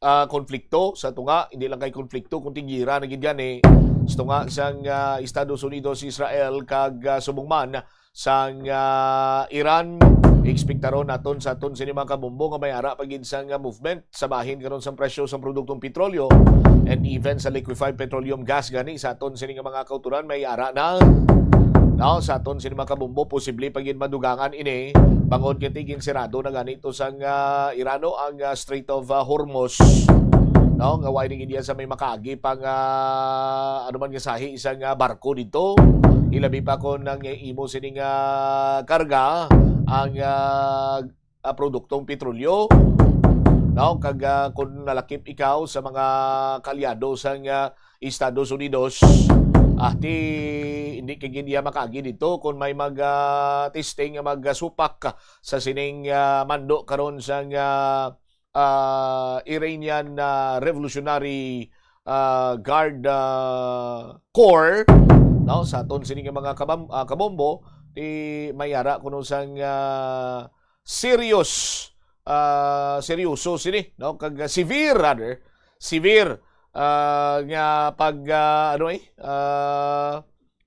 ah, konflikto sa tunga, hindi lang kay konflikto kundi gira na gid gani sa tunga sang, ah, Estados Unidos, Israel kag, ah, subong man sang, ah, Iran. Ekspektaron naton sa aton sini mga kabombo nga may ara pa gid sang, ah, movement sa bahin karon sang presyo sang produktong petrolyo and even sa liquefied petroleum gas gani sa aton sini nga mga kauturan may ara na. No, sa aton sini mga kabombo posible pa gid madugangan ini bangod nga ti ginsirado na gani to sang, ah, Irano ang, ah, Strait of, ah, Hormuz. No, nga way ni gid sa may makaagi pa nga ano man nga sahi isang, ah, barko dito. Ilabi pa kon ang imo sini nga karga ang, ah, ah, produktong petrolyo, no? Kag, ah, kung nalakip ikaw sa mga kaalyado sang, ah, Estados Unidos, ah, ti hindi ka gid iya makaagi dito kung may mag, ah, testing nga magsupak sa sining, ah, mando karon sang, ah, ah, Iranian, ah, Revolutionary, ah, Guard, ah, Corps, no? Sa aton sini nga mga kabam-, ah, kabombo, ti may ara kuno sang, ah, serious, ah, seryoso sini, no? Kag, ah, severe, rather, severe, ah, nga pag, ah, ano eh, ah,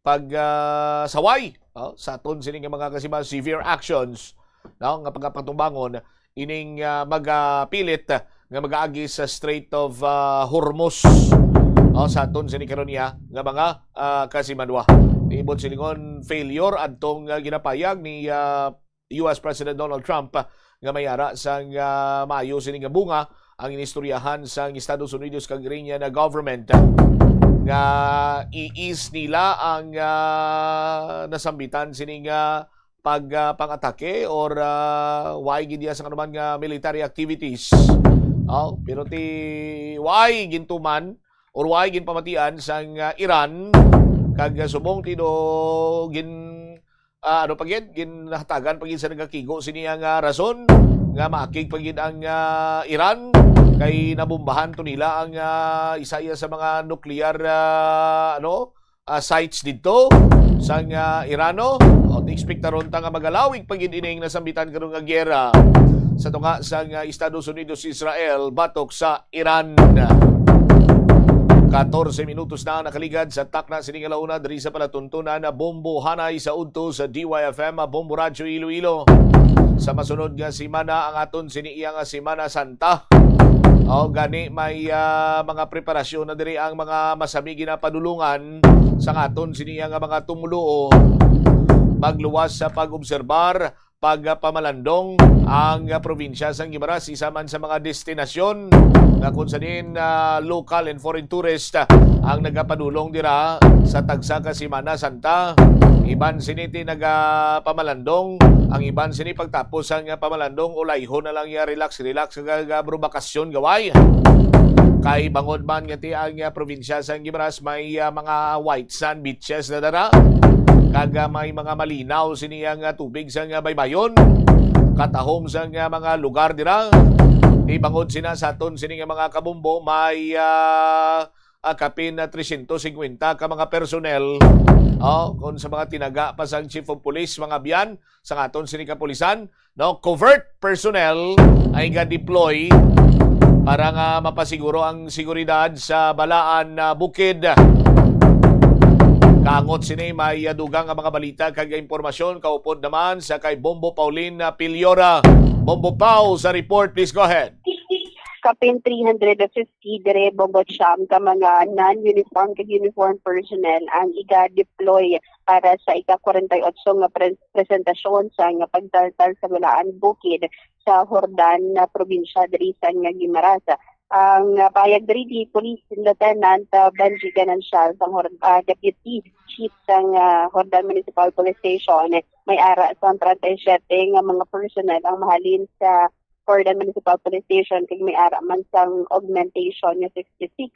pag, ah, saway, oh, sa aton sini nga mga kasima, severe actions, no, nga pagapatubangon ining, ah, magapilit nga magaagi sa Strait of, ah, Hormuz, oh, sa aton sini karon niya nga mga, ah, kasimanwa. Ibot silingon failure adtong, ah, ginapayag ni, ah, U S President Donald Trump, ah, nga may ara sang, ah, maayo sini nga bunga ang inistoryahan sang Estados Unidos kag ring iya na government, ah, nga i-ease nila ang, ah, nasambitan sini nga pag, ah, pang-atake or, ah, way gid iya sang anuman nga military activities. Oh, pero ti way gintuman or way ginpamatian sang, ah, Iran kag, ah, subong ti do gin ah, ano pa gid, ginhatagan pa gid sa nagakigo sini ang, ah, rason nga maakig pa gid ang, ah, Iran kay nabombahan to nila ang, ah, isa iya sa mga nuclear, ah, ano, ah, sites didto sang, ah, Irano. O, ekspektaron ta nga magalawig pa gid ining nasambitan karon nga giyera sa tunga sang, ah, Estados Unidos, Israel batok sa Iran. Katorse minutos na nakaligad sa takna sini nga launa diri sa palatuntunan na Bombo Hanay sa udto sa D Y F M, Bombo Radyo Iloilo. Sa masunod nga semana ang aton sini iya nga Semana Santa. O gani may, ah, mga preparasyon na diri ang mga masami ginapadulungan sa aton sini iya nga mga tumuluo. Magluwas sa pag-obserbar pagpamalandong ang probinsya sang Guimaras, isa man sa mga destinasyon nga kung sa diin, ah, local and foreign tourist, ah, ang nagapadulong dira sa tagsa ka Semana Santa. Iban sini ti nagapamalandong, ang iban sini pagtapos sang pamalandong, ulayhon na lang iya relax, relax, kag, ah, bro, bakasyon gaway. Kay bangod man nga ti ang, ah, probinsya sang Guimaras may, ah, mga white sand beaches na dara, kag, ah, may mga malinaw sini ang, ah, tubig sang, ah, baybayon, katahom sang, ah, mga lugar dira. Ti bangod sina sa aton sini nga mga kabombo may, ah, ah, kapin na tresyentos singkwenta ka mga personnel. Oh, kung sa mga tinaga pa sang Chief of Police, mga biyan sa aton sini kapulisan, no, covert personnel ay ga-deploy para nga mapasiguro ang seguridad sa balaan na bukid. Kaangot sini may, ah, dugang nga mga balita kag impormasyon kaupod naman sa kay Bombo Paulina Piliora. Bombo Pau sa report, please go ahead. Kapin three hundred fifty diri, Bombo Cham, ka mga non-uniform kag uniform personnel ang iga-deploy para sa ika-forty-eight nga pre- presentasyon sa nga pagtaltal sa Balaan Bukid sa Jordan na probinsya diri sa nga Guimaras. Ang, ah, payag diri ni Police Lieutenant, ah, Benji Ganancial sang Hor- ah, Deputy Chief sang, ah, Jordan Municipal Police Station, may ara sang treinta y siete nga mga personnel ang mahalin sa Jordan Municipal Police Station kag may ara man sang augmentation nga sixty-six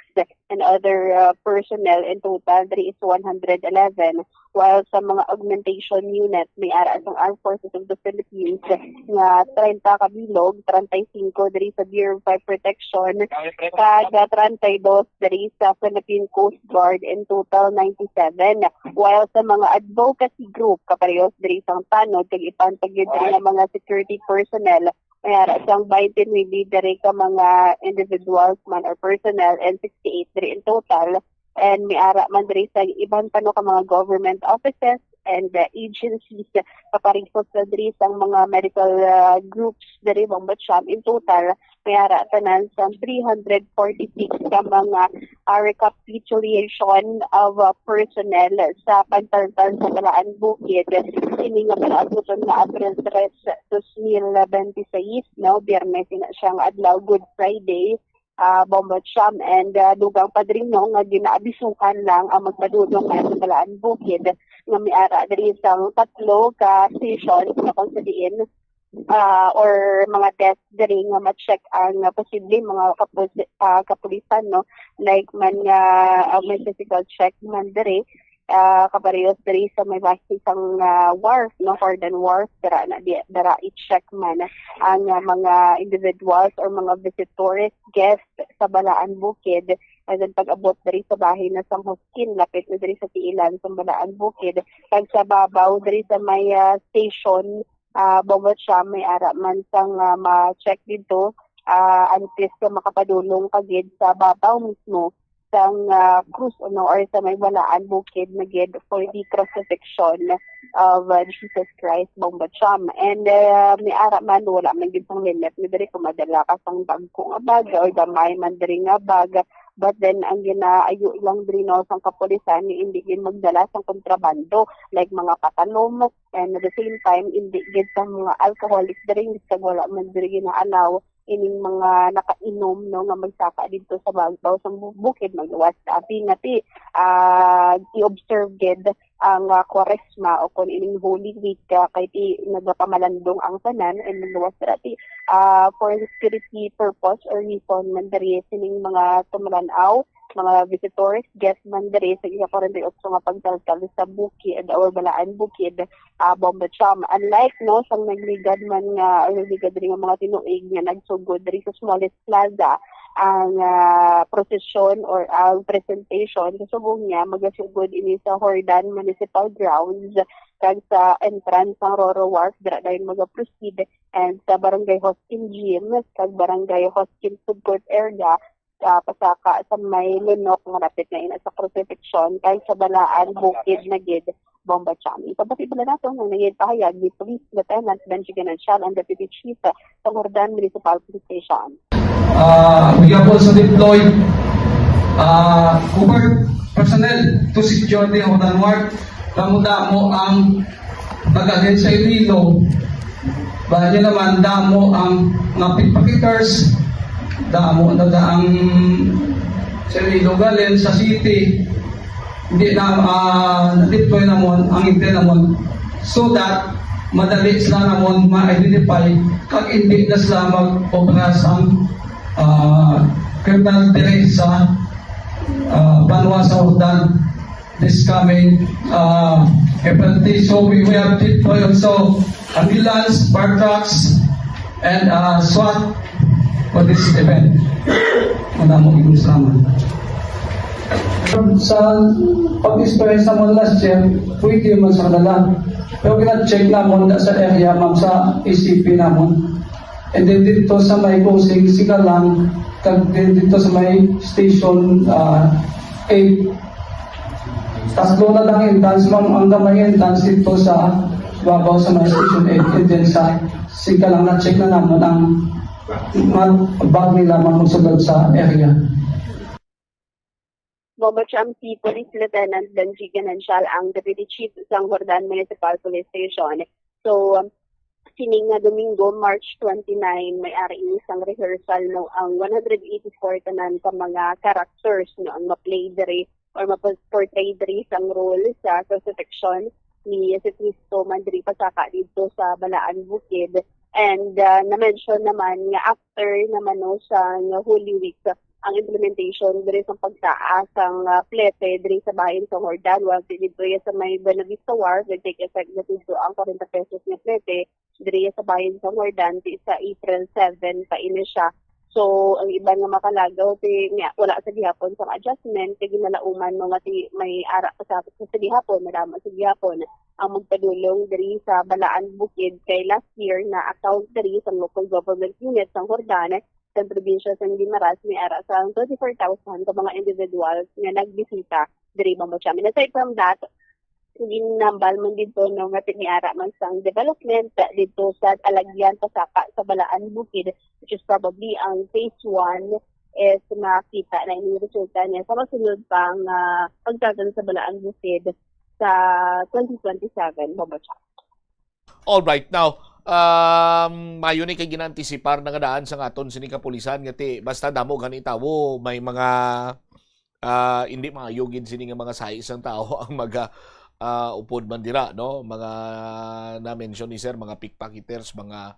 and other, uh, personnel. In total diri is one hundred eleven, while sa mga augmentation unit may ara sang Armed Forces of the Philippines nga treinta kabilog, treinta y cinco diri sa Bureau of Fire Protection kag, uh, treinta y dos diri sa Philippine Coast Guard, in total ninety-seven, while sa mga advocacy group kaparehos diri sang tanod kag iban pa gid nga mga security personnel may ara sang twenty-nine diri ka mga individuals man or personnel and sixty-eight diri in total. And may ara man diri sa iban pa no ka mga government offices and, uh, agencies, kaparehos na diri sang mga medical, uh, groups diri, Bombo Cham. In total, may ara tanan sang three hundred forty-six ka mga, uh, recapitulation of, uh, personnel sa pagtaltal sa Balaan Bukid. Kini nga palaabuton nga April tres, dos mil bente seis, no, Biyernes ina siya nga adlaw, Good Friday, ah, Bombo Cham, and, ah, dugang padrino nga ginaabisuhan lang ang magpadulong nga sa Balaan Bukid nga may ara diri sang tatlo ka station sa kung sa diin, ah, or mga desk diri nga ma-check ang, ah, posible mga kapus- ah, kapulisan, no? Like man nga, ah, may physical check man diri, ah, kaparehos diri sa may bahin sang, ah, wharf, no? Jordan Wharf, dira na di, dira i-check man ang, ah, mga individuals or mga visitors, guests sa Balaan Bukid. And then pag-abot diri sa bahin na sang Hoskin, lapit na diri sa tiilan sang Balaan Bukid. Kag sa babaw diri sa may, ah, station, ah, Bombo Cham, may ara man sang, ah, ma-check didto, ah, antes nga makapadulong ka gid sa babaw mismo. sang, ah, krus, no, or sa may Balaan Bukid na gid for the crucifixion of, ah, Jesus Christ, Bomba Cham. And, ah, may ara man, wala man gid sang limit ni diri kung madala ka sang dagko nga bag or gamay man diri nga bag. But then, ang ginaayo lang diri, no, sang kapulisan, ni hindi gid magdala sang kontrabando, like mga patalom, and at the same time, hindi gid sa mga alcoholic drinks, kag wala man diri gina-allow ining mga nakainom, no, nga magsaka didto sa bag-o sang bu-, bukid, magluwas. Abi nga ti, ah, i-observe gid ang, ah, Kwaresma o kon ining Holy Week, ah, kay ti nagapamalandong ang tanan, and magluwas ra ti, ah, for security purpose or reason man diri sining mga tumlan-aw, mga visitors, guest man diri sa ika-forty-eight nga pagtaltal sa bukid or Balaan Bukid, ah, Bomba Cham. Unlike, no, sang nagligad man nga, or nagligad diri nga mga tinuig nga nagsugod diri sa Smollett Plaza, ang, ah, prosesyon or ang presentation sa subong niya magasugod ini sa Jordan Municipal Grounds kag sa entrance sang Roro Wharf, dira dayon magaproceed, and sa Barangay Hoskin Gym kag Barangay Hoskin Food Court Area, ah, pasaka sa may Lunok nga rapit na ina sa Crucifixion, kag sa Balaan Bukid na gid, Bomba Cham. Ipabati bala nato nga nangin pahayag ni Police Lieutenant Benji Ganancial, ang Deputy Chief sa Jordan Municipal Police Station. Ah, we have also deployed, ah, covert personnel to secure the Jordan Wharf. Damo-damo ang taga din sa Iloilo. Bahala naman, damo ang mga pickpocketers, damo na da ang sa Iloilo galing sa city. Hindi na, ah, na-deploy namon ang intel namon so that madali sila namon ma-identify kag hindi na sila mag-obra sang, ah, kriminal diri sa, ah, banwa sa Jordan this coming, uh, April three. So we, we have deployed also ambulance, fire trucks, and, uh, SWAT for this event. Wala mo ilustraman. Sa pag-experience naman last year, pwede man sa kanila. Pero gina-check namon na sa area, ma'am, sa A C P namon. And then dito sa may crossing, Sigalang, kag then dito sa may station, ah, eight. Tatlo na lang entrance, ma'am, ang gamay entrance dito sa babaw sa may station eight. And then sa Sigalang, na-check na namon ang mga bag nila, ma'am, magsulod sa area. Bomba Cham, si Police Lieutenant Benji Ganancial ang Deputy Chief sang Jordan Municipal Police Station. So, um, sining nga Domingo, March twenty-nine, may ari ini sang rehearsal, no, ang one hundred eighty-four tanan ka mga characters, no, ang ma-play diri or ma-portray diri sang role sa crucifixion ni Jesucristo man diri pasaka didto sa Balaan Bukid. And, ah, na-mention naman nga after naman, no, sang Holy Week, ang implementation diri sa pagtaas sang, ah, plete diri sa bahin sa Jordan, while didto ya sa may Buenavista Wharf, nag-take effect na didto ang forty pesos nga plete diri sa bahin sa Jordan, ti sa April seven pa ini siya. So, ang iban nga makalagaw, ti, nga, wala sa gihapon sang adjustment, kay ginalauman mo nga ti may ara pa sa, sa gihapon, madamo sa gihapon ang magpadulong diri sa Balaan Bukid, kay last year na-account diri sa local government unit sang Jordan, sa probinsya sang Guimaras, may ara sa twenty-four thousand ka mga individuals nga nagbisita diri, Bomba Cham. And aside from that, ginambal man dito, no, nga tiniara man sang development dito sa Alagyan, pasaka sa Balaan Bukid, which is probably ang phase one is makita na ining resulta niya sa masunod pang, ah, pagtatan sa Balaan Bukid sa twenty twenty-seven, Bomba Cham. All right, now, um, mayo ni kay ginaantisipar na nga daan sa aton sini kapulisan nga ti basta damo gani tawo may mga, ah, hindi maayo gid sini nga mga size ang tawo ang maga, ah, upod man dira, no? Mga na-mention ni sir, mga pickpocketers, mga,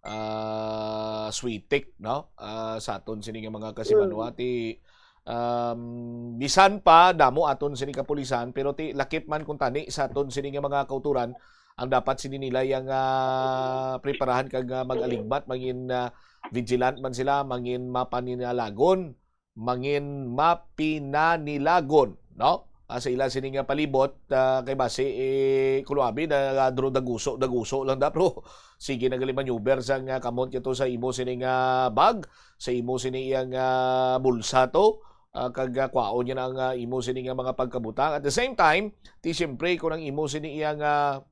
ah, switik, no? Ah, sa aton sini nga mga kasimanwa, ti, um, bisan pa damo aton sini kapulisan, pero ti lakip man kung tani sa aton sini nga mga kauturan, ang dapat sini nila yang, ah, preparahan kag, ah, mag-aligmat, mangin, ah, vigilant man sila, mangin mapaninalagon, mangin mapinanilagon, no? Ah, sa ila sini nga palibot, ah, kay basi, eh, kuluabi na, ah, dro daguso, daguso lang da, pero sige na gali maneuver sa nga kamot kito sa imo sini nga bag, sa imo sini iyang, ah, bulsa to, ah, kag, ah, kwaon niya na ang, ah, imo sini nga mga pagkabutang. At the same time, ti siyempre, kung ang imo sini iya nga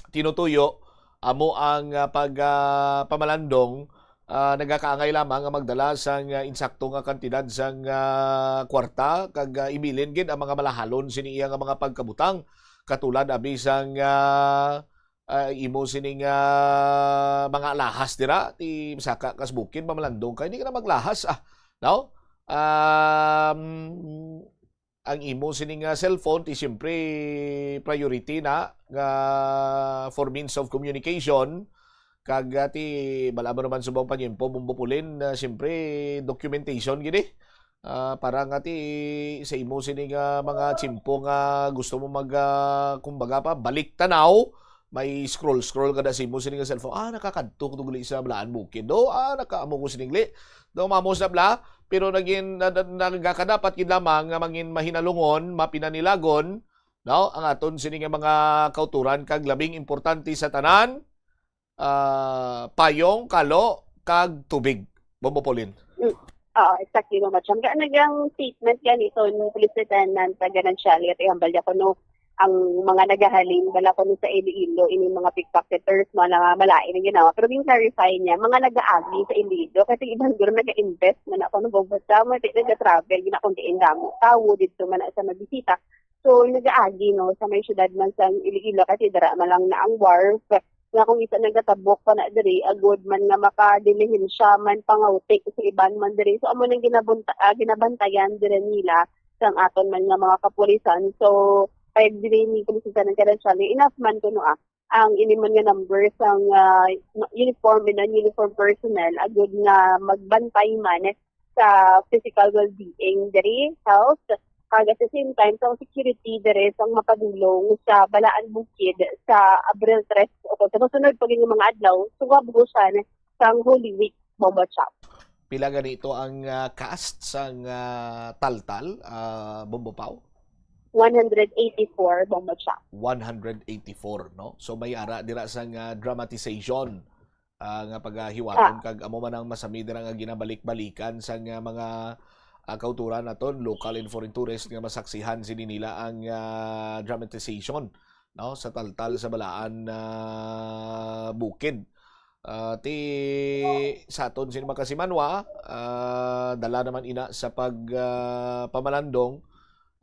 tinutuyo, amo ang, ah, pag, ah, pamalandong, ah, nagakaangay lamang nga magdala sang, ah, insakto nga kantidad sang, ah, kwarta, kag, ah, ibilin gid ang mga malahalon sini iya nga mga pagkabutang, katulad abi sang, ah, ah, imo sining, ah, mga alahas dira, ti saka kas bukid, mamalandong ka, hindi ka na maglahas, ah, no? Um, ang imo sining, ah, cellphone, ti siyempre priority na nga for means of communication, kag, ah, ti bala mo naman subong panyempo, Bombo Pulin, ah, siyempre documentation gid eh. Ah, para nga ti sa imo sini nga mga tiyempo nga gusto mo mag, ah, kumbaga pa, balik tanaw, may scroll-scroll ka na sa imo sini nga cellphone. Ah, nakakadto ko gali sa Balaan Bukid. Do, ah, nakaamo ko sining li. Do, mamos na bla. Pero naging, na, na, nagakadapat gid lamang nga mangin mahinalungon, mapinanilagon, no? Ang aton sini nga mga kauturan kag labing importante sa tanan, ah, payong, kalo, kag tubig. Bombo Pauline. Mm. Oo, exactly, Mama Cham. Kaya nagang statement gani to ni Police Lieutenant Gananciale, at ihambal niya kuno ang mga nagahalin bala kuno sa Iloilo, ini mga pickpocketers, mga malain ang ginawa. Pero gin-clarify niya, mga nagaagi sa Iloilo, kasi iban guro nag-invest na ako ng Bombo Cham, di nag-travel, gina kung diin damo tawo dito man na sa mabisita. So, nagaagi, no, sa may syudad man sa Iloilo, kasi dara man lang na ang wharf, nga kung isa nagatabok pa na diri, agod man nga makadilihensya man pangawtik sa iban man diri. So, amo nang ginabunta-, ah, ginabantayan diri nila sang aton man nga mga kapulisan. So, kaya diri ni Police Lieutenant Gananciale, enough man kuno, ah, ang ini man nga number sang, ah, uniform and non-uniform personnel, agod nga magbantay man sa physical well-being diri, health, kag at the same time, sa security diri sang mapadulong sa Balaan Bukid sa Abril tres o kung sa masunod pa gid nga mga adlaw, sugab ko siya sang Holy Week, Bombo Cham. Pila gani ito ang, ah, cast sang, ah, Taltal, ah, Bombo Pau? One hundred eighty-four, Bombo Cham. One hundred eighty-four, no? So may ara dira sang, ah, dramatization, ah, nga pagahiwaton, ah, kag amo man ang masami dira nga ginabalik-balikan sang, ah, mga, ah, kauturan naton, local and foreign tourists nga masaksihan sini nila ang, ah, dramatization, no, sa Taltal sa Balaan, ah, Bukid. Ah, ti sa aton sini makasimanwa, ah, dala naman ina sa pag, ah, pamalandong,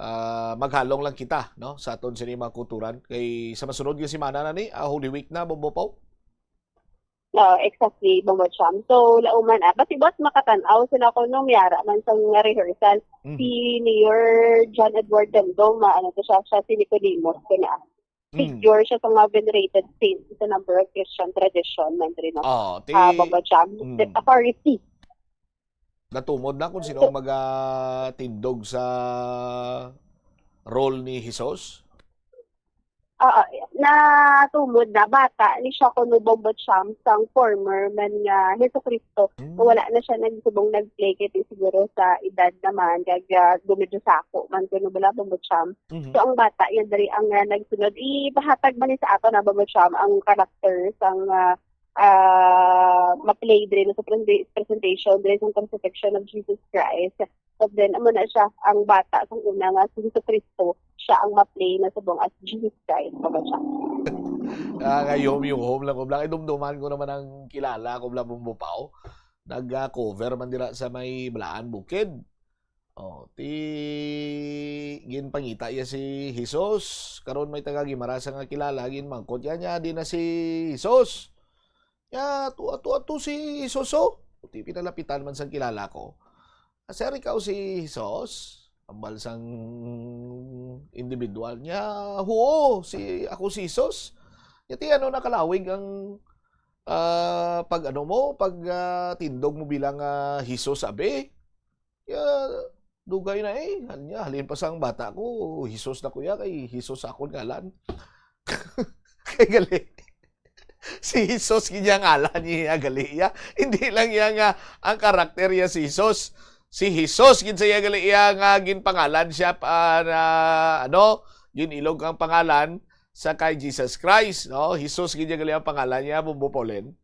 ah, maghalong lang kita, no, sa aton sini mga kulturan. Kay sa masunod nga semana na ni, ah, Holy Week na, Bombo Pau. Oo, exactly, Bombo Cham. So, lauman, ah, basi buwas makatan-aw sila ko nung may ara man sa nga rehearsal. Mhm. Si Mayor John Edward Dendoma, ano to siya, siya si Nicodemus, ko na. Mm. Figure siya sa mga venerated saints sa number of Christian tradition, man rin, no? Oh, ti-, ah, Bombo Cham, mm, the Pharisee. Natumod na kung sino ang magatindog sa role ni Jesus? Ah, ah, natumod na, bata ni siya kuno, Bombo Cham, sang former man nga Jesucristo. Hmm. Wala na siya nagsubong nag-play kay siguro sa edad naman, kag, ah, gumidyo sako man kuno bala, Bombo Cham. Mhm. So, ang bata yan diri ang, ah, nagsunod. Ipahatag man ni sa ato na, Bombo Cham, ang karakter sang, ah, ah, ma-play diri na sa pre-, presentation diri sa crucifixion of Jesus Christ. But then, amo na siya, ang bata sang una nga si Jesucristo, siya ang ma-play na subong as Jesus Christ, Papa Jack. Ah, nga yuhom-yuhom lang ko bla. Ay, dumduman ko naman ang kilala ko bla, Bombo Pao. Nag-cover man dira sa may Balaan Bukid. Oh, ti ginpangita iya si Jesus. Karon may taga Guimaras nga kilala, ginmangkot iya niya, di na si Jesus. Ya, ato, ato, ato si Jesus, oh. Ti pinalapitan man sang kilala ko. "Ah, sir, ikaw si Jesus?" Ambal sang individual niya, "Huo, si, ako si Jesus." Ya, ti ano nakalawig ang, ah, pag ano mo, pag, ah, tindog mo bilang, ah, Jesus, abi? Ya, dugay na eh. Hal-, ya, halin pa sang bata ko, Jesus na ko ya, kay Jesus sa akon ngalan. Kay gali. Si Jesus gid ya ngalan niya, gali ya. Hindi lang ya nga ang karakter ya si Jesus. Si Jesus gid sa iya gali ya nga ginpangalan siya pa na, ano, ginilog ang pangalan sa kay Jesus Christ, no? Jesus gid ya gali ang pangalan niya, Bombo Pauline.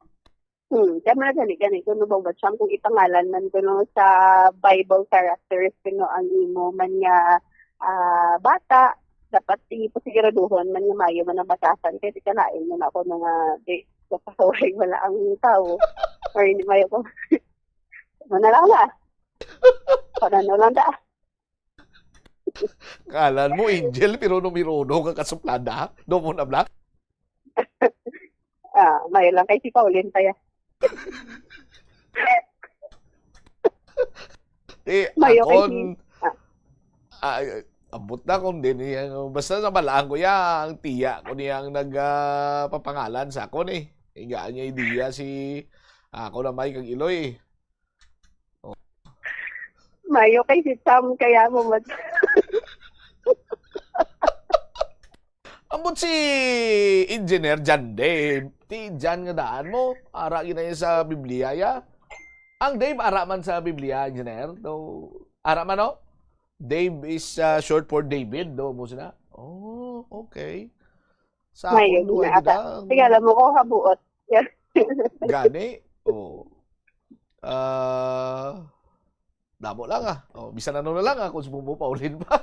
Hmm, kaya man gani, gani, kung nabawat siya, kung ipangalan man kuno sa Bible characters, kuno ang imo man nga, ah, bata, dapat ipasiguraduhon man nga mayo man ang batasan, kay di ka lain mo na ako nga di, kapasaway wala ang tao. Or hindi mayo ko, mo na lang na. Panano lang da. Kalan mo, Angel, pero numero uno ka kasuplada. Do mo na, Black? Ah, mayo lang kay si Pauline pa ya. Eh, Mayo kay akon, si- ah. ah, abot na kung din, eh, ano, basta nabalaan ko ya, ang tiya ko niya ang nag, ah, papangalan sa akon eh. Higaan niya idea si ako na may kag Iloy. Mayo kay si Sam, kaya mo mat- Ambot si Engineer Jan Dave. Ti Jan nga daan mo. Ara gina sa Biblia ya. Ang Dave ara man sa Biblia, Engineer. Do, ara man, no? Dave is uh, short for David, do mo sila. Oh, okay. Sa Mayo, akon, duha gina ata. gid ang Sige, alam mo ko, kabuot. Yan. Gani. Oh. Ah, damo lang ah. Oh, bisan ano na lang ah, kung si Bumbo Paulin pa.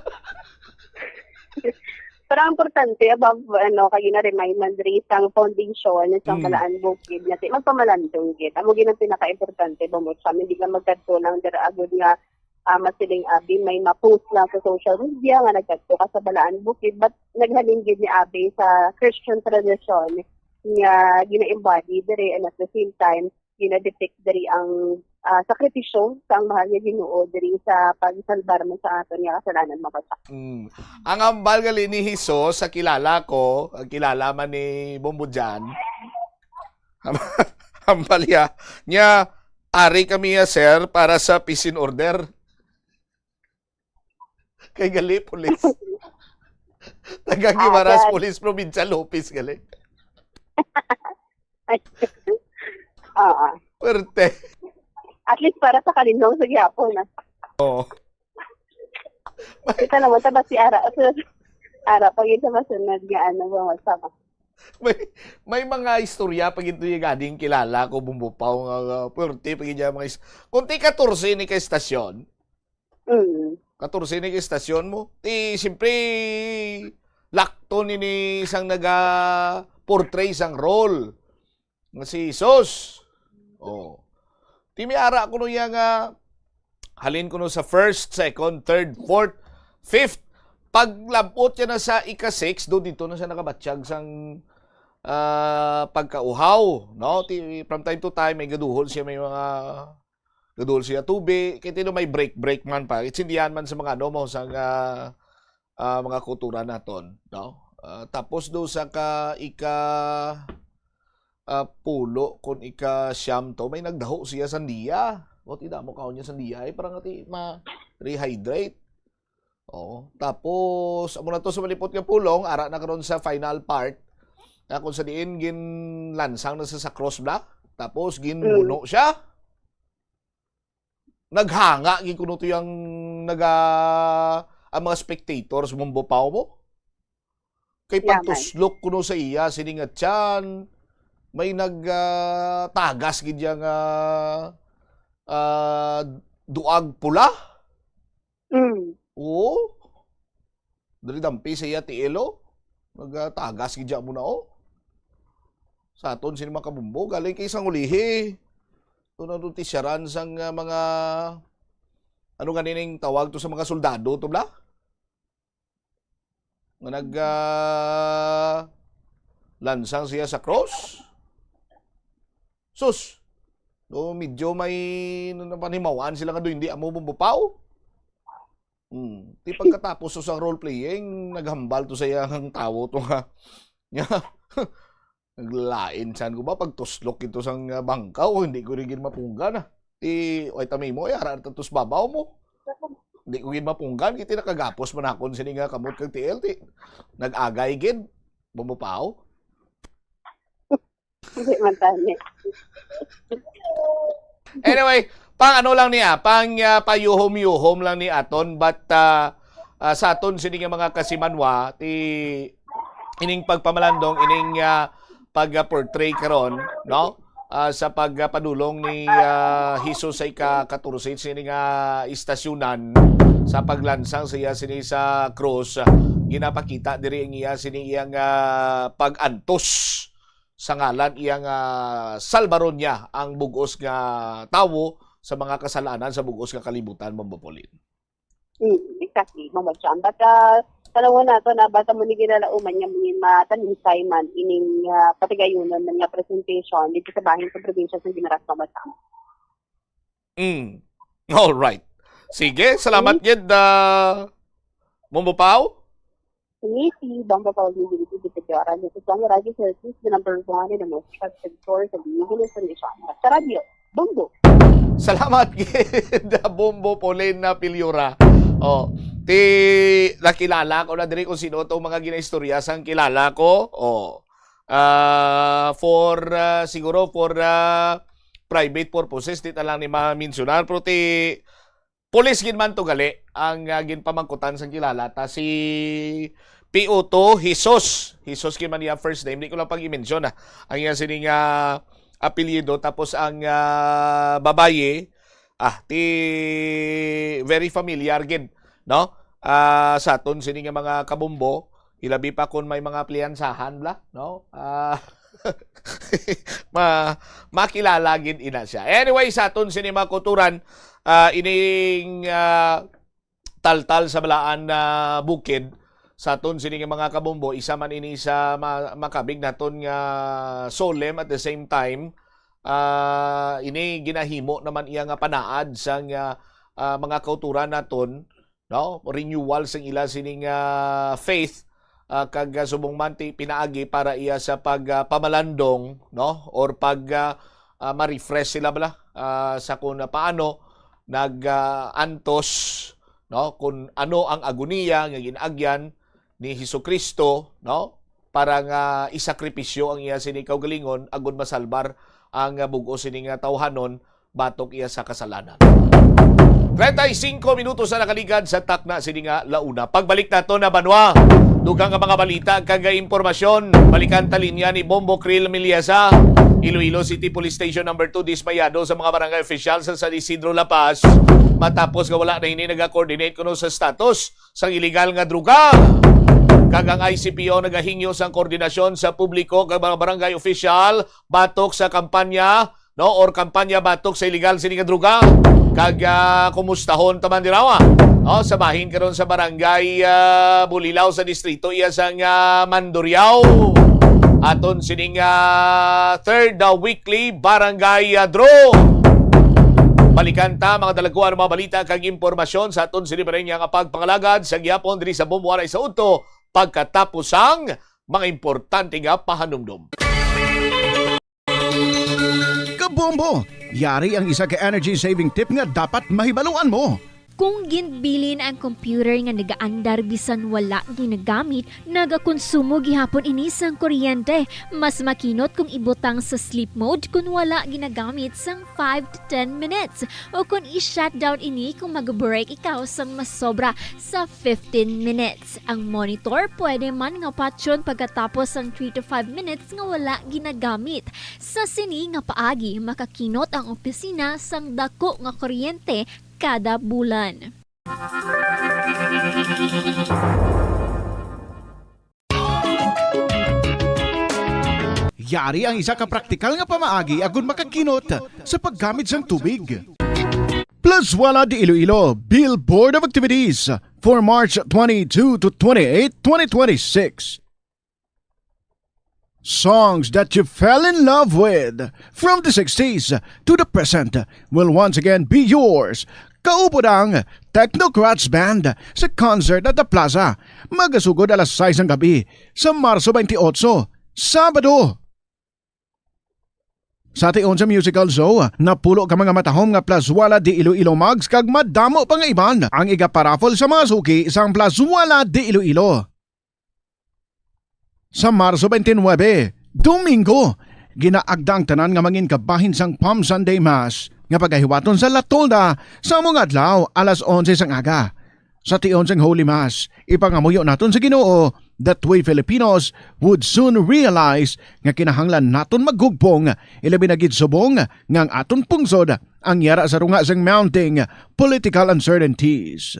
Pero ang importante, above, ano, kay na-remind man diri sa foundation, sa Mm. Balaan Bukid, nga ti-, magpamalandong gid. Amo gid ang pinaka-importante, bumot sa amin, di ka magkadto lang dira agud nga, ah, masiling abi, may ma-post lang sa social media nga nagkadto ka sa Balaan Bukid, but naghalin gid ni abi sa Christian tradition nga gina-embody diri, and at the same time, gina-depict diri ang, ah, sakripisyo sang mahal nga Ginoo diri sa pagsalbar man sa aton nga kasalanan, mga bata. Mm. Ang hambal gali ni Jesus sa kilala ko, ang kilala man ni Bumbo Jan, hambal niya, niya, "Ari kami ya, sir, para sa peace and order." Kay gali, pulis. Taga Guimaras, Ah, Police Provincial Office, gali. Oo. Puwerte. At least para sa kalinong sa gihapon, ah. Oo. Kita naman, ta ba si Ara? Ara, pag ito masunod nga, ano, ba, sama. May, may mga istorya pag ito yung ganing kilala ko, Bumbupaw, nga, nga puwerte pag ito mga is-, kung ti katorse ni ka estasyon, Mm. katorse ni ka estasyon mo, ti, siyempre, lakto ni, ni isang naga-portray sang role. Nga si Jesus. Oh. Ti may ara kuno iya nga, halin kuno sa first, second, third, fourth, fifth. Paglabot niya na sa ika-six, do dito na siya nakabatyag sang, ah, pagkauhaw, no? Ti, from time to time, may gaduhol siya, may mga gaduhol siya tubi. Kay tino may break-break man pa. Itsindihan man sa mga ano mo, sa nga, ah, mga kultura naton, no? Ah, tapos do sa ka, ika, ah, pulo, kun ika siyam to, may nagdaho siya sandiya. What ina mo kaon niya sandiya, eh, parang ati ma-rehydrate. Oo. Tapos, amo na to sa malipot nga pulong, ara na karon sa final part. Na kung sa diin, ginlansang na sa, sa cross bla. Tapos, ginmuno siya. Naghanga, gid kuno to yung naga, ang mga spectators, Bumbupaw mo. Kay Yaman. Pagtuslok kuno sa iya, sini nga tiyan, may nag, ah, tagas gid yang, ah, ah, duag pula. Mm. Oo. Dali dampi sa iya tiil, oh. Nagatagas gid mo na, oh. Sa aton sini mga kabumbo, galing kay isang ulihi. Ito na doon tisyaran sang, ah, mga, ano ganining tawag to sa mga soldado to, bla? Nga nag, ah, lansang siya sa cross. Sus! No, medyo may, ano, napanhimawaan sila nga doon, hindi amo Bumbupaw. Hmm. Ti pagkatapos to sa role-playing, naghambal to sa iyang tawo to nga. Nga, naglain san ko ba? Pagtuslok ito sang, ah, bangkaw, hindi ko rin mapunggan, ah. Ti, ay tami mo, ay, ara na to sa babaw mo. Hindi ko gid mapunggan, kiti nakagapos man akon sini nga kamot kag tiil, ti. Nag-agay gid. Bumbupaw. Hindi man tani. Anyway, pang ano lang niya, pang, ah, payuhom-yuhom lang ni aton, but, ah, ah, sa aton sini nga mga kasimanwa, ti ining pagpamalandong, ining, ah, pag-portray karon, no? ah, sa pagpadulong ni, ah, Jesus sa ika-katorse sini nga istasyonan sa paglansang sa iya sini sa krus, ah, ginapakita diri ang iya sini iyang, ah, pag-antos sa ngalan iyang, ah, salbaron niya ang bug-os nga tawo sa mga kasalanan sa bug-os nga kalibutan, Bombo Pauline. Mm, exactly, Mama Chan. But uh, tanawan nato na basta mo ni ginalauman niya, mungin matalisay man ining uh, patigayunan man nga presentation dito sa bahin sa probinsya sa Guimaras, Mama Chan. Mm. All right. Sige, salamat gid, uh, Mumbo Pao. Ini si Bombo Paul Miguelito de Figueroa, dito sa Radyo Philippines, the number one and the most trusted source of news and information. Sa radyo, Bombo. Salamat gid, Bombo Pauline na Pilyura. Oh, ti nakilala ko na diri kung sino tong mga ginaistorya sang kilala ko. Oh. Ah, for ah, siguro for ah, private purposes di ta lang ni ma-mensionar, pero ti pulis gid man to gali ang ah, ginpamangkutan sang kilala ta si P O two Jesus. Jesus gid man iya first name, di ko lang pag-i-mention ah. Ang iya sining ah, apelyido, tapos ang ah, babayi ah ti very familiar gid, no? Ah, sa aton sini nga mga kabombo, ilabi pa kung may mga pliyansahan bla, no? Ah, ma makilala gid ina siya. Anyway, sa aton sini mga kulturan, ah, ining ah, taltal sa balaan na bukid sa aton sini nga mga kabombo, isa man ini sa ma- makabig naton nga solemn, at the same time ah, ini ginahimo naman iya nga panaad sang ah, ah, mga kauturan naton, no? Renewal sang ila sining ah, faith, ah, kag ah, subong man ti pinaagi para iya sa pag ah, pamalandong, no, or pag ah, ah, ma-refresh sila bala ah, sa kung paano nag ah, antos, no, kung ano ang agoniya nga gin-agyan ni Jesucristo, no, para nga isakripisyo ang iya sini kaugalingon agod masalbar ang ah, bug-os sini nga tawhanon batok iya sa kasalanan. Treinta y cinco minutos na nakaligad sa takna sini nga launa. Pagbalik nato na banwa, dugang nga mga balita kag impormasyon. Balikan ta linya ni Bombo Krill Miliesa. Iloilo City Police Station number two dismayado sa mga barangay official sa San Isidro, La Paz, matapos nga wala na ini naga-coordinate kuno sa status sang iligal nga droga. Kag ang I C P O nagahingyo sang koordinasyon sa publiko kag mga barangay official batok sa kampanya, no, or kampanya batok sa iligal sini nga droga. Kag ah, kumustahon ta man dirawa, no, sa bahin karon sa barangay ah, Bulilao sa distrito iya sang ah, Mandurriao. Aton sining ah, third ah, weekly barangay ah, draw. Balikan ta mga dalagkuan, mga balita kag impormasyon sa aton sini pa rin nga pagpangalagad sa gihapon diri sa Bombo Aray sa Udto pagkatapos sang mga importante nga pahanumdom. Kabombo! Yari ang isa ka energy saving tip nga dapat mahibaluan mo. Kung ginbilin ang computer nga nagaandar bisan wala ginagamit, nagakonsumo gihapon ini sang kuryente. Mas makinot kung ibutang sa sleep mode kung wala ginagamit sang five to ten minutes, o kung i-shutdown ini kung mag-break ikaw sang masobra sa fifteen minutes. Ang monitor pwede man nga patyon pagkatapos sang three to five minutes nga wala ginagamit. Sa sini nga paagi, makakinot ang opisina sang dako nga kuryente kada bulan. Yari ang isa ka praktikal nga pamaagi agud makakinot sa paggamit sang tubig. Plazuela de Iloilo, Billboard of Activities for March twenty-two to twenty-eight, twenty twenty-six. Songs that you fell in love with from the sixties to the present will once again be yours. Kaupod ang Technocrats Band sa concert at the Plaza. Magasugod alas sais ang gabi sa Marso twenty-eight, Sabado. Sa tion sa musical show, napulo ka mga matahom nga Plazuela de Iloilo mugs kag madamo pa nga iban ang igaparaffle sa mga suki sang Plazuela de Iloilo. Sa Marso twenty-nine, Domingo, ginaagda ang tanan nga mangin kabahin sang Palm Sunday Mass nga pagahiwaton sa La Tolda sa amo nga adlaw alas onse sang aga. Sa tion sang Holy Mass, ipangamuyo naton sa Ginoo that we Filipinos would soon realize nga kinahanglan naton maghugpong, ilabi na gid subong nga ang aton pungsod ang yara sa runga sang mounting political uncertainties.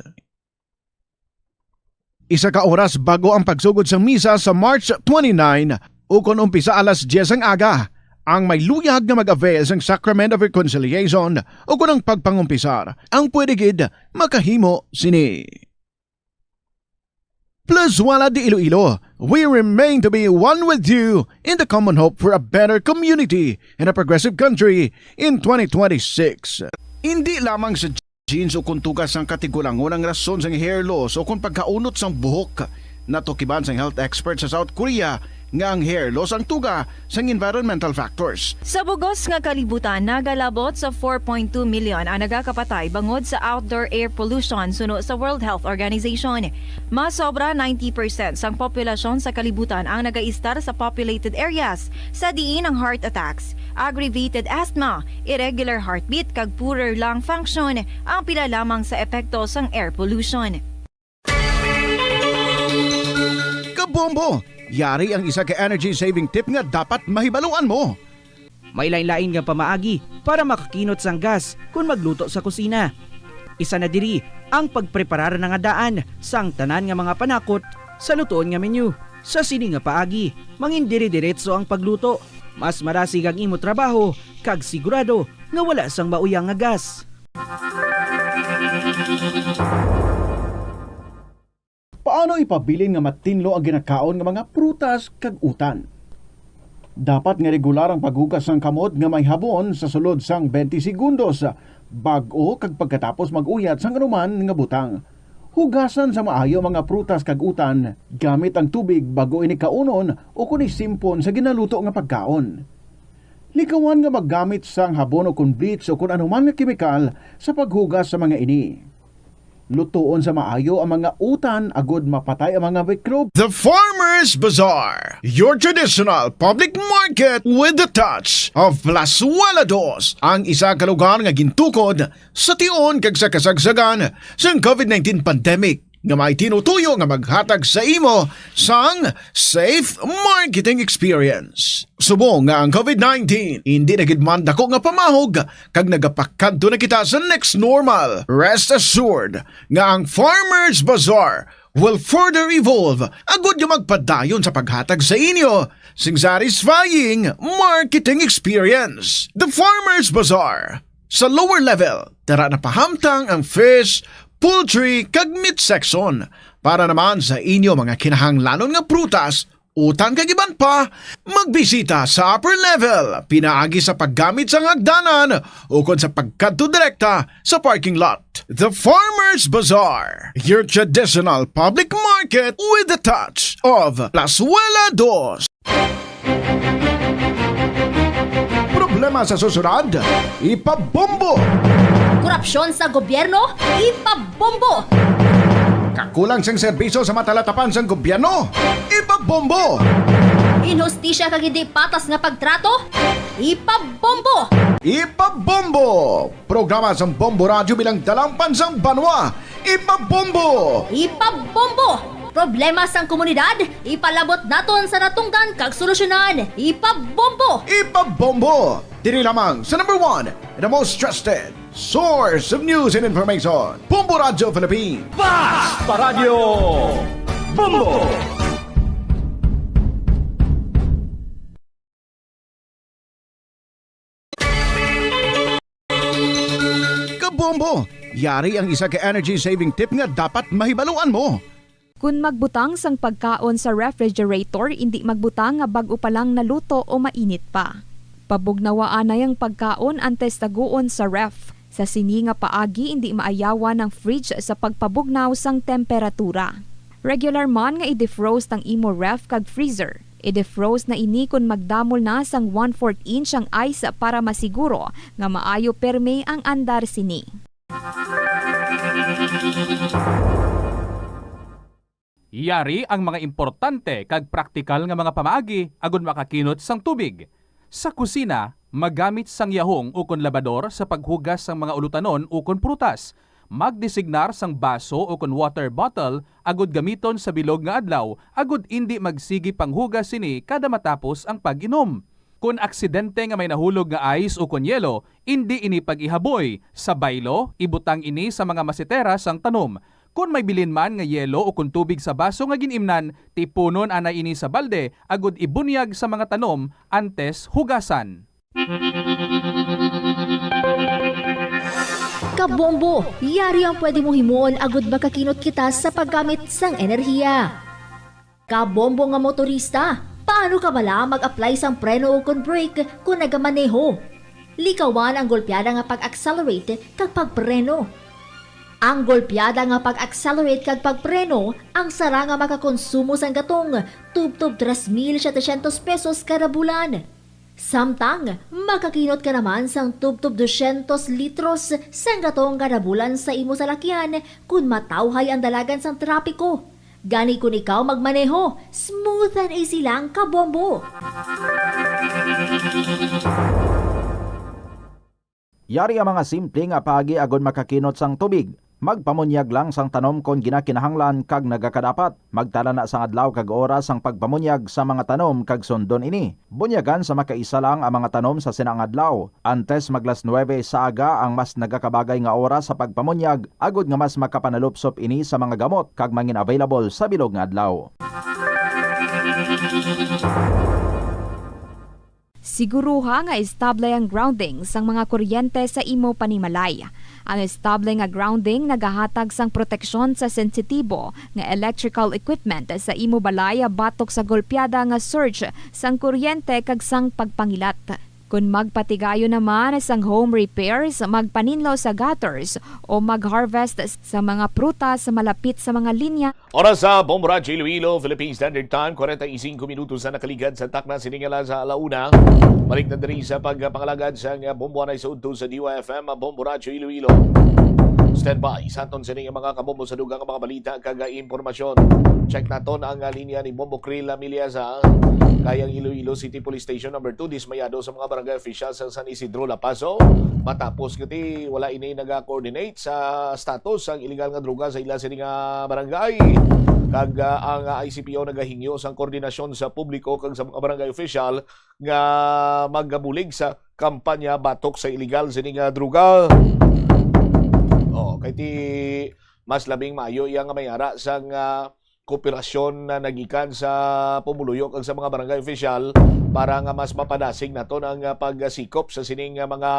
Isa ka oras bago ang pagsugod sang misa sa March twenty-nine, ukon umpisa alas diyes ang aga, ang may luyag nga mag-avail sang Sacrament of Reconciliation ukon ang pagpangumpisar ang pwede gid makahimo sini. Plus Wala de Iloilo, we remain to be one with you in the common hope for a better community and a progressive country in twenty twenty-six. Hindi lamang sa genes o kon tuga sang katigulangon ang rason sang hair loss o kon pagkaunot sang buhok. Natukiban sang health expert sa South Korea nga ang hair loss ang tuga sang environmental factors. Sa bug-os nga kalibutan, nagalabot sa four point two million ang nagakapatay bangod sa outdoor air pollution, suno sa World Health Organization. Mas sobra ninety percent sang populasyon sa kalibutan ang nagaistar sa populated areas, sa diin ang heart attacks, aggravated asthma, irregular heartbeat, kag poorer lung function ang pila lamang sa epekto sang air pollution. Kabombo! Yari ang isa ka energy-saving tip nga dapat mahibaluan mo. May lain-lain nga pamaagi para makakinot sang gas kon magluto sa kusina. Isa na diri ang pagpreparar na nga daan sang tanan nga mga panakot sa lutoon nga menu. Sa sini nga paagi, mangindire-diretso ang pagluto. Mas marasig ang imo trabaho kag sigurado nga wala sang mauyang nga gas. Paano ipabilin nga matinlo ang ginakaon nga mga prutas kag utan? Dapat nga regular ang paghugas sang kamot nga may habon sa sulod sang twenty segundos, bag-o kag pagkatapos mag-uyat sang anuman nga butang. Hugasan sa maayo ang mga prutas kag utan gamit ang tubig bag-o ini kaunon ukon isimpon sa ginaluto nga pagkaon. Likawan nga maggamit sang habon ukon bleach ukon anuman nga kemikal sa paghugas sa mga ini. Lutoon sa maayo ang mga utan agod mapatay ang mga mikrob. The Farmers Bazaar, your traditional public market with the touch of Plazuela Dos, ang isa ka lugar nga gintukod sa tion kag sa kasagsagan sang covid nineteen pandemic, nga may tinutuyo nga maghatag sa imo sang safe marketing experience. Subong nga ang covid nineteen indi na gid man dako nga pamahog, kag nagapakadto na kita sa next normal, rest assured nga ang Farmers Bazaar will further evolve agud nga magpadayon sa paghatag sa inyo sing satisfying marketing experience. The Farmers Bazaar. Sa lower level, tara na pahamtang ang fish, poultry, kag meat section. Para naman sa inyo mga kinahanglanon nga prutas, utan kag iban pa, magbisita sa upper level pinaagi sa paggamit sang hagdanan ukon sa pagkadto direkta sa parking lot. The Farmers Bazaar, your traditional public market with the touch of Plazuela Dos. Problema sa susunod, ipabombo. Korupsyon sa gobyerno, ipabombo. Kakulang sang serbisyo sa matalatapan sang gobyerno, ipabombo. Inhustisya kag hindi patas nga pagtrato, ipabombo. Ipabombo. Programa sang Bombo Radyo bilang dalangpan sang banwa, ipabombo. Ipabombo. Problema sang komunidad, ipalabot naton sa natungdan kag solusyonan. Ipabombo. Ipabombo. Diri lamang sa number one, the most trusted source of news and information, Bombo Radyo Philippines. Basta Radyo Bombo! Kabombo! Yari ang isa ka energy-saving tip nga dapat mahibaluan mo. Kon magbutang sang pagkaon sa refrigerator, indi magbutang nga bag-o pa lang naluto o mainit pa. Pabugnawa anay ang pagkaon antes taguon sa ref. Sa sini nga paagi, indi maayawan ang fridge sa pagpabugnaw sang temperatura. Regular man nga i-defrost ang imo ref kag freezer. I-defrost na ini kon magdamol na sang one-fourth inch ang ice para masiguro nga maayo pirme ang andar sini. Yari ang mga importante kag praktikal nga mga pamaagi agud makakinot sang tubig. Sa kusina, magamit sang yahong ukon labador sa paghugas sang mga ulutanon ukon prutas. Magdesignar sang baso ukon water bottle agud gamiton sa bilog nga adlaw agud indi magsigi panghugas sini kada matapos ang pag-inom. Kon aksidente nga may nahulog nga ice ukon yelo, indi ini pag-ihaboy. Sa baylo, ibutang ini sa mga masetera sang tanom. Kon may bilin man nga yelo ukon tubig sa baso nga gin-imnan, tipunon anay ini sa balde agud ibunyag sa mga tanom antes hugasan. Kabombo, yari ang pwede mo himuon agud makakinot kita sa paggamit sang enerhiya. Kabombo nga motorista, paano ka bala mag-apply sang preno ukon brake kon nagamaneho? Likawan ang golpeada nga pag-accelerate kag pagpreno. Ang golpeada nga pag-accelerate kag pagpreno ang sara nga makakonsumo sang gatong tubtob tres mil setecientos pesos kada bulan. Samtang makakinot ka naman sang tubtob dosyentos litros sang gatong kada bulan sa imo salakyan kon matawhay ang dalagan sang trapiko. Gani kon ikaw magmaneho, smooth and easy lang, kabombo! Yari ang mga simple nga paagi agod makakinot sang tubig. Magpamunyag lang sang tanom kon ginakinahanglan kag nagakadapat. Magtala na sang adlaw kag oras sang pagpamunyag sa mga tanom kag sundon ini. Bunyagan sa makaisa lang ang mga tanom sa sina nga adlaw. Antes mag las nuwebe sa aga ang mas nagakabagay nga oras sa pagpamunyag, agod nga mas makapanalupsop ini sa mga gamot kag mangin-available sa bilog nga adlaw. Siguruha nga estable ang grounding sang mga kuryente sa imo panimalay. Ang estable nga grounding nagahatag sang proteksyon sa sensitibo nga electrical equipment sa imo balay batok sa golpeada nga surge sang kuryente kag sang pagpangilat. Kon magpatigayon naman sang home repairs, magpaninlo sa gutters, o mag-harvest sa mga prutas malapit sa mga linya. Oras sa Bombo Radyo Iloilo, Philippine Standard Time, kwarenta y singko minutos na nakaligad sa takna sini nga alas sa alauna. Balik na diri sa pagpangalagad sa nga Bombo Anay sa udto sa D Y F M, Bombo Radyo Iloilo. Standby sa aton sini nga mga kabombo sa dugang mga balita kag impormasyon. Check naton ang linya ni Bombo Krill Amiliasa kay ang Iloilo City Police Station number two dismayado sa mga barangay officials sa San Isidro, La Paz. Matapos gati wala ini naga-coordinate sa status sang illegal nga droga sa ila sini nga barangay. Kag ah, ang I C P O nagahingyo sang koordinasyon sa publiko kag sa mga barangay official nga magabulig sa kampanya batok sa illegal sini nga droga. Oh, kay ti mas labing maayo iya nga may ara sang ah, kooperasyon na nagikan sa pumuluyo kag sa mga barangay official para nga mas mapadasig naton ang ah, pagsikop sa sining ah, mga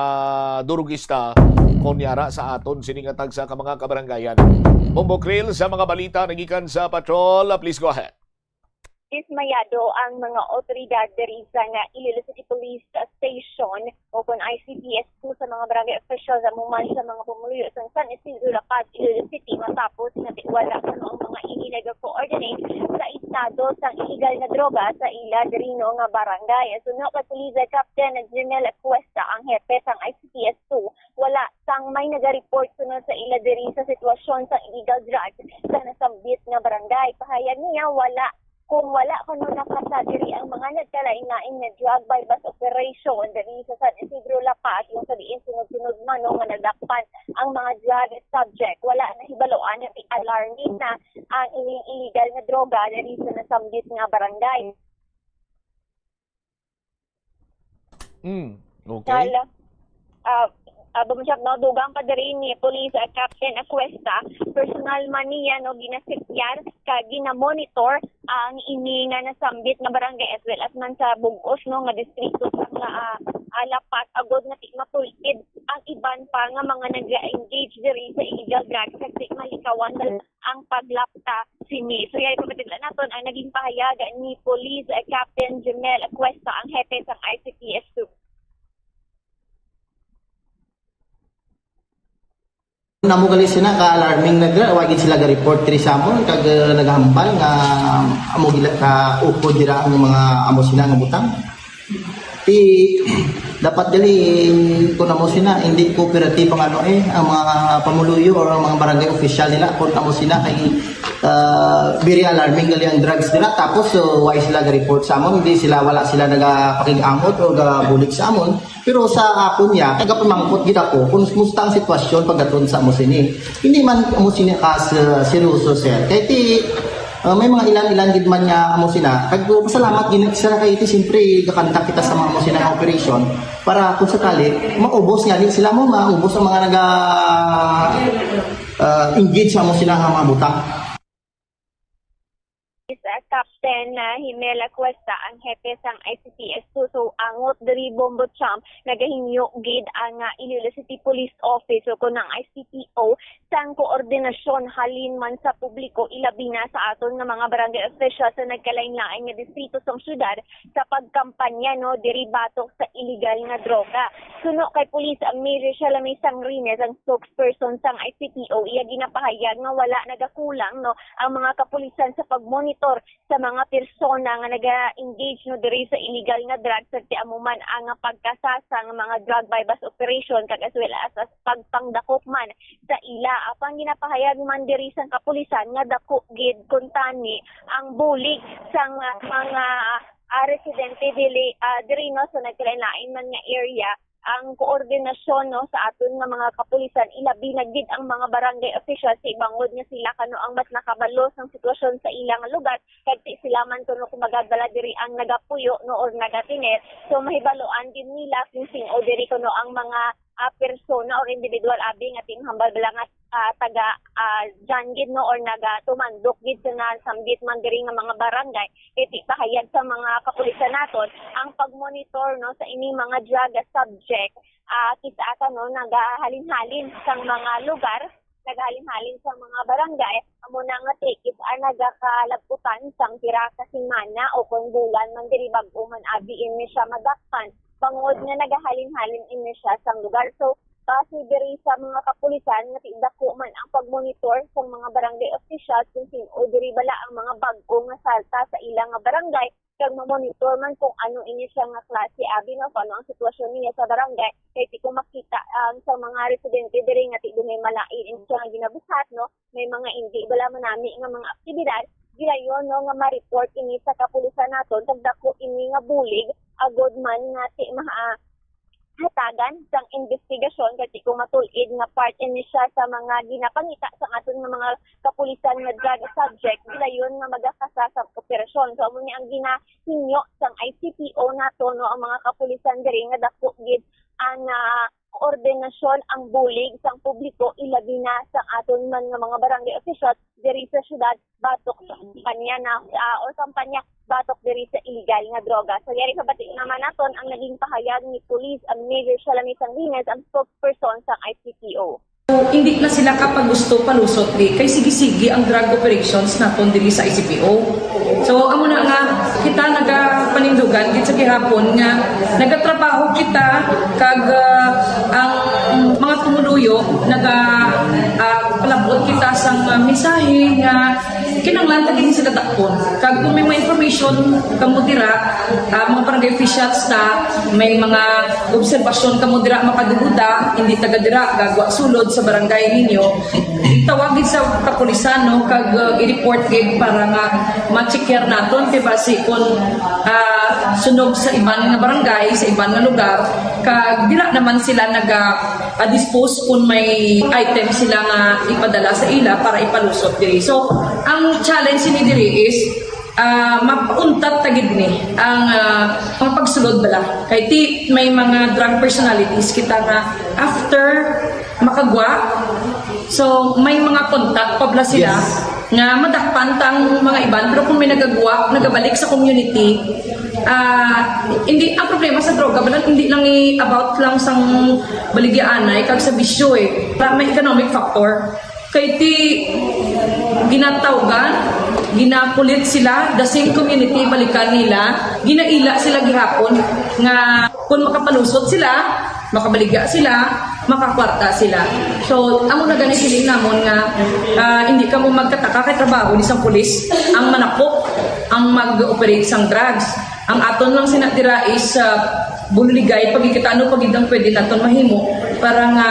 durugista kon yara sa aton sining ah, tagsa ka mga kabarangayan. Bombo Krill sa mga balita nagikan sa patrol. Ah, please go ahead. Dismayado ang mga otoridad diri sa nga Iloilo City Police Station o kon I C P S two sa mga barangay officials amo man sa mga pumuluyo sang San Isidro, La Paz, Iloilo City matapos nga wala kuno ang mga ini nagakoordinate sa estado sang illegal nga droga sa ila diri no nga barangay. Suno kay Police Captain Jimel Cuesta, ang hepe sang I C P S two, wala sang may naga-report kuno sa ila diri sa sitwasyon sang illegal drugs sa nasambit nga barangay. Pahayag niya, wala kung wala kuno nakasad diri ang mga nagkalain-lain nga drug buy-bust operation diri sa San Isidro, La Paz, kung sa diin sunod-sunod man no, nga nadakpan ang mga drug subject. Wala nahibaloan nga alarming na ang ining illegal nga droga diri sa nasambit nga barangay. Mm, okay. Kala, ah, ah, bumsyak, no, dugang pa diri ni Police ah, Captain Acuesta, personal man niya no ginasityar kag ginamonitor ang ini nga nasambit nga barangay as well as man sa bug-os no nga distrito sa nga ah, ah, Lapas agod nga di matul-id ang iban pa nga mga nag-engage diri sa illegal drugs kag di malikawan ang paglapta sini. So, yari pamatigla naton ang naging pahayag ni Police Captain Jemel Acuesta, ang hepe sang I C P S two. Namo gali sina ka alarming na dira, wa gid sila ga-report diri sa amon kag uh, nagahambal nga amo gila ka ukod dira ang mga amo sina nga butang. Ti, dapat gali, kung amo sina, hindi cooperative ang ano eh, ang mga pumuluyo or ang mga barangay official nila, kung amo sina kay ah, very alarming gali ang drugs nila. Tapos, so, why sila ga-report sa amon? Hindi sila, wala sila nagapakig-angot o gabulig sa amon. Pero sa akon niya, nagapamangkot gid ako kung musta ang sitwasyon pagdaton sa amo sini. Hindi man amo sini ka se-, seryoso, sir. Kay ti, ah, may mga ilan-ilan gid man nga amo sina. Kag pasalamat gid sila kay ti, siyempre, gakandak kita sa mga amo sina nga operation para kung sakali, maubos nga di sila mo, maubos ang mga naga, ah, engage sa amo sina nga mga butang. Is, uh, Captain, uh, Himela Cuesta, ang hepe sang I C P S two. So, angot diri, Bombo Champ, nagahingyo gid ang, uh, Iloilo City Police Office o kon ang I C P O sang koordinasyon halin man sa publiko, ilabi na sa aton nga mga barangay officials sa nagkalain-lain nga distrito sang syudad sa pagkampanya, no, diri batok sa iligal nga droga. Suno kay Police Major Shalame Sangrines, ang spokesperson sang I C P O, iya ginapahayag nga wala nagakulang, no, ang mga kapulisan sa pagmonitor sa mga persona nga naga-engage, no, diri sa illegal nga drugs, sa ti amo man ang pagkasasa nga mga drug buy-bust operation, kag as well as, as pagpangdakop man sa ila. Apang ginapahayag man diri sang kapulisan nga dako gid kuntani ang bulig sang, ah, mga, ah, residente dili, ah, diri, no, sa nagkalain-lain man nga area ang koordinasyon, no, sa aton nga mga kapulisan, ilabi na gid ang mga barangay officials, sa ibangod nga sila kano ang mas nakabalo sang sitwasyon sa ilang lugar, kag ti sila man kuno, kumbaga, bala diri ang nagapuyo, no, or nagatiner. So, mahibaluan gid nila kung sin-o diri kuno ang mga, ah, persona or individual abi nga ti mahambal bala nga, ah, taga, ah, dyan gid, no, or nagatumandok gid sa nasambit man diri nga mga barangay. Kay ti pahayag sa mga kapulisan naton, ang pagmonitor, no, sa ining mga drug subject, ah, kis-a ka, no, nagahalin-halin sang mga lugar, nagahalin-halin sa mga barangay, amo na nga ti kis-a nagakalab-utan sang pira ka semana o kon bulan man diri bag-o man abi ini siya madakpan, bangod nga nagahalin-halin ini siya sang lugar. So, base diri sa mga kapulisan nga ti dako man ang pagmonitor sang mga barangay officials kung sin-o diri bala ang mga bag-o nga salta sa ila nga barangay, kag mamonitor man kung ano ini siya nga klase abi, no, kung ano ang sitwasyon niya sa barangay. Kay ti kung makita ang sa mga residente diri nga ti dunay malain ini siya nga ginabuhat, no, may mga indi bala manami nga mga aktibidad, gilayon, no, nga ma-report ini sa kapulisan naton, kag dako ini nga bulig agod man nga ti maha-, hatagan sang investigasyon, kay ti kung matul-id nga part ini siya sa mga ginapangita sang aton nga mga kapulisan nga drug subject, gilayon nga magakasa sa operasyon. So, amo ni ang ginahingyo sang I C P O nato, no, ang mga kapulisan diri nga dako gid ang, ah, koordinasyon, ang bulig sang publiko, ilabi na sang aton man nga mga barangay officials diri sa syudad, batok sa kampanya na, ah, or kampanya batok diri sa illegal nga droga. So, yari kabati naman naton ang naging pahayag ni Police, ang Major Shalami Sangrines, ang spokesperson sang I C P O. Hindi na sila kapagusto palusot di kay sige-sige ang drug operations naton diri sa I C P O. So, amo na nga, kita nagapanindugan gid sa gihapon nga nagatrabaho kita kag, ah, ang mga tumuluyo naga, ah, palabot kita sang, ah, mensahe nga kinahanglan ta gid sila dakpon. Kag kung may mga information kamo dira, ah, mga barangay officials ta, may mga obserbasyon kamo dira, makaduguda, hindi taga dira, gagwa sulod sa barangay ninyo, itawag gid sa kapulisan, no, kag, uh, i-report gid para nga ma-check naton kay basi kung, ah, sunog sa iban nga barangay, sa iban nga lugar, kag dira naman sila naga, ah, dispose kung may item sila nga ipadala sa ila para ipalusot diri. So, ang challenge ni diri is, ah, mapauntat ta gid ni ang, ah, mga pagsulod bala. Kay ti may mga drug personalities kita nga after makagwa, so may mga contact pa bala sila. Yes. Nga madakpan tang mga iban, pero kung may nagagwa, nagabalik sa community, ah, hindi, ang problema sa droga bala, hindi lang i-, about lang sang baligyaanay kag sa bisyo eh. May economic factor. Kay ti ginatawgan, ginakulit sila, the same community, balikan nila, ginaila sila gihapon nga kung makapalusot sila, makabaligya sila, makakwarta sila. So, amo na gani siling namon nga, ah, hindi kamo magkataka kay trabaho ni sang pulis ang manapok, ang mag-operate sang drugs. Ang aton lang sina dira is, ah, Buligay, pagkikita ano pa gid ang pwede naton mahimo para nga,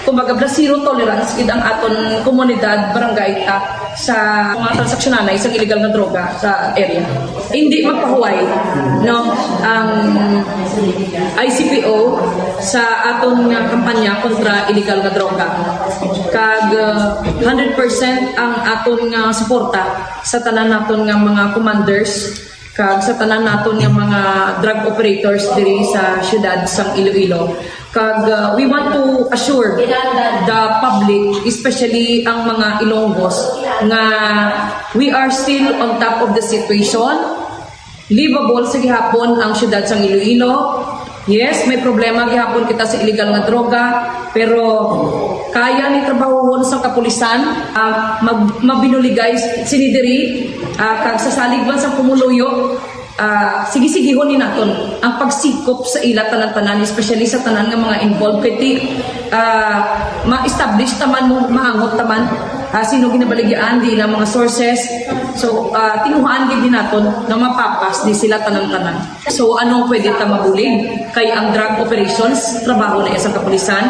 kumbaga, bala zero tolerance gid ang aton komunidad, barangay ta sa mga transaksyonan sa illegal nga droga sa area. Hindi magpahuway, no, ang I C P O sa aton nga kampanya kontra illegal nga droga. Kag, uh, hundred percent ang aton nga suporta sa tanan naton nga mga commanders kag sa tanan naton nga mga drug operators diri sa siyudad sang Iloilo. Kag, uh, we want to assure the public, especially ang mga Ilonggos, nga we are still on top of the situation. Livable sa gihapon ang siyudad sang Iloilo. Yes, may problema gihapon kita sa illegal nga droga, pero kaya ni trabahuhon sa kapulisan, ah, mag-, mabinuligay sini diri, ah, kag sa salig man sang pumuluyo, ah, sige-sigihon ni naton ang pagsikop sa ila tanan-tanan, especially sa tanan nga mga involved. Kay ti, ah, ma-establish taman mo, mahangot taman, ah, sino ginabaligyaan, di na mga sources. So, ah, tinguhaan gid ni naton nga mapapas di sila tanan-tanan. So, anong pwede ta mabulig? Kay ang drug operations, trabaho na sa kapulisan.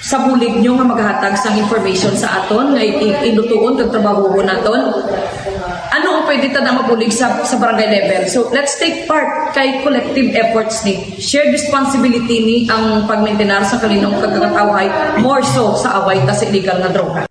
Sa bulig nyo nga magahatag sang information sa aton, nga i-, i-, ilutuon kag trabahohon naton. Ano ang pwede ta na mabulig sa, sa barangay level? So, let's take part kay collective efforts ni. Shared responsibility ni ang pagmintenar sa kalinong kag kagatawhay, more so sa away ta sa illegal nga droga.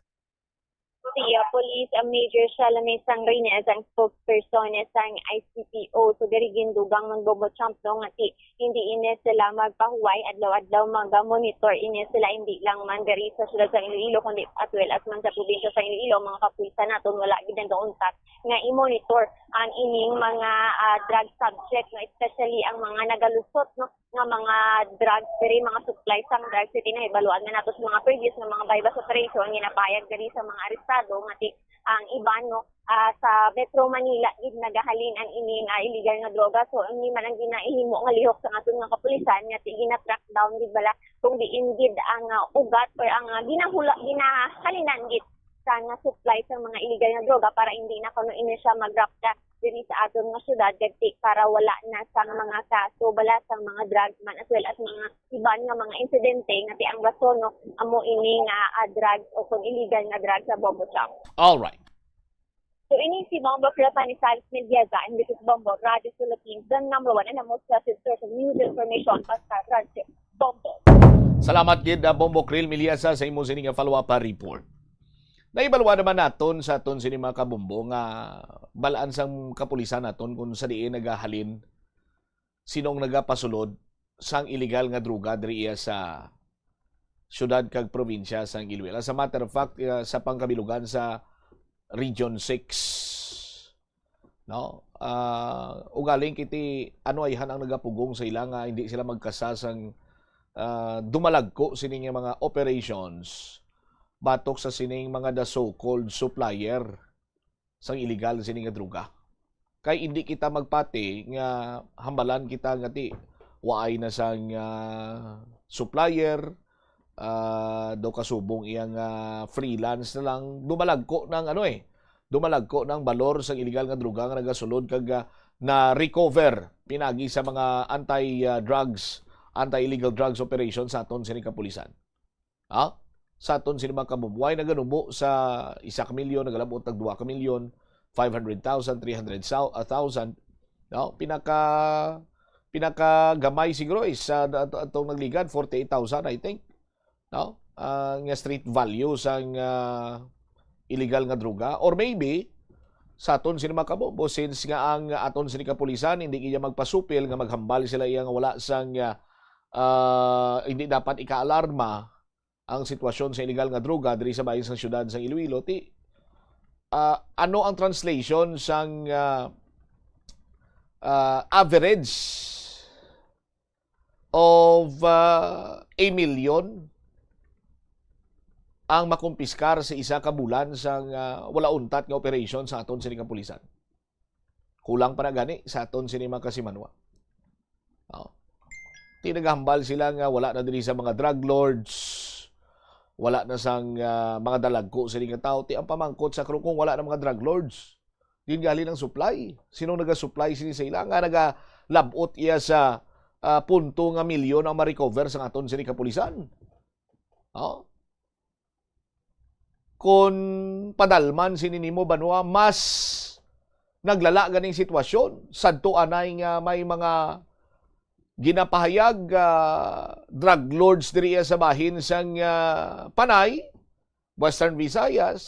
Si, uh, Police, uh, Major Shalome Sangre, niya sang spokesperson niya sang I C P O. So, diri gindugang man Bobo Champ, no, nga ti, hindi ini sila magpahuway, adlaw-adlaw maga-monitor ini sila, hindi lang man diri sa siyudad sang Iloilo, kundi as well as man sa probinsya sang Iloilo, ang mga kapulisan naton wala gid nagauntat nga i-monitor ang ining mga, ah, drug subject, no, especially ang mga nagalusot, no, nga mga drugs diri, mga supply sang drugs, diri nahibaluan nga nato sa mga previous nga mga buy-bust operation, ginapahayag diri sa mga arestado nga ti-, ang iban, no, ah, sa Metro Manila gid nagahalin ang ining, ah, illegal nga droga. So, ini man ang ginahimo nga lihok sa aton nga kapulisan nga ti-, gina-track down gid bala kung diin gid ang, ah, ugat or ang, ah, ginahula-, ginahalinan gid sa nga supply sa mga illegal nga droga para hindi na kuno ini siya mag-rapta diri sa aton nga syudad, kag ti-, para wala na sang mga kaso bala sang mga drugs man as well as mga iban nga mga insidente nga ti ang rason, no, amo ini nga, ah, drugs o kung illegal nga drugs sa Bobo Chao. All right. So, ini si Bombo Philippine Science Media, and this is Bombo Radio Philippines, the number one and the most trusted source of news information, basta Radyo Bombo. Salamat gid, ah, Bombo Krill Miliasa, sa imo sini nga follow-up, ah, report. Nahibaluan naman naton sa aton sini, mga kabombo, nga balaan sang kapulisan naton kung sa diin nagahalin, sinong nagapasulod sang illegal nga droga diri iya sa syudad kag probinsya sang Iloilo. As a matter of fact, ah, sa pangkabilugan sa Region six, no? Ah, ugaling kiti ano ayhan ang nagapugong sa ila nga hindi sila magkasa sang, ah, dumalagko sini nga mga operations batok sa sining mga the so-called supplier sang illegal sini nga droga. Kay hindi kita magpati nga hambalan kita nga ti waay na sang, ah, supplier, ah, daw kasubong iya nga freelance na lang, dumalagko ng ano eh, dumalagko ng balor sang illegal nga droga nga nagasulod kag, ah, na-recover pinagi sa mga anti, ah, drugs, anti-illegal drugs operation sa aton sini kapulisan. Ha? Sa aton sini mga kabombo, way naganubo sa isa ka milyon, nagalabot tag dua ka milyon, five hundred thousand, three hundred thousand, no? Pinaka, pinakagamay siguro is, ah, at-, atong nagligad, forty-eight thousand, I think, no? Ah, nga street value sang, ah, illegal nga droga. Or maybe, sa aton sini mga kabombo, since nga ang aton sini kapulisan, hindi kaya magpasupil nga maghambal sila iya nga wala sang, ah, ah, hindi dapat ikaalarma ang sitwasyon sa illegal nga droga diri sa bahin sang siyudad sang Iloilo. Ti, ah, ano ang translation sang, ah, ah, average of, ah, a million ang makumpiskar sa isa ka bulan sang, ah, wala untat nga operation sa aton sini kapulisan? Kulang pa na gani sa aton sini mga kasimanwa. Oh. Ti nagahambal sila nga wala na diri sa mga drug lords, wala na sang, ah, mga dalagko sini nga tawo. Ti ang pamangkot sa krukong, wala na mga drug lords. Diin gahalin ang supply? Sino naga-supply sini sa ila? Nga nagalabot iya sa, ah, punto nga milyon ang ma-recover sa aton sini kapulisan. Oh. Kung padalman sini nimo, banwa, mas naglala ganing sitwasyon. Sadto anay nga may mga ginapahayag, ah, drug lords diri sa bahin sang, ah, Panay, Western Visayas,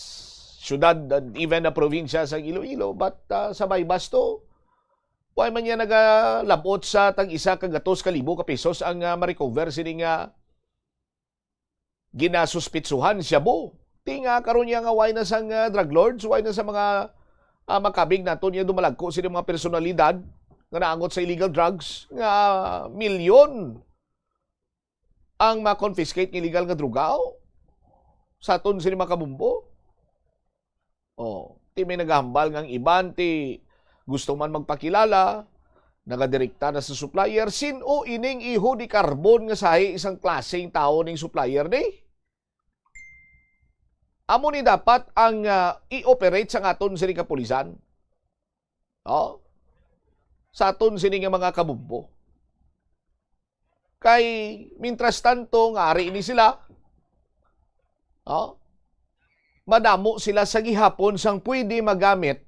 syudad, and even na probinsya sa Iloilo. But, ah, sa Baybas to, why man niya nagalabot sa tag-isa ka gatos ka libo ka pesos ang, ah, ma-recover sini nga ginasuspitsuhan, shabu. Ti nga karon niya nga why na sang, ah, drug lords, why na sa mga, ah, makabig nato niya dumalagko sini mga personalidad nga naangot sa illegal drugs nga milyon ang ma-confiscate nga illegal nga droga, oh, sa aton sini mga kabumbo. Oh, ti may nagahambal nga ang iban ti gusto man magpakilala, nagadirekta na sa supplier. Sin-o ining iho di karbon nga sahi isang klaseng tawo ning supplier ni? Amo ni dapat ang, ah, i-operate sa aton sini kapulisan. Oh, sa aton sini nga mga kabumbo. Kay, mintras tanto, nga ari ini sila, oh, madamo sila sa gihapon sang pwede magamit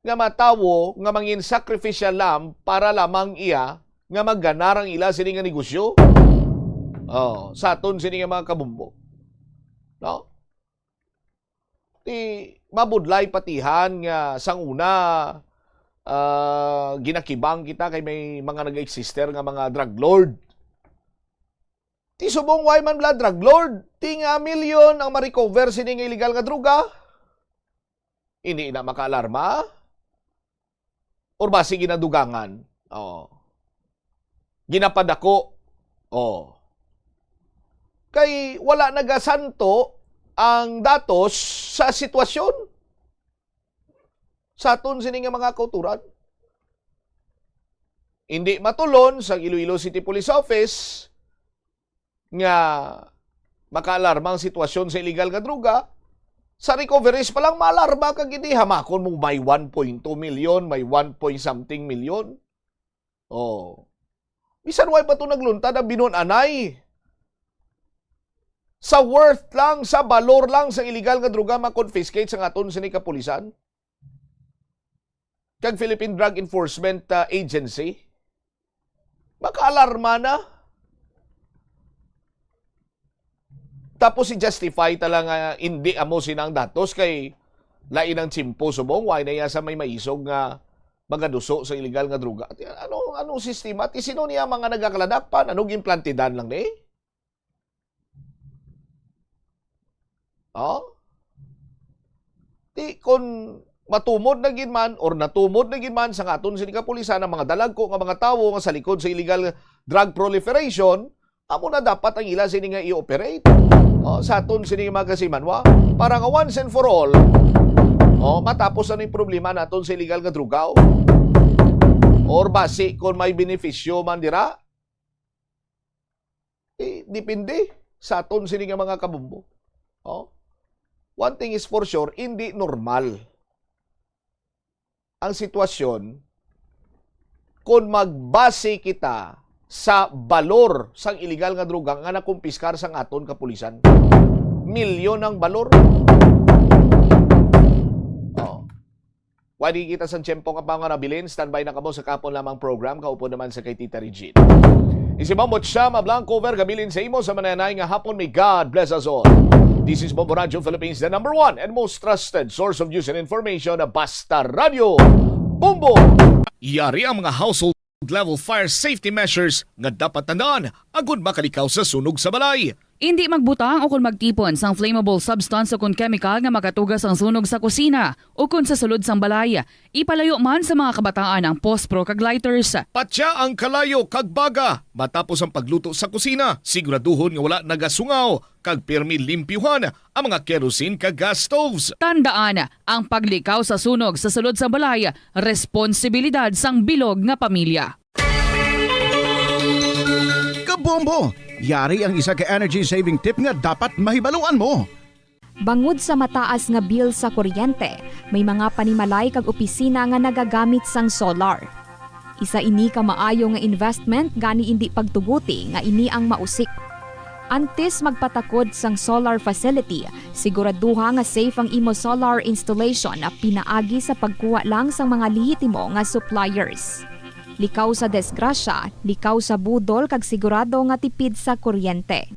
nga matawo nga mangin sacrificial lamb para lamang iya nga maganar ang ila sini nga negosyo. Oh, sa aton sini nga mga kabumbo. No? Ti mabudlay patihan nga sang una, ah, ginakibang kita kay may mga nag-exister nga mga drug lord. Ti subong why man bala drug lord? Ti nga milyon ang ma-recover sini nga illegal nga droga? Hindi na makaalarma? Or basi ginadugangan? Oh. Ginapadako? Oh. Kay wala nagasanto ang datos sa sitwasyon sa aton sini nga mga kauturan. Hindi matulon sa Iloilo City Police Office nga makaalarma ang sitwasyon sa illegal nga droga. Sa recoveries pa lang, maalarma ka gid, eh. Hamakon mo may one point two million, may one point something million. Oh. Bisan way pa to nagluntad ang binuan anay. Sa worth lang, sa balor lang sa illegal nga droga ma-confiscate sa aton sini kapulisan. Kag Philippine Drug Enforcement, ah, Agency, makaalarma na. Tapos i-justify ta lang nga hindi amo sina ang datos kay lain ang tiyempo subong, why na iya sa may maisog nga magaduso sa illegal nga droga. Ano, anong sistema? Ti sino niya mga nagakaladak pa? Ano, gimplantidan lang ni? Oh? Ti, kon matumod na gid man or natumod na gid man sa aton sini kapulisan ang mga dalagko nga mga tawo nga sa likod sa illegal drug proliferation, amo na dapat ang ila sini nga i-operate. Oh, sa aton sini nga mga kasimanwa, para nga once and for all, oh, matapos na ning problema naton sa illegal nga droga, oh. Or basi kung may benepisyo man dira, eh, depende sa aton sini nga mga kabumbo. Oh? One thing is for sure, hindi normal ang sitwasyon kung magbase kita sa balor sang illegal nga droga nga nakumpiskar sang aton kapulisan. Milyon ang balor. Oh. Wadi kita sa tiyempo nga mga nabilin. Standby na kamo sa kapon lamang program. Kaupod naman sa kay Tita Regine. Isi Bombo Chama Blanco Vergabilin sa imo sa mananay nga hapon. May God bless us all. This is Bombo Radio Philippines, the number one and most trusted source of news and information, Basta Radio. Bombo! Yari ang mga household level fire safety measures nga dapat tandaan agud makalikaw sa sunog sa balay. Indi magbutang o kon magtipon sang flammable substance o kon chemical nga makatuga sang sunog sa kusina o kon sa sulod sang balay. Ipalayo man sa mga kabataan ang pospro kag lighters. Patya ang kalayo kag baga matapos ang pagluto sa kusina. Siguraduhon nga wala nagasungaw kag pirmi limpyuhan ang mga kerosene kag gas stoves. Tandaan, ang paglikaw sa sunog sa sulod sang balay, responsibilidad sang bilog nga pamilya. Kabombo! Yari ang isa ka energy saving tip nga dapat mahibaluan mo. Bangod sa mataas nga bill sa kuryente, may mga panimalay kag opisina nga nagagamit sang solar. Isa ini ka maayo nga investment, gani indi pagtuguti nga ini ang mausik. Antes magpatakod sang solar facility, siguraduha nga safe ang imo solar installation pinaagi sa pagkuha lang sang mga lehitimo nga suppliers. Likaw sa disgrasya, likaw sa budol, kag sigurado nga tipid sa kuryente.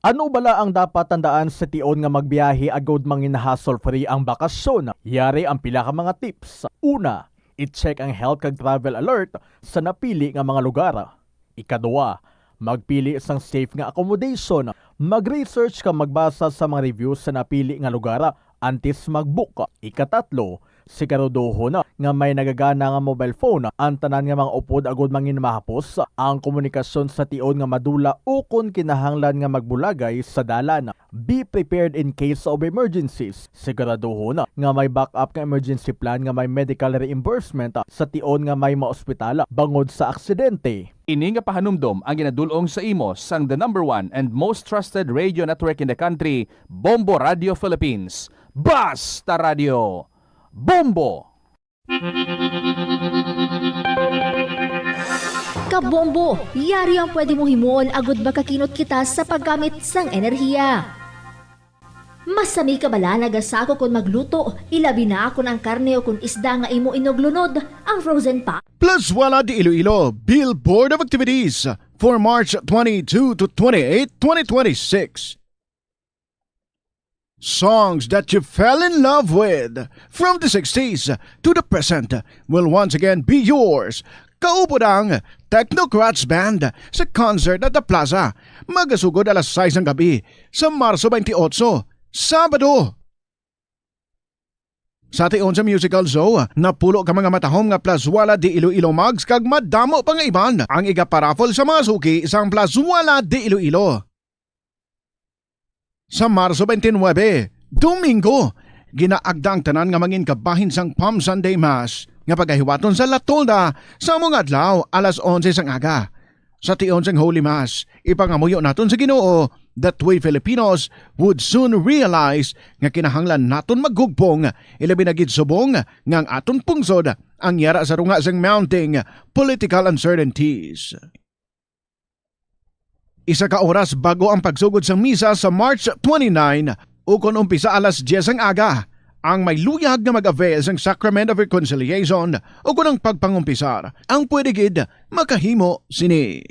Ano bala ang dapat tandaan sa tion nga magbiyahe agud mangin hassle-free ang bakasyon? Yari ang pila ka mga tips. Una, i-check ang health kag travel alert sa napili nga mga lugar. Ikaduha, magpili sang safe nga accommodation. Mag-research kag magbasa sa mga reviews sa napili nga lugar antes mag-book. Ikatatlo, siguraduhon nga may nagagana nga mobile phone ang tanan nga mga upod agud mangin mahapos ang komunikasyon sa tion nga madula ukon kinahanglan nga magbulagay sa dalan. Be prepared in case of emergencies. Siguraduhon nga may backup nga emergency plan nga may medical reimbursement sa tion nga may maospital bangod sa aksidente. Ini nga pahanumdom ang ginadul-ong sa imo sang the number one and most trusted radio network in the country, Bombo Radio Philippines. Basta Radio, Bombo! Kabombo, yari ang pwede mong himuon agud makakinot kita sa paggamit sang enerhiya. Masami ka bala nagasako kon magluto, ilabi na kon ang karne o kon isda nga imo inuglunod, ang frozen pa? Plus Wala de Iloilo, Bill Board of Activities for March twenty-two to twenty-eight, twenty twenty-six. Songs that you fell in love with from the sixties to the present will once again be yours. Kaupod ang Technocrats Band sa concert at the Plaza. Magasugod alas sais ng gabi sa Marso twenty-eight, Sabado. Sa tion sa musical show, napulo ka mga matahom nga Plus Wala de Iloilo mugs kag madamo pa nga iban ang igaparaffle sa mga suki sang Plus Wala de Iloilo. Sa Marso twenty-nine, Domingo, ginaagda ang tanan nga mangin kabahin sang Palm Sunday Mass nga pagahiwaton sa La Tolda sa amo nga adlaw, alas onse sang aga. Sa tion sang Holy Mass, ipangamuyo naton sa Ginoo that we Filipinos would soon realize nga kinahanglan naton maghugpong, ilabi na gid subong nga ang aton pungsod ang yara sa runga sang mounting political uncertainties. Isa ka oras bago ang pagsugod sang misa sa March twenty-nine, ukon umpisa alas diyes ang aga, ang may luyag nga mag-avail sang Sacrament of Reconciliation ukon ang pagpangumpisar ang pwede gid makahimo sini.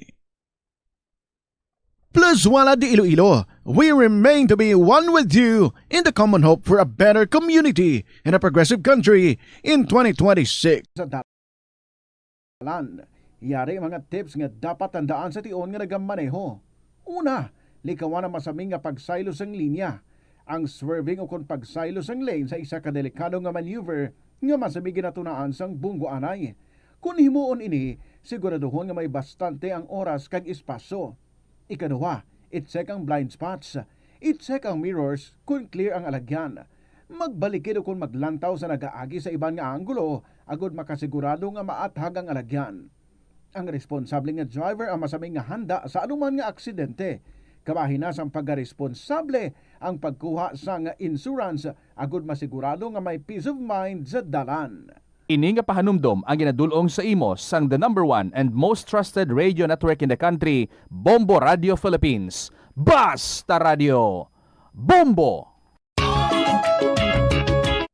Plus Wala de Iloilo, we remain to be one with you in the common hope for a better community and a progressive country in twenty twenty-six. Sa dalan, yari mga tips nga dapat tandaan sa tion nga nagamaneho. Una, likawan ang masami nga pagsaylo sang linya. Ang swerving ukon pagsaylo sang lane sa isa ka delikado nga maneuver nga masami ginatunaan sang bunggoanay. Kon himuon ini, siguraduhon nga may bastante ang oras kag espasyo. Ikaduha, i-check ang blind spots. I-check ang mirrors kon clear ang alagyan. Magbalikid ukon maglantaw sa nagaagi sa iban nga anggulo agud makasigurado nga maathag ang alagyan. Ang responsable nga driver ang masami nga handa sa anuman nga aksidente. Kabahin na sang pagkaresponsable ang pagkuha sang insurance agud masigurado nga may peace of mind sa dalan. Ini nga pahanumdom ang ginadul-ong sa imo sang the number one and most trusted radio network in the country, Bombo Radio Philippines. Basta Radio, Bombo!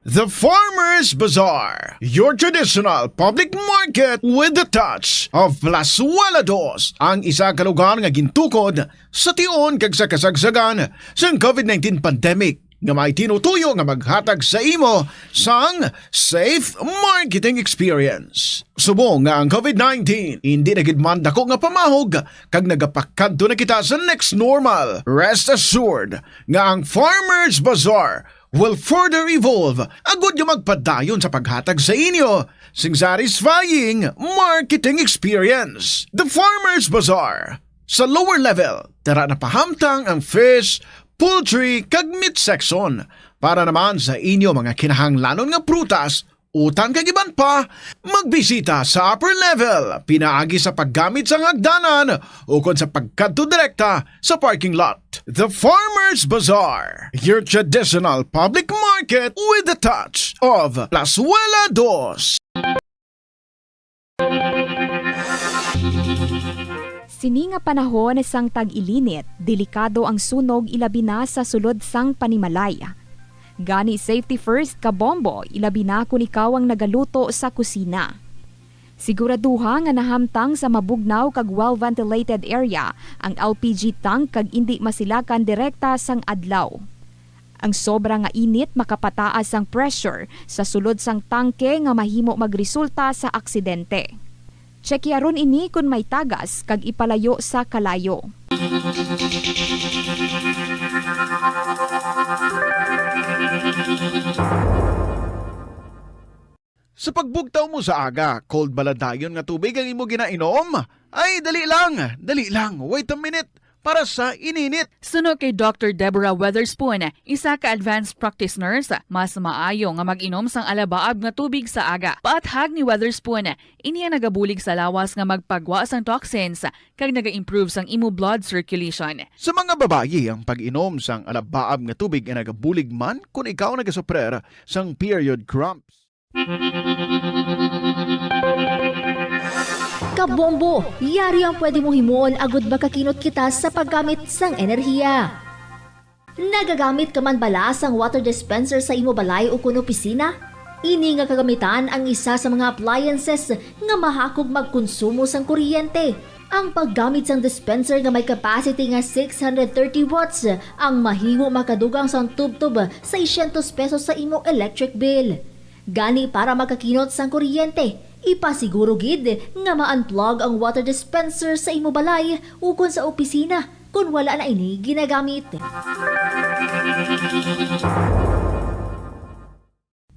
The Farmers Bazaar, your traditional public market with the touch of Plazuela Dos, ang isa ka lugar nga gintukod sa tion kag sa kasagsagan sang covid nineteen pandemic, nga may tinutuyo nga maghatag sa imo sang safe marketing experience. Subong nga ang covid nineteen indi na gid man dako nga pamahog kag nagapakadto na kita sa next normal, rest assured nga ang Farmers Bazaar will further evolve agud nga magpadayon sa paghatag sa inyo sing satisfying marketing experience. The Farmers Bazaar, sa lower level, tara na pahamtang ang fish, poultry, kag meat section. Para naman sa inyo mga kinahanglanon nga prutas, utang kag iban pa, magbisita sa upper level pinaagi sa paggamit sang hagdanan ukon sa pagkadto direkta sa parking lot. The Farmers Bazaar, your traditional public market with a touch of Plazuela Dos. Sini nga panahon sang tag-ilinit, delikado ang sunog, ilabi na sa sulod sang panimalay. Gani, safety first, kabombo, ilabi na kon ikaw ang nagaluto sa kusina. Siguraduha nga nahamtang sa mabugnaw kag well-ventilated area ang L P G tank kag indi masilakan direkta sang adlaw. Ang sobra nga init makapataas sang pressure sa sulod sang tangke nga mahimo magresulta sa aksidente. Tsyekiharon ini kon may tagas kag ipalayo sa kalayo. Sa pagbugtaw mo sa aga, cold bala dayon nga tubig ang imo ginainom? Ay, dali lang, dali lang, wait a minute, para sa ininit. Suno kay Doctor Deborah Weatherspoon, isa ka advanced practice nurse, mas maayo nga mag-inom sang alabaab nga tubig sa aga. Paathag ni Weatherspoon, ini ang nagabulig sa lawas nga magpagwa sang toxins kag naga-improve sang imo blood circulation. Sa mga babayi, ang pag-inom sang alabaab nga tubig ay nagabulig man kon ikaw nagasuprer sang period cramps. Kabombo, yari ang pwede mong himuon agud makakinot kita sa paggamit sang enerhiya. Nagagamit ka man bala sang water dispenser sa imo balay ukon opisina? Ini nga kagamitan ang isa sa mga appliances nga mahakog magkonsumo sang kuryente. Ang paggamit sang dispenser nga may capacity nga six hundred thirty watts ang mahimo makadugang sang tubtob seiscientos pesos sa imo electric bill. Gani, para makakinot sang kuryente, ipasiguro gid nga ma-unplug ang water dispenser sa imo balay ukon sa opisina kon wala na ini ginagamit.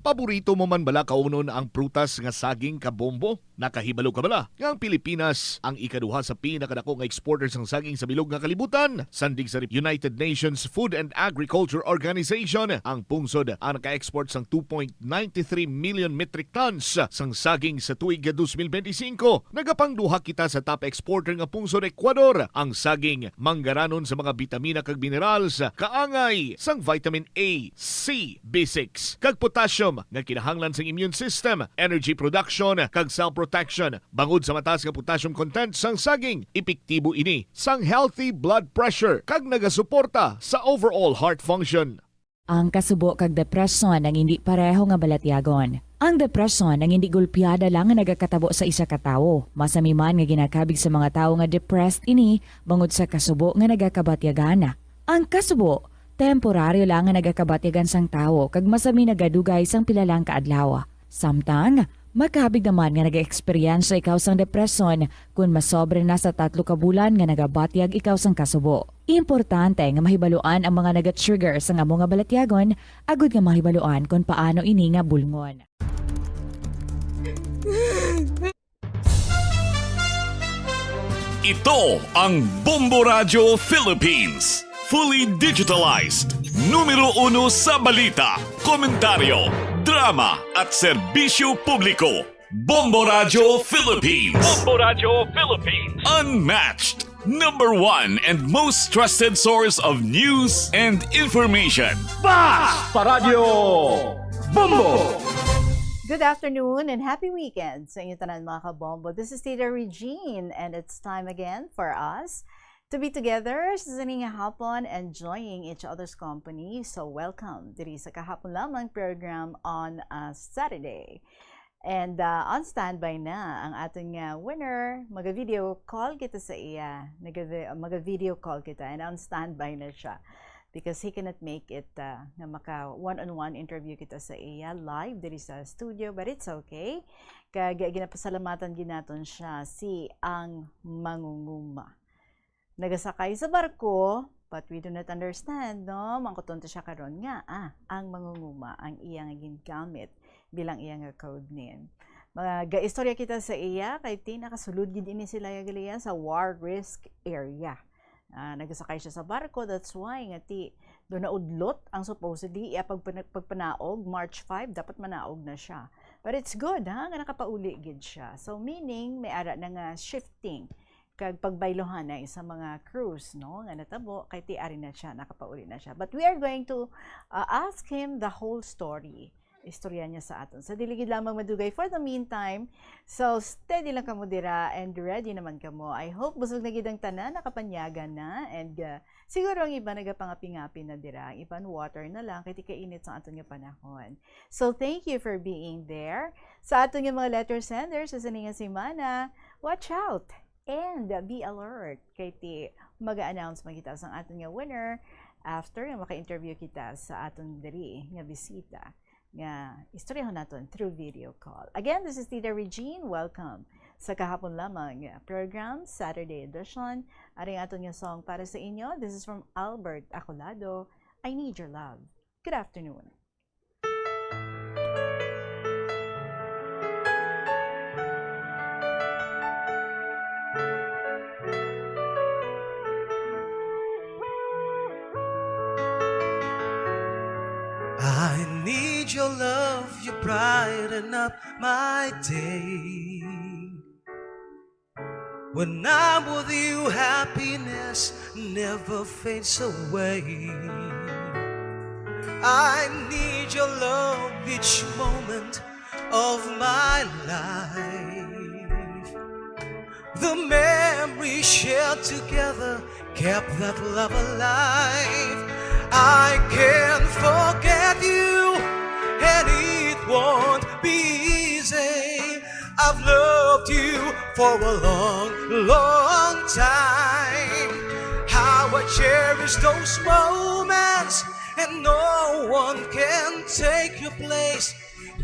Paborito mo man bala kaunon ang prutas nga saging, kabombo? Nakahibalo ka bala nga ang Pilipinas ang ikaduha sa pinakadako nga exporter sang saging sa bilog nga kalibutan? Sandig sa United Nations Food and Agriculture Organization, ang pungsod ang naka-export sang two point nine three million metric tons sang saging sa tuig two thousand twenty-five. Nagapangduha kita sa top exporter nga pungsod, Ecuador. Ang saging manggaranon sa mga bitamina kag minerals, kaangay sang vitamin A, C, B six, kag potassium nga kinahanglan sang immune system, energy production, kag cell protection. Bangod sa mataas nga potassium content sang saging, epektibo ini sang healthy blood pressure kag nagasuporta sa overall heart function. Ang kasubo kag depresyon ang indi pareho nga balatyagon. Ang depresyon ang indi gulpiada lang nga nagakatabo sa isa ka tawo. Masami man nga ginakabig sa mga tawo nga depressed ini bangod sa kasubo nga nagakabatyagan. Ang kasubo, temporaryo lang nga nagakabatyagan sang tawo kag masami nagadugay sang pila lang ka adlaw. Samtang, makabig naman nga nag-eksperyensya ikaw sang depresyon kon masobra na sa tatlo ka bulan nga nagabatyag ikaw sang kasubo. Importante nga mahibaluan ang mga naga-trigger sang amo nga balatyagon agud nga mahibaluan kon paano ini nga bulngon. Ito ang Bombo Radyo Philippines, fully digitalized, numero uno sa balita, komentaryo, drama at serbisyo publiko. Bombo Radyo Philippines. Bombo Radyo Philippines. Unmatched, number one and most trusted source of news and information. Bas pa Radyo Bombo! Good afternoon and happy weekend sa inyo tanan, mga kabombo. This is Tita Regine, and it's time again for us to be together sa sini nga hapon, enjoying each other's company. So, welcome diri sa kahapon lamang program on a Saturday. And, uh, on standby na ang aton nga winner. Maga-video call kita sa iya. Naga-vi-, maga-video call kita and on standby na siya. Because he cannot make it, uh, nga maka one-on-one interview kita sa iya live diri sa studio, but it's okay. Kag ginapasalamatan gid naton siya, si ang mangunguma. Nagasakay sa barko, but we do not understand, no? Mangkuton ta siya karon nga, ah, ang mangunguma ang iya nga gingamit bilang iya nga code name. Magaistorya kita sa iya, kay ti nakasulod gid ini sila, Galia, sa war risk area. Ah, nagasakay siya sa barko, that's why nga ti do naudlot ang supposedly iya pagpana-, pagpanaog, March five, dapat manaog na siya. But it's good, ha, nga nakapauli gid siya. So, meaning, may ara na nga shifting kag pagbayluhanay sa mga crews, no, nga natabo, kay ti ari na siya, nakapauli na siya. But we are going to, uh, ask him the whole story. Istorya niya sa aton. Sa dili gid lamang madugay, for the meantime, so steady lang kamo dira and ready naman kamo. I hope busog na gid ang tanan, nakapanyaga na, and, uh, siguro ang iba nagapangapi-ngapi na dira, ang iban water na lang, kay ti kainit sa aton nga panahon. So, thank you for being there. Sa aton nga mga letter senders sa sini nga semana, watch out and be alert. Kay ti, mag-announce man kita sang aton nga winner after nga maka-interview kita sa aton diri nga bisita nga istoryahon naton through video call. Again, this is Tita Regine. Welcome sa Kahapon Lamang nga program, Saturday edition. Ari ang aton nga song para sa inyo. This is from Albert Acolado, I Need Your Love. Good afternoon. I need your love, you brighten up my day. When I'm with you, happiness never fades away. I need your love each moment of my life. The memories shared together kept that love alive. I can't forget you, and it won't be easy. I've loved you for a long, long time. How I cherish those moments, and no one can take your place.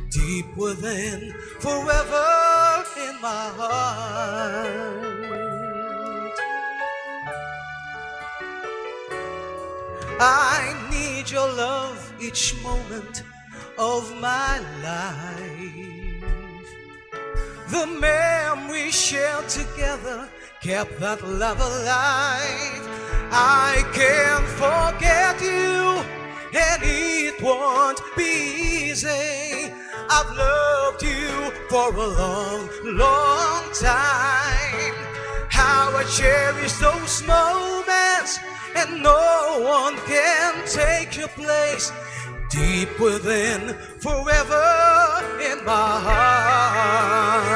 Deep within, forever in my heart. I need your love each moment of my life. The memories shared together kept that love alive. I can't forget you, and it won't be easy. I've loved you for a long, long time. How I cherish those moments, and no one can take your place. Deep within, forever in my heart.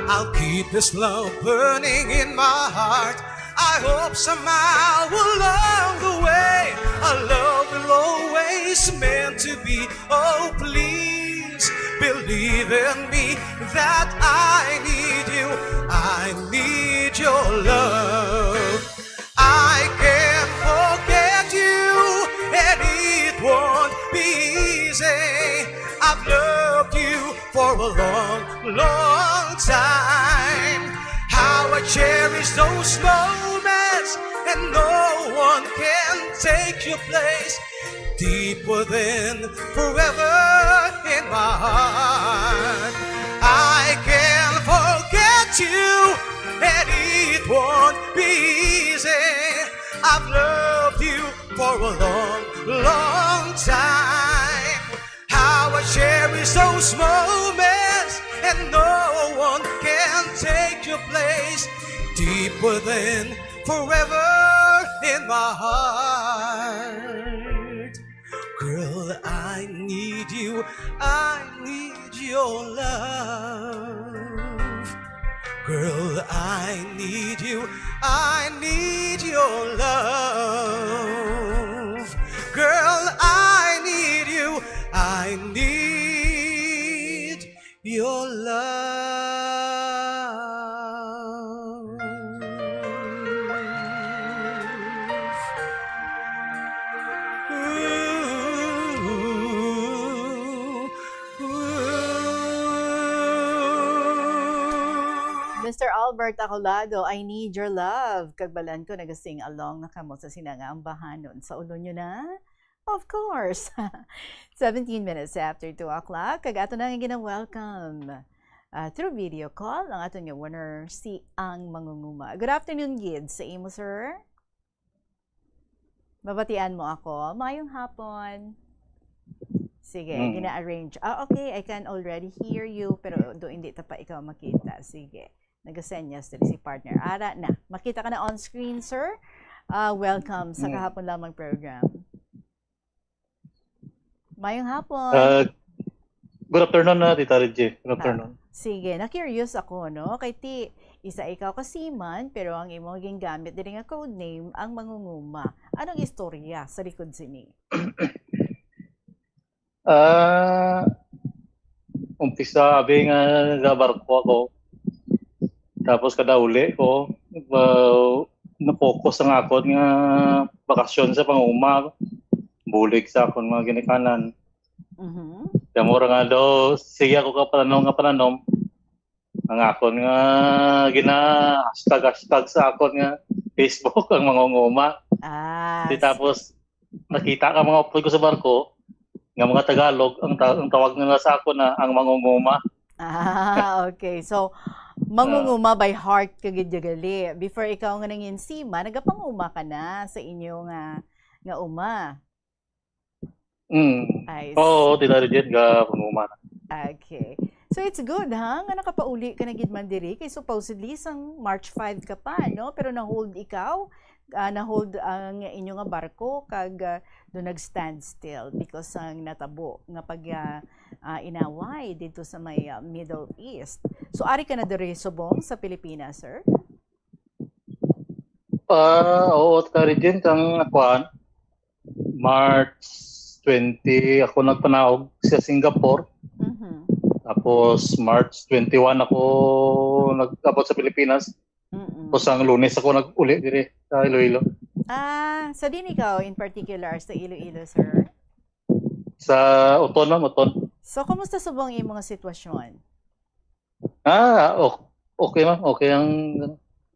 I'll keep this love burning in my heart. I hope somehow along the way our love will always meant to be. Oh, please believe in me that I need you. I need your love. I can't forget you, and it won't be easy. I've loved you for a long, long time. How I cherish those moments, and no one can take your place. Deep within, forever in my heart. I can't forget you, and it won't be easy. I've loved you for a long, long time. How I cherish those moments, and no one can take your place. Deep within, forever in my heart. Girl, I need you, I need your love. Girl, I need you, I need your love. Girl, I need you, I need your love. Mister Albert Acolado, I Need Your Love. Kag balan ko, naga-sing along na kamo sa sina nga ambahanon. Sa ulo nyo na? Of course. Seventeen minutes after two o'clock, kag ato na nga gina-welcome ah, through video call ang aton nga winner, si Ang Mangunguma. Good afternoon gid sa imo, sir. Mabatian mo ako. Mayong hapon. Sige, Mm. gina-arrange. Ah, okay, I can already hear you, pero do hindi ta pa ikaw makita. Sige. Nagasenyas diri si partner. Ara na. Makita ka na on screen, sir. Ah, welcome sa Mm. Kahapon Lamang program. Mayong hapon. Ah, good afternoon na, Tita Reggie. Good Ah, afternoon. Sige, na-curious ako, no? Kay ti, isa ikaw ka seaman, pero ang imong gingamit diri nga code name, Ang Mangunguma. Anong istorya sa likod sini? Ah, umpisa, abi nga, gabarko ako. Tapos kada uli ko, uh, na-focus ang akon nga bakasyon sa panguma, bulig sa akon mga ginikanan. Mhm. Kaya mura nga daw, sige ako ka pananom nga pananom. Ang akon nga gina-hashtag, hashtag sa akon nga Facebook, Ang Mangunguma. Ah, Di s- tapos, nakita ka mga upload ko sa barko, nga mga Tagalog, ang, ta- ang tawag nila sa akon na Ang Mangunguma. Ah, okay. So, Mangunguma by heart ka gid gali. Before ikaw nga nangin seaman, nagapanguma ka na sa inyo nga, nga uma. Mm. Ay, Oo, Tita Regine, ga panguma na. Okay. So it's good, ha, nga nakapauli ka na gid man diri kay supposedly sang March five ka pa, no? Pero na-hold ikaw, ah, na-hold ang inyo nga barko kag, ah, do nag-standstill because sang natabo nga pag, ah, ah, inaway dito sa may, ah, Middle East. So ari ka na diri subong sa Pilipinas, sir? Ah, oo, Tita Regine, kang kuan, March twenty ako nagpanaog sa Singapore. Mhm. Tapos March twenty-one ako nag-abot sa Pilipinas. Mm-mm. Tapos ang Lunes ako nag-uli diri sa Iloilo. Ah, sa din ikaw in particular sa Iloilo, sir? Sa Oton, ma'am, Oton. So, kumusta subong imong sitwasyon? Ah, o- okay, ma'am. Okay ang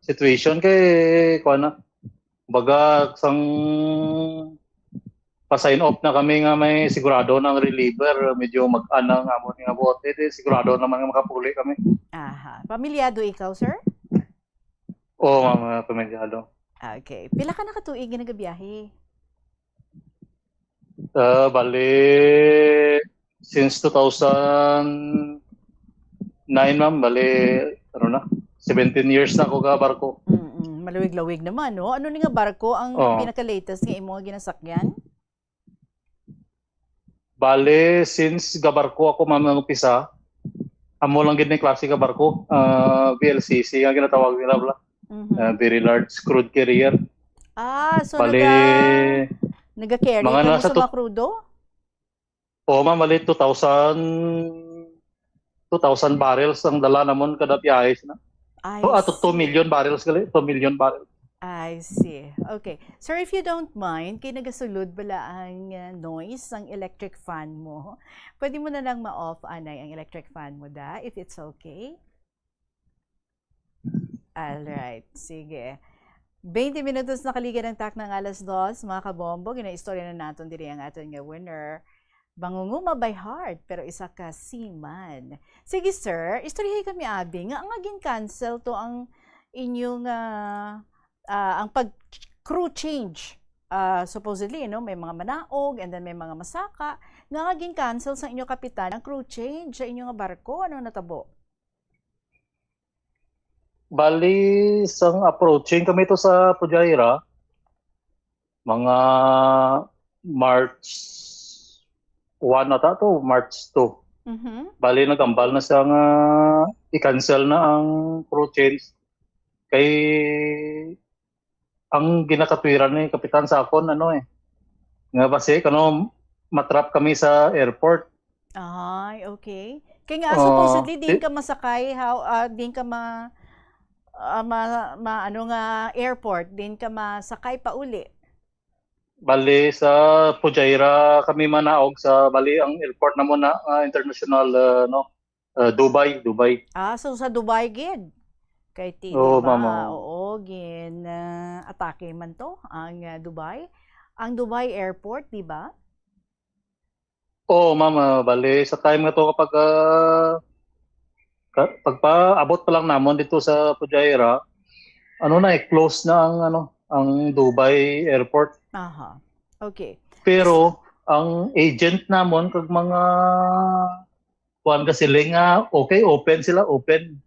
situation kay kuan na. Baga sang pa-sign off na kami nga may sigurado ng reliever, medyo mag-an ang amon nga bote, di sigurado naman nga makapuli kami. Aha. Pamilyado ikaw, sir? Oo, ma'am, ah, pamilyado. Okay. Pila ka na ka tuig nga nagabiyahe? Ah, bali, since two thousand nine, ma'am, bali, ano na, seventeen years na ako ka barko. Mm-mm. Malawig-lawig naman, no? Ano ni nga barko ang Oo. pinaka-latest nga imo nga ginasakyan? Bali, since gabarko ako, ma'am, ang umpisa, amo lang gid ni klase ka barko, ah, V L C C nga ginatawag nila, bala. Mhm. Ah, very large crude carrier. Ah, so Bali, naga, naga-carry mga ka mo nasa sa mga tut- crudo? Oo, ma'am, bali two thousand, two thousand barrels ang dala namon kada biyahe na. I Oh, ato see. two million barrels gali, two million barrels. I see. Okay. Sir, if you don't mind, kay nagasulod bala ang, uh, noise sang electric fan mo. Pwede mo na lang ma-off, anay, ang electric fan mo, da, if it's okay. All right. Sige. Twenty minutos na kaligid ang takna nga alas dos, mga kabombo. Ginaistorya na naton diri ang aton nga winner. Mangunguma by heart, pero isa ka seaman. Sige, sir, istoryahi kami, abi, nga, nga gin-cancel to ang inyong, ah, ah, ang pag crew change. Ah, supposedly, no, may mga manaog and then may mga masaka. Nga, nga gin-cancel sa inyo kapitan ang crew change sa inyo nga barko. Ano natabo? Bali, sang approaching kami to sa Fujairah, mga March one ata to, March two. Mhm. Bali, nag-ambal na siya nga i-cancel na ang crew change. Kay ang ginakatwiran ni Kapitan sa akon, ano eh, nga basi, kano, matrap kami sa airport. Ay, okay. Kay nga, Ah, supposedly, din di- ka masakay, how, ah, din ka ma, ah, ma, ma, ano nga, airport, din ka masakay pa uli. Bali, sa Fujairah kami manaog sa, bali, ang airport na mo na, ah, international, ah, no? Ah, Dubai, Dubai. Ah, so sa Dubai gid? Kay ti, Oo, di ba? Ma'am, oo. Oo, gin, ah, atake man to, ang, ah, Dubai. Ang Dubai airport, di ba? Oo, ma'am, ah, bali, sa time nga to, kapag, ah, Ka-, pagpaabot pa lang namon dito sa Fujairah, ano na eh, close na ang, ano, ang Dubai airport. Aha. Okay. Pero ang agent namon kag mga kuan ka sila nga, okay, open sila, open.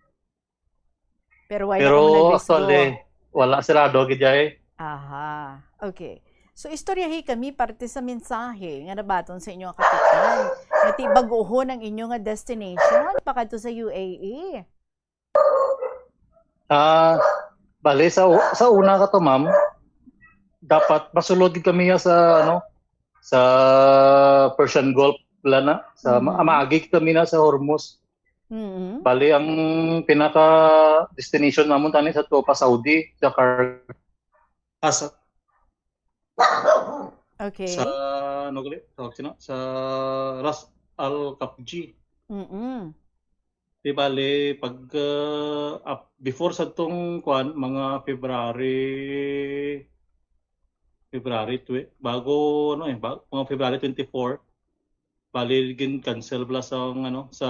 Pero wala Pero kamo nag-restore? Actually, wala, sirado gid ay. Aha. Okay. So, istoryahi kami parte sa mensahe nga nabaton sa inyo nga kapitan. Nga ti baguhon ang inyo nga destination pakadto sa U A E. Ah, bali sa u-, sa una ka to, ma'am, dapat masulod gid kami sa, ano, sa Persian Gulf, wala na, sa Mm. ma-, maagi kami na sa Hormuz. Mm. Bali, ang pinaka destination namon tani sa to pa Saudi, Jakarta. Ah, sa Okay. Sa, ano gali? Tawag sino? Sa Ras Al Khafji. Mm-mm. Di bali, pag, uh, ap-, before sa tong kuan, mga February, February twe-, bago, ano eh, ba-, mga February twenty-four, bali, gin-cancel bala sa, ano, sa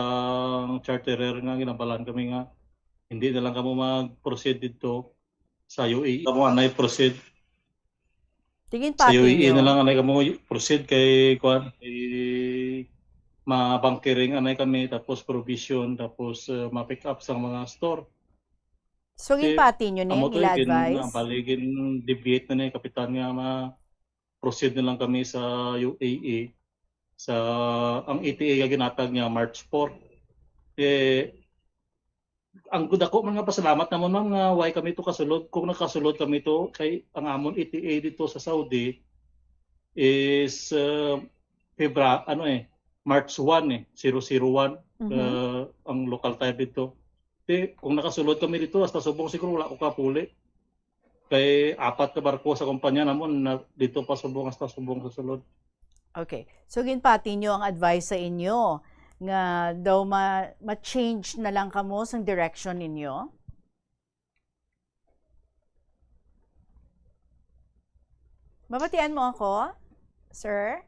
charterer nga ginabalan kami nga hindi na lang kamo mag-proceed dito sa U A E. Kamo anay proceed. Tingin Sa pati U A E nyo. na lang anay kamo proceed kay kuan, kay mabunkering anay kami, tapos provision, tapos, uh, ma-pick up sa mga store. So, Kasi ginpati nyo ni amo ang to, ila gin-, advice? Bali, gin-deviate na ni kapitan nga ma-proceed na lang kami sa U A E. Sa, ang E T A nga ginatag niya, March four. Eh, ang dako man nga pasalamat namon, ma'am, nga way kami to kasulod. Kung nakasulod kami to, kay ang amon E T A dito sa Saudi is, uh, Febra-, ano eh, March one eh, zero zero one, Mhm. uh, ang local time dito. Di, kung nakasulod kami dito, hasta subong siguro wala ko kapuli. Kay apat ka barko sa kumpanya namon na dito pa subong hasta subong sa sulod. Okay. So, ginpati nyo ang advice sa inyo nga daw ma-, ma-change na lang kamo sang direction ninyo? Mabatian mo ako, sir?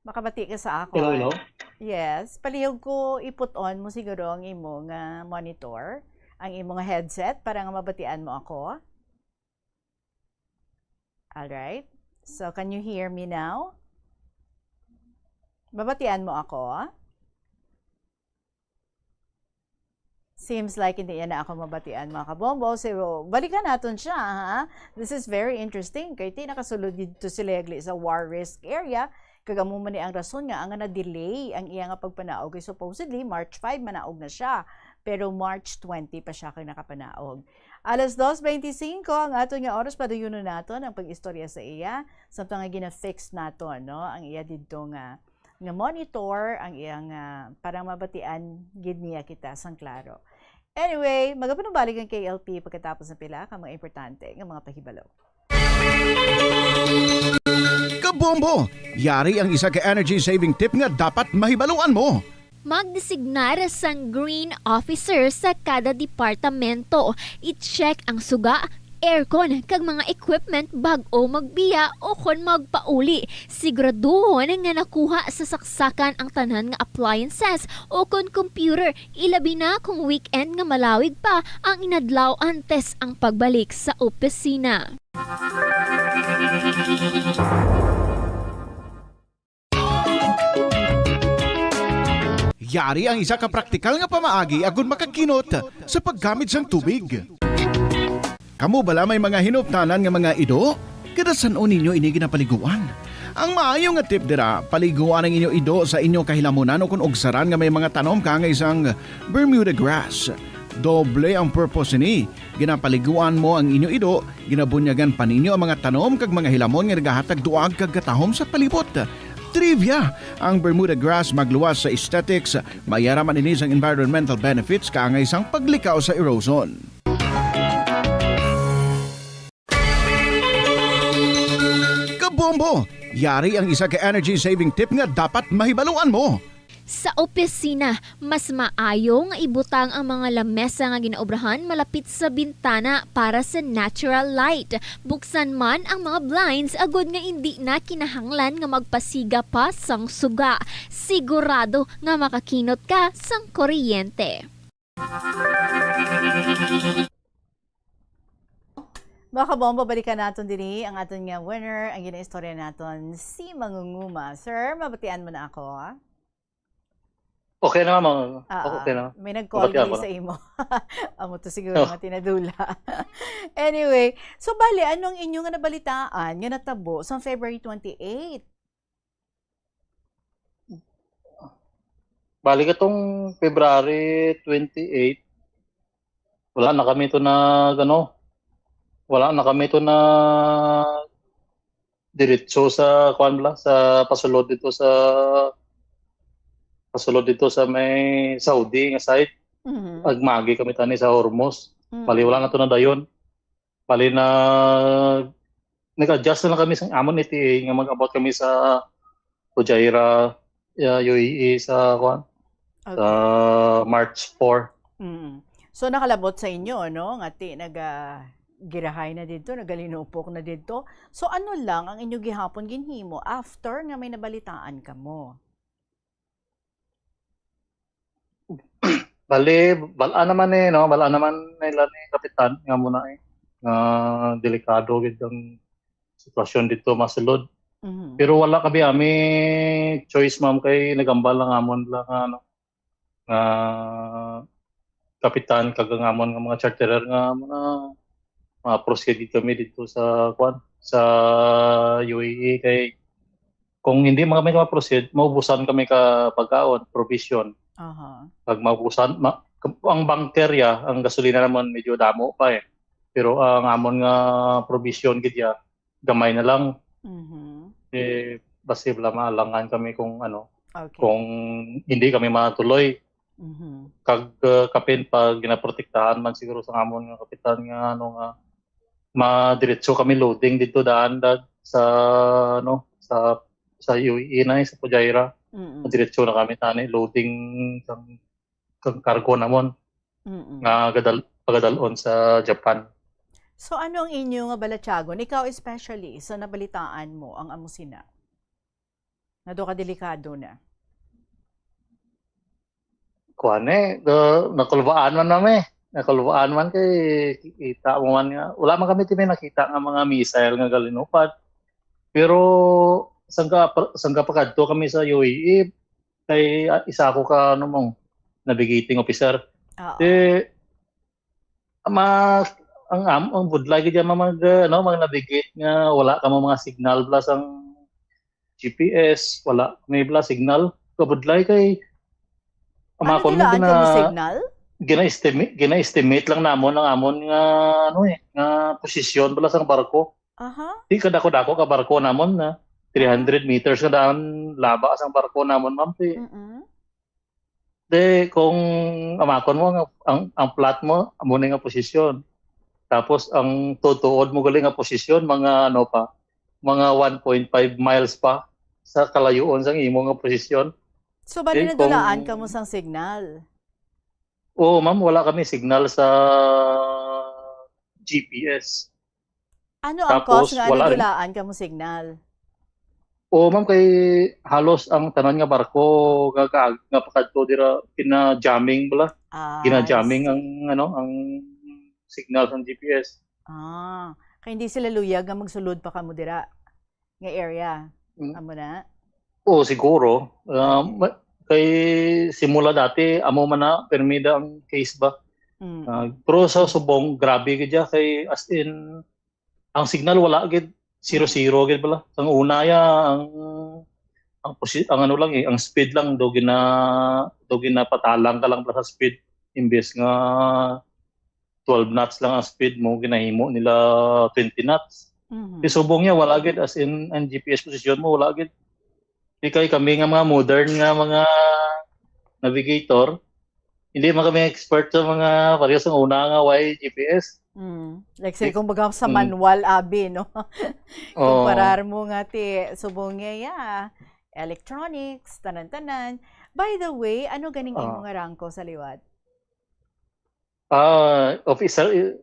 Makabati ka sa ako? Hello, hello. Yes. Palihog ko, i-put on mo siguro ang imo nga monitor, ang imo nga headset para nga mabatian mo ako. All right. So, can you hear me now? Mabatian mo ako? Seems like hindi niya na ako mabatian, mga kabombo. So, balikan naton siya, ha? This is very interesting. Kay ti nakasulod dito si Legli sa war risk area. Kag amo man ni ang rason nga, nga na-delay ang iya nga pagpanaog. Kay supposedly, March five, manaog na siya. Pero March twenty pa siya kag nakapanaog. Alas dos veinticinco ang aton nga oras, padayunon naton ang pag-istorya sa iya. Samtang nga gina-fix naton, no, ang iya didto nga nga monitor ang iyang, ah, para mabatian gid niya kita sang klaro. Anyway, magapanumbalik ang K L P pagkatapos ng pila ka mga importante nga mga pahibalo. Kabombo! Yari ang isa ka energy saving tip nga dapat mahibaluan mo. Magdesignar sang green officer sa kada departamento. I-check ang suga, aircon, kag mga equipment bag-o magbiya o kon magpauli. Siguraduhon nga nakuha sa saksakan ang tanan nga appliances o kon computer, ilabi na kung weekend nga malawig pa ang inadlaw antes ang pagbalik sa opisina. Yari ang isa ka praktikal nga pamaagi agud makakinot sa paggamit sang tubig. Kamo bala may mga hinuptanan nga mga ido? Kada san-o ninyo ini ginapaliguan? Ang maayo nga tip dira, paliguan ang inyo ido sa inyo kahilamunan o kon ugsaran nga may mga tanom kaangay sang Bermuda grass. Doble ang purpose sini. Ginapaliguan mo ang inyo ido, ginabunyagan pa ninyo ang mga tanom kag mga hilamon nga nagahatag duag kag katahom sa palibot. Trivia, ang Bermuda grass magluwas sa aesthetics, may ara man ini sang environmental benefits kaangay sang paglikaw sa erosion. Kabombo! Yari ang isa ka energy saving tip nga dapat mahibaluan mo. Sa opisina, mas maayo nga ibutang ang mga lamesa nga ginaobrahan malapit sa bintana para sa natural light. Buksan man ang mga blinds agod nga indi na kinahanglan nga magpasiga pa sang suga. Sigurado nga makakinot ka sang kuryente. Mga kabombo, balikan naton diri ang aton nga winner, ang ginaistorya naton, si Mangunguma. Sir, mabatian mo na ako? Okay na, ma'am. Ah, Okay na. May nag-call Mabatian diri ko na. sa imo. Amo to siguro Oh. nga tinadula. Anyway, so bali, anong inyo nga nabalitaan nga natabo sa February twenty-eight? Bali katong February twenty-eight, wala na kami to na, ano, wala na kami to na diretso sa, kuwan bala, sa pasulod dito sa, pasulod dito sa may Saudi nga side. Mhm. Agmagi kami tani sa Hormuz. Mhm. Bali, wala na to na dayon. Bali na, nag-adjust na lang kami sa amon E T A nga mag-abot kami sa Fujairah, uh, U A E sa, kuwan, sa Okay. March four. Mm. So, nakalabot sa inyo, no? Nga ti, naga-, girahay na didto, nagalinupok na didto. So, ano lang ang inyo gihapon ginhimo after nga may nabalitaan kamo? Bali, bal-an naman eh, no? Bal-an naman nila ni Kapitan nga muna eh, nga delikado gid ang sitwasyon dito masulod. Mhm. Pero wala kami, ami choice, ma'am, kay nagambal lang amon lang, ano, nga kapitan kag ang amon nga mga charterer nga mga, mga proceed kami dito sa, kwan, sa U A E, kay kung hindi man kami ma-proceed, maubusan kami ka pagkaon, provision. Aha. Pag maubusan, ma-, ang bunker ya, ang gasolina naman medyo damo pa eh. Pero ang amon nga provision gid ya, gamay na lang. Mhm. Eh, basi bala maalangan kami kung ano, Okay. kung hindi kami matuloy. Mhm. Kag, uh, kapin pa ginaprotektahan man siguro sa amon nga kapitan nga ano nga madiretso kami loading dito daan da, sa ano, sa, sa U A E na, eh, sa Fujairah. Mm-mm. Madiretso na kami tani loading sang, sang cargo namon Mm-mm. nga gadal-, pagadalon sa Japan. So, ano ang inyo nga balatyagon? Ikaw especially, sa nabalitaan mo ang amo sina? Nga do ka delikado na. Kuan eh, do, nakulbaan man nami. Nakulbaan man kay kita mo man nga. Wala man kami timi nakita nga mga missile nga galinupad. Pero sangka, sangka pa kadto kami sa U A E, kay, ah, isa ako ka, ano, mong navigating officer. Oo. Eh, ma-, ang am-, ang budlay gid yan, mag, ano, mag-navigate nga wala ka mo mga signal, plus ang G P S, wala may bala signal. Kabudlay kay Ano, amakon mo dilaan ka mo gina-, signal? gina-estimate, gina-estimate lang namon ang amon nga, ano eh, nga posisyon bala sang barko. Aha. Di kadako-dako ka barko namon na three hundred meters nga daan laba sang barko namon, ma'am. Ti, Mm-mm. Di, kung amakon mo nga ang, ang flat mo, amo ni nga posisyon. Tapos ang tutuod mo gali nga posisyon, mga ano pa, mga one point five miles pa sa kalayuon sang imo nga posisyon. So, bali Di, nadulaan kung ka mo sang signal? Oo, ma'am, wala kami signal sa G P S. Ano ang Tapos, cause nga wala rin. nadulaan ka mo signal? Oo, ma'am, kay halos ang tanan nga barko nga, nga, nga pakadto dira, gina-jamming bala. Ah, Gina-jamming I see. ang, ano, ang signal sang G P S. Ah, kay hindi sila luyag nga magsulod pa kamo dira nga area. Mm. Amo na? Oo, siguro. Ah, Okay. ma-, kay simula dati, amo man na, permi da ang case ba? Mm. Ah, pero sa Subong, grabe gid siya. Kay, as in, ang signal wala gid, zero-zero gid bala. Ang una ya, ang, ang posi-, ang ano lang eh, ang speed lang do gina-, do ginapatalang ka lang bala sa speed, imbes nga twelve knots lang ang speed mo, ginahimo nila twenty knots. Mhm. Di Subong niya, wala gid, as in, ang G P S position mo, wala gid. Di kay kami nga mga modern nga mga navigator, hindi man kami expert sa mga, pareho sa una nga way G P S. Mm. Like, say, Di-, kumbaga sa mm. manual, abi, no? Oo. Kumparar mo nga ti Subong niya, yeah. Electronics, tanan-tanan. By the way, ano ganing imo Ah. nga rangko sa liwat? Ah, officer, eh,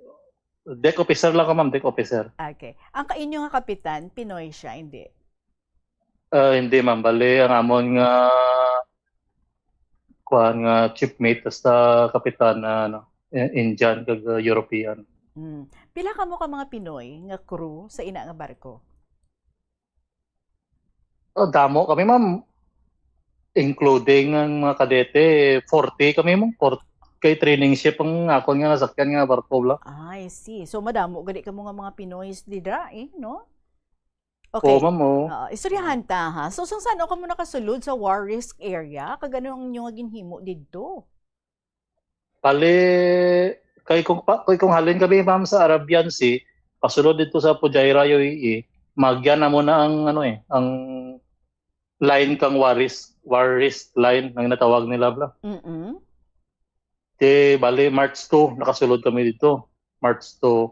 deck officer lang ko, ma'am, deck officer. Okay. Ang kainyo nga kapitan, Pinoy siya, hindi? Ah, hindi, ma'am. Bali, ang amon nga, kuan nga, chief mate, basta kapitan na, ano, eh, Indian, kag uh, European. Hmm. Pila kamo ka mga Pinoy nga crew sa ina nga barko? Oh, damo kami, ma'am. Including ang mga kadete, forty kami, ma'am. Forty, kay training ship ang akon nga nasakyan nga barko, bla. Ah, I see. So, madamo gani kamo nga mga Pinoy dira, eh, no? Okay. Oo, ma'am, oo. Ah, istoryahan ta, ha? So, sang saan kamo nakasulod sa war risk area? Kag ano ang inyo nga ginhimo didto? Bali, kay kung pa, kay kung halin kami, ma'am, sa Arabian Sea, pasulod dito sa Fujairah, U A E, magyan na mo na ang, ano eh, ang line kang war risk, war risk line ang natawag nila, bla. Mm-mm. Di, bali, March two, nakasulod kami dito. March two,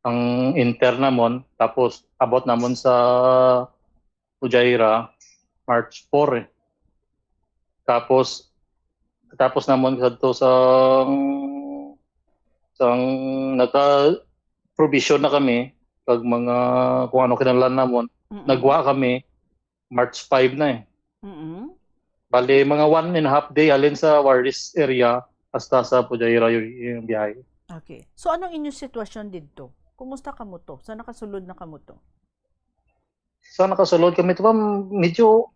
ang enter namon, tapos abot namon sa Fujairah, March four eh. Tapos, tapos namon kadto sa, sa naka-provision na kami, kag mga kung ano kinahanglan namon, Mm-mm. nagwa kami, March five na eh. Mm-mm. Bali, mga one and a half day halin sa war risk area hasta sa Fujairah yung, yung biyahe. Okay. So, anong inyong sitwasyon didto? Kumusta kamo to? Sa nakasulod na kamo to? Sa nakasulod kami to, ma'am, medyo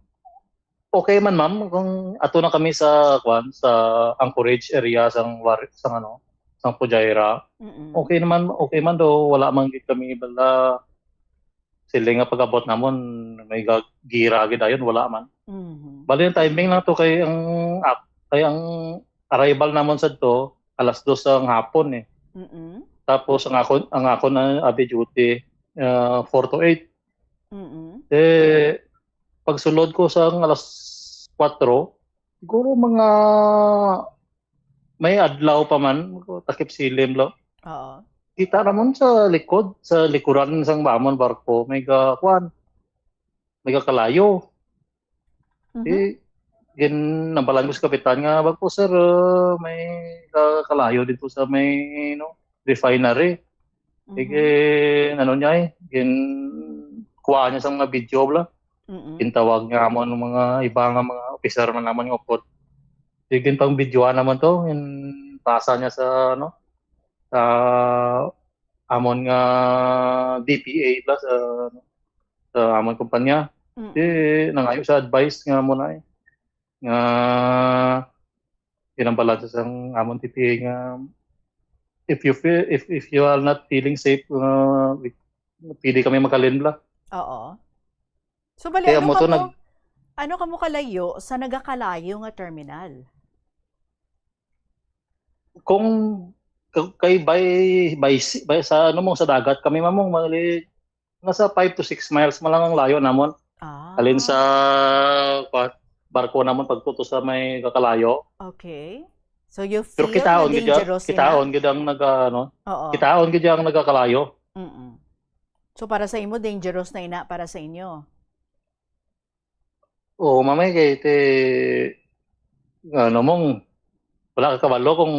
okay man, ma'am, kung ato na kami sa, kwan, sa Anchorage area sang war, sang ano, sang Fujairah. Mm-mm. Okay naman, okay man do, wala man gid kami bala sila nga pag-abot namon may ga-, gira gid dayon, wala man. Mhm. Bali ang timing lang to kay ang ap-, kay ang arrival namon sa to alas dos ang hapon eh. Mm-mm. Tapos ang ako ang ako na abi duty uh, four to eight. Mm-mm. Eh pagsulod ko sa alas kwatro, siguro mga may adlaw pa man, takip silim lang. Oo. Kita naman sa likod, sa likuran sang amon barko, may ga, kuan, may ga kalayo. Mhm. Eh, gin-, nabalan ko sa kapitan nga, "Barko, sir, uh, may ga kalayo dito sa may, no, refinery." Mhm. Sige, ano niya eh, gin, kuha niya sa mga video, bla. Mm-mm. Gintawag niya mo ng mga iba nga mga opiser man naman nga upod. Sige, pang videoan naman to, in pasa niya sa, ano, sa amon nga D P A plus, ah, sa amon kumpanya. Mm. Di nangayo sa advice nga mo na eh. Nga ginambalan sa sang amon D P A nga if you feel, if, if you are not feeling safe, uh, pwede kami makalin bla. Oo. So, bali, Kaya ano mo to kamo, nag- ano kamo kalayo sa nagakalayo nga terminal? Kung k-, kay by, by, sea- by sa ano mo sa dagat kami mamong mali nasa five to six miles man lang ang layo namon. Ah. Alin sa pa- barko namon pagtuto sa may kakalayo. Okay. So you Pero feel na kitaon gid ya- dangerous ina? kitaon gid ang naga ano, Oo. kitaon gid ang nagakalayo. Mm-mm. So para sa imo dangerous na ina para sa inyo. Oo, mamay kay te ano mong wala ka kabalo kung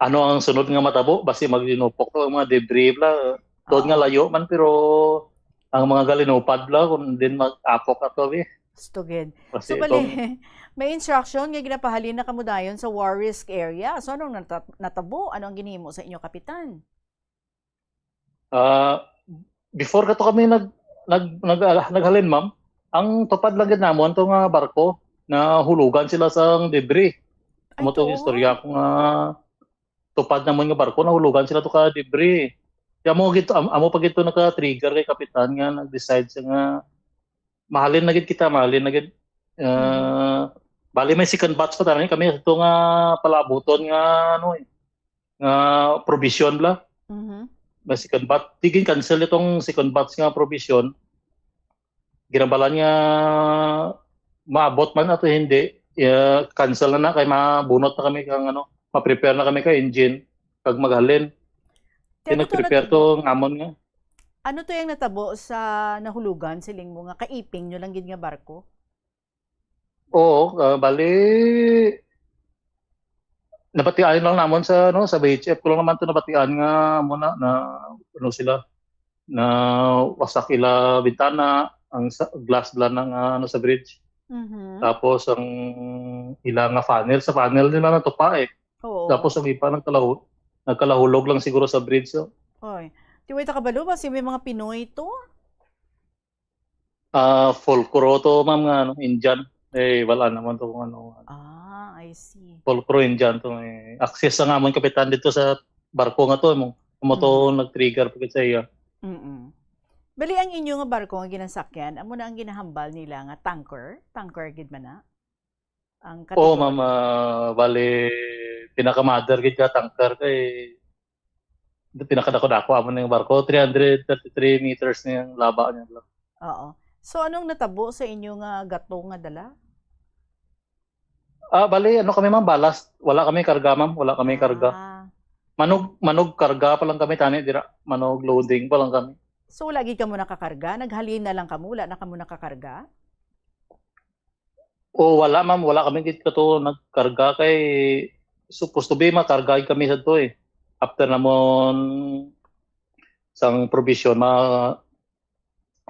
ano ang sunod nga matabo, basi maglinupok to ang mga debris bla. Tod nga Oo. layo man pero ang mga galinupad bla kung din mag-apok ato bi. Stugid. Basi So bali, itong may instruction nga ginapahalin na kamo dayon sa war risk area. So anong nata- natabo? Ano ang ginhimo sa inyo kapitan? Ah, before kato kami nag nag nag ah, naghalin, ma'am, ang tupad lang gid namon to nga barko, nahulugan sila sang debris. Ay, Amo to ang to. istorya ko nga tupad namon nga barko, nahulugan sila to ka debris. Kaya amo gid, am- amo pa gid to naka-trigger kay kapitan nga nag-decide siya nga mahalin na gid kita, mahalin na gid. Ah, bali may second batch pa tanan kami ito nga palabuton nga ano eh, nga provision bla. Mhm. Nga second batch, di gin-cancel itong second batch nga provision. Ginabalan nga maabot man ato hindi, eh, cancel na na kay mabunot na kami kang ano, ma-prepare na kami ka engine kag maghalin. Kaya Kaya nag-prepare to ang amon nga. Ano to yung natabo sa nahulugan siling mo nga kaiping nyo lang gid nga barko? Oo, ah, bali, nabatian lang namon sa, ano, sa V H F ko lang naman to nabatian nga amo na, na, ano sila, na wasak ila bintana, ang sa, glass lang ng, ah, ano, sa bridge. Mhm. Tapos ang ila nga funnel, sa funnel nila natupa eh. Oo. Tapos ang iba nagkalaho-, nagkalahulog lang siguro sa bridge. So. Oy. Di wait ka ba, Lubas? Yung may mga Pinoy to? Ah, Folcro to, ma'am, nga, ano, Indian. Eh, wala naman to kung ano. Ah, I see. Folcro Indian to. Eh, access sa amon kapitan dito sa barko nga to, mo, mo to Mm. nag-trigger pa sa iya. Mm-mm. Bali, ang inyo nga barko nga ginasakyan, amo na ang ginahambal nila nga tanker? Tanker gid man na? Ang Oo, kategory? Ma'am, ah, bali, pinaka-mother gid ka tanker kay pinakadako-dako amo ning barko, three hundred thirty-three meters na yung laba niya lang. Oo. So, anong natabo sa inyo nga gato nga dala? Ah, bali, ano kami, ma'am, ballast. Wala kami karga, ma'am. Wala kami karga. Ah. Manog, manog karga pa lang kami, tani, dira. Manog loading pa lang kami. So, wala gid kamo nakakarga? Naghalin na lang kamo? Wala na kamo nakakarga? O, wala, ma'am. Wala kami gid kato nagkarga kay supposed to be makarga kami sa to eh. After namon sang provision, ma,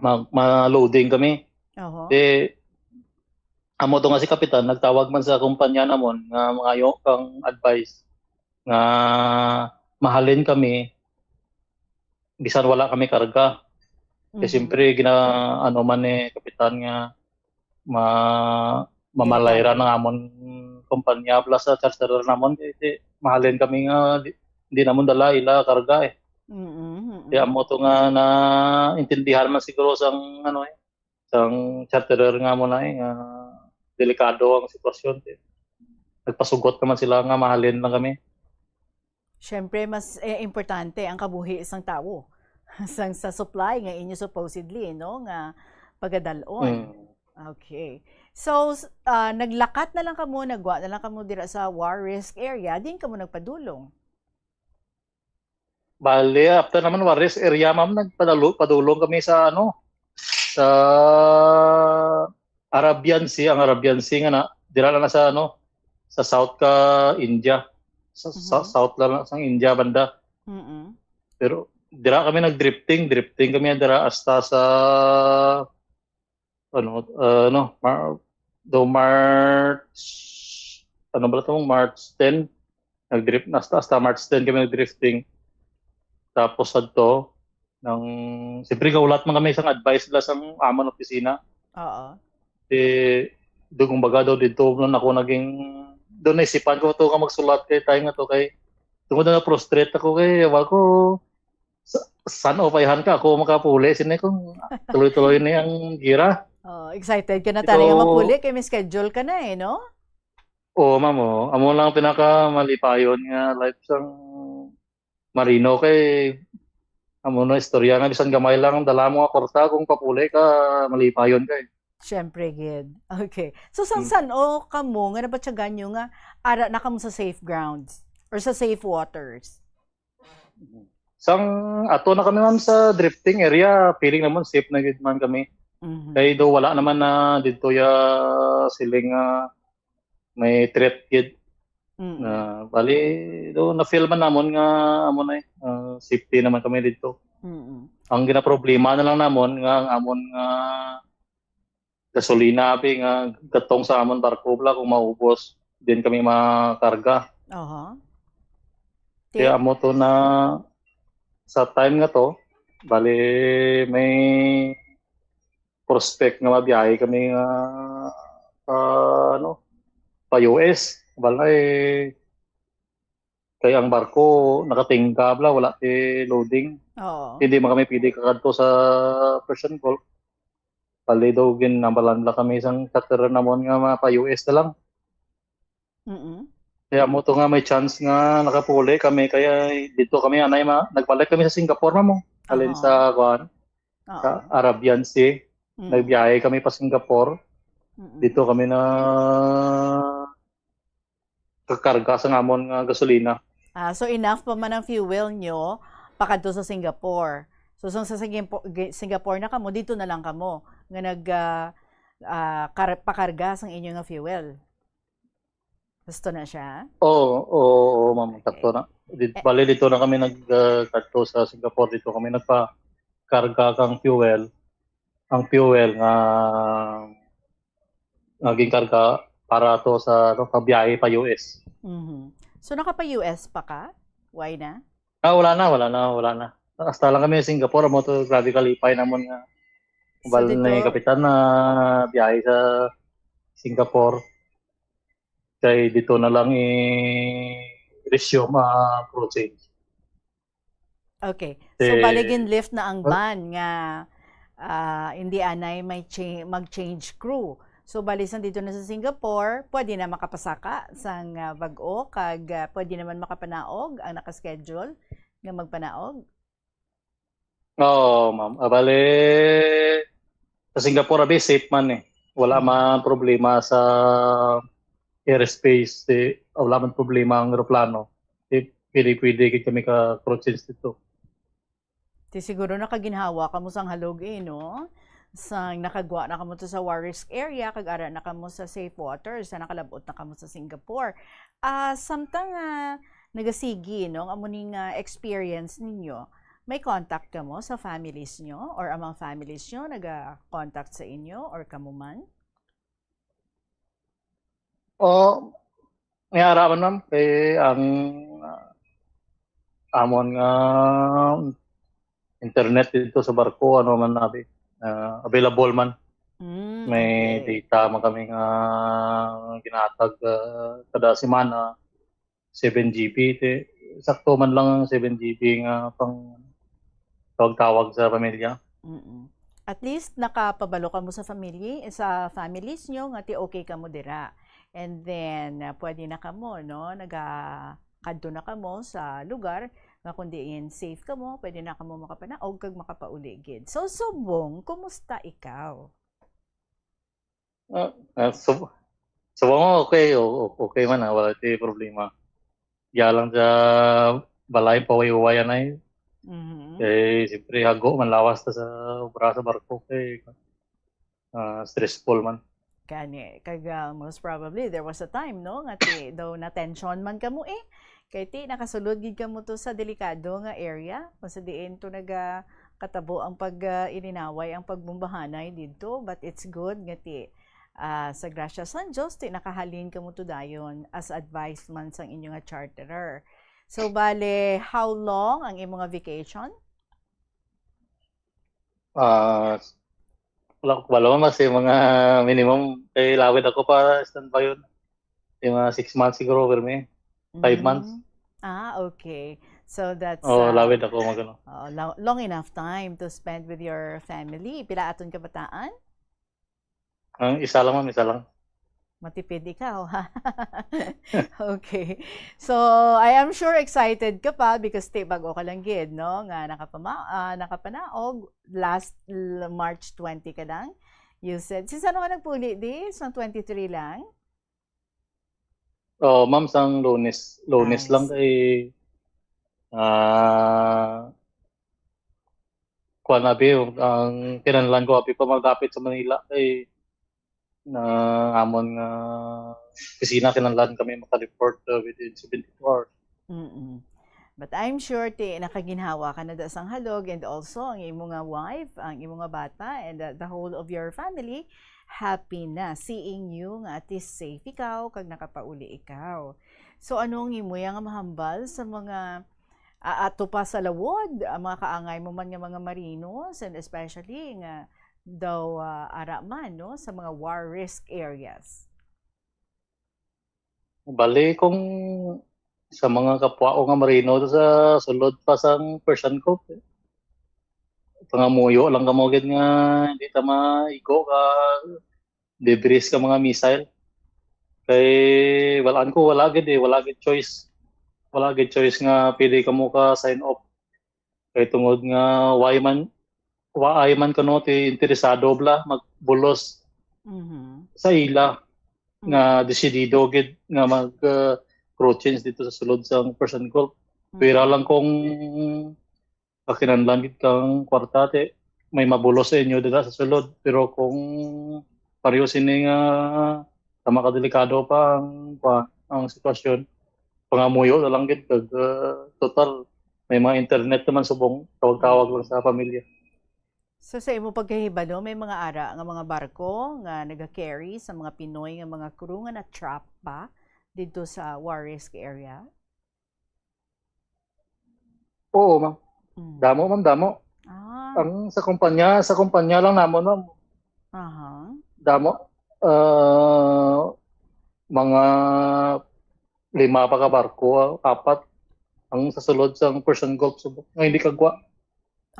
ma, ma-loading kami. Oho. Di, amo to nga si Kapitan, nagtawag man sa kumpanya namon nga mangayo kang advice nga mahalin kami bisan wala kami karga. Kay Mhm. siyempre, gina-, ano man ni Kapitan nga ma-, mamalayra Delikado. Ng amon kumpanya, plus sa charterer namon, kay, kay mahalin kami nga di, di namon dala ila karga eh. Mm, mm. Kaya amo to nga naintindihan man siguro sang, ano eh, sang charterer nga mo na eh, nga delikado ang sitwasyon. Nagpasugot naman sila nga mahalin lang kami. Siyempre, mas, eh, importante ang kabuhi sang tawo sang sa supply nga inyo supposedly, no, nga pagadalon. Mm. Okay. So, s-, ah, naglakat na lang kamo, nagwa na lang kamo dira sa war risk area, din kamo nagpadulong? Bali, after naman war risk area, ma'am, nagpadalo-, padulong kami sa, ano, sa Arabian Sea. Ang Arabian Sea nga na, dira lang na sa, ano, sa south ka India. Sa, sa Mhm. south lang na sa India banda. Mm-mm. Pero dira kami nag-drifting, drifting kami dira hasta sa, ano, uh, ano, Mar-, do March, ano ba to, March ten, nag-drift, hasta, hasta March ten kami nag-drifting. Tapos adto, nang, siyempre, gaulat man kami sang advice nila sang amon opisina. Oo. Eh, dugong baga daw dito, nung ako naging, doon naisipan ko to nga magsulat kay tayo nga to, kay tungod na frustrate ako kay, wala ko, sa, san o paihan ka, ako makapuli, sini kung tuloy-tuloy na ang gira. Oh, excited ka na Ito, tali nga mapuli kay may schedule ka na eh, no? Oo, ma'am, oh. Amo lang ang pinakamalipayon nga life sang marino kay amo na istorya nga bisan gamay lang dala mo nga kwarta kung papuli ka, malipayon ka eh. Siyempre, gid. Okay. So, sang Hmm. san-o kamo nga nabatyagan nyo nga ara na kamo sa safe grounds or sa safe waters? Sang ato na kami, ma'am, sa drifting area, feeling naman safe na gid man kami. Mhm. Kay do wala naman na didto ya siling, ah, may threat gid. Mm. Na, bali, do na-feel man namon nga amo na eh, ah, safety naman kami didto. Mm. Ang ginaproblema na lang namon nga ang amon nga gasolina, abi, nga gatong sa amon barko bala kung maubos, din kami makarga. Aha. Kaya Ti- amo to na sa time nga to, bali may prospect nga mabiyahe kami nga, ah, ano, pa U S. Bala eh, kay ang barko nakatingga bala, wala ti loading. Oo. Hindi man kami pwede kakadto sa Persian Gulf. Bali daw ginambalan lang kami sang charterer namon nga mga pa U S na lang. Mm-mm. Kaya mo to nga may chance nga nakapuli kami, kaya dito kami anay ma-, nagbalik kami sa Singapore, ma'am, oh. Halin Aha. sa, kuan, Oo. sa Arabian Sea. Mm. Nagbiyahe kami pa Singapore. Mm-mm. Dito kami na kakarga sa amon nga gasolina. Ah, so enough pa man ang fuel nyo pakadto sa Singapore. So, so sa Singapore, Singapore na kamo, dito na lang kamo nga nag, ah, ah, kar- pakarga sang inyo nga fuel. Gusto na siya? Oo, oo, oo, ma'am. Sakto na. Di, bali, dito na kami nag uh, kadto sa Singapore. Dito kami nagpa-karga kang fuel. Ang fuel nga naging karga para to sa ano, pagbiyahe pa U S. Mhm. So, nakapa-U S pa ka? Why na? Ah, wala na, wala na, wala na. Hasta lang kami sa Singapore, mo to grabe kalipay namon nga. So, Bal na dito- yung kapitan na biyahe sa Singapore. Kay dito na lang i-resume ang crew change. Okay. So, Eh, bali gin-lift na ang well, ban nga ah, hindi anay may cha- mag-change crew. So, bali sang dito na sa Singapore, pwede na makapasaka sang ah, bag-o kag ah, pwede naman makapanaog ang naka-schedule nga magpanaog. Oo, ma'am. Ah, bali, sa Singapore, abi, safe man eh. Wala Mm. man problema sa airspace. Eh, wala man problema ang aeroplano. Eh, pwede-pwede gid kami ka crew change dito. Ti siguro nakaginhawa kamo sang halog eh, no? Sang nakagwa na kamo to sa war risk area, kag ara na kamo sa safe waters, sa nakalabot na kamo sa Singapore. Ah, samtang ah, nagasigi, no, ang amo ning ah, experience ninyo, may contact kamo sa families nyo or ang mga families nyo naga-contact sa inyo or kamo man? O, may ara man, ma'am, kay ang ah, amon nga internet dito sa barko, ano man nabi, ah, available man. Mm, May okay. Data man kami nga ginatag ah, kada semana, seven G B. Te, sakto man lang ang seven G B nga pang tawag-tawag sa pamilya. Mm-mm. At least nakapabalo kamo sa family, sa families nyo nga ti okay kamo dira. And then ah, pwede na kamo, no, naga kadto na kamo sa lugar nga kung diin safe kamo, pwede na kamo makapanaog kag makapauli gid. So, Subong, kumusta ikaw? Ah, ah, sub subong, okay, o o okay man, ah, wala ti problema. Diya lang sa balay, pahuway-huway anay. Mhm. Kay siyempre hago man lawas ta sa obra sa barko kay ah, stressful man. Gani, kag ah, most probably there was a time, no, nga ti daw na-tension man kamo eh. Kay ti nakasulod gid kamo to sa delikado nga area, kung sa diin to naga katabo ang pag ah, ilinaway, ang pagbombahanay didto, but it's good nga ti ah, sa grasya sang Dios ti nakahalin kamo to dayon as advice man sang inyo nga charterer. So bale, how long ang imo nga vacation? Ah, wala ko kabalo, ma'am, basta yung mga minimum, kay lawid ako pa standby yun. Yung mga six months siguro, pero may five months. Mm. Ah, okay. So that's Oh, uh, lawid ako magano. uh, lo- long enough time to spend with your family. Pila aton kabataan? Ang isa lang, ma'am, isa lang. Matipid ikaw, ha? Okay. So, I am sure excited ka pa because ti bag-o ka lang gid, no? Nga nakapama ah, nakapanaog last l- March twenty ka lang. You said, since ano ka nagpuli di? Sa twenty-three lang? Oh, ma'am, sang Lunes, Lunes lang Nice. Kay ah kuan abi, ang kinahanglan ko abi pa magdapit sa Manila kay na amon nga opisina kinahanglan kami makareport uh, within seventy-two hours. Mm-mm. But I'm sure ti nakaginhawa ka na da sang halog, and also ang imo nga wife, ang imo nga bata, and the, the whole of your family, happy na seeing you nga at least safe ikaw kag nakapauli ikaw. So ano ang imo nga mahambal sa mga ah, ato pa sa lawod, ang mga kaangay mo man nga mga marinos, and especially nga daw ah, ara man, no, sa mga war risk areas? Bali, kung sa mga kapwa ko nga marino sa sulod pa sang Persian Gulf, pangamuyo lang kamo gid nga hindi ta maigo ka debris ka mga missile. Kay walaan ko, wala gid eh, wala gid choice. Wala gid choice nga pwede kamo ka sign off. Kay tungod nga why man, why man kuno ti interesado bla magbulos Mhm. sa ila nga desidido gid nga mag uh, crew change dito sa sulod sa Persian Gulf. Pwera lang kung kakinahanglan gid kang kwarta ti may mabulos sa inyo dira sa sulod. Pero kung pareho sini nga tama ka delikado pa ang, kuwan, ang sitwasyon. Pangamuyo na lang gid kag, ah, total may mga internet naman subong tawag-tawag lang sa pamilya. So, sa imo pagkahibalo, may mga ara nga mga barko nga naga-carry sa mga Pinoy nga mga crew nga na-trap pa didto sa war risk area? Oo, ma'am. Mm. Damo, ma'am, damo. Ah. Ang sa kumpanya, sa kumpanya lang namon, ma'am. Aha. Damo. Ah, mga lima pa ka barko, apat ang sa sulod sa Persian Gulf, subong nga hindi kagwa.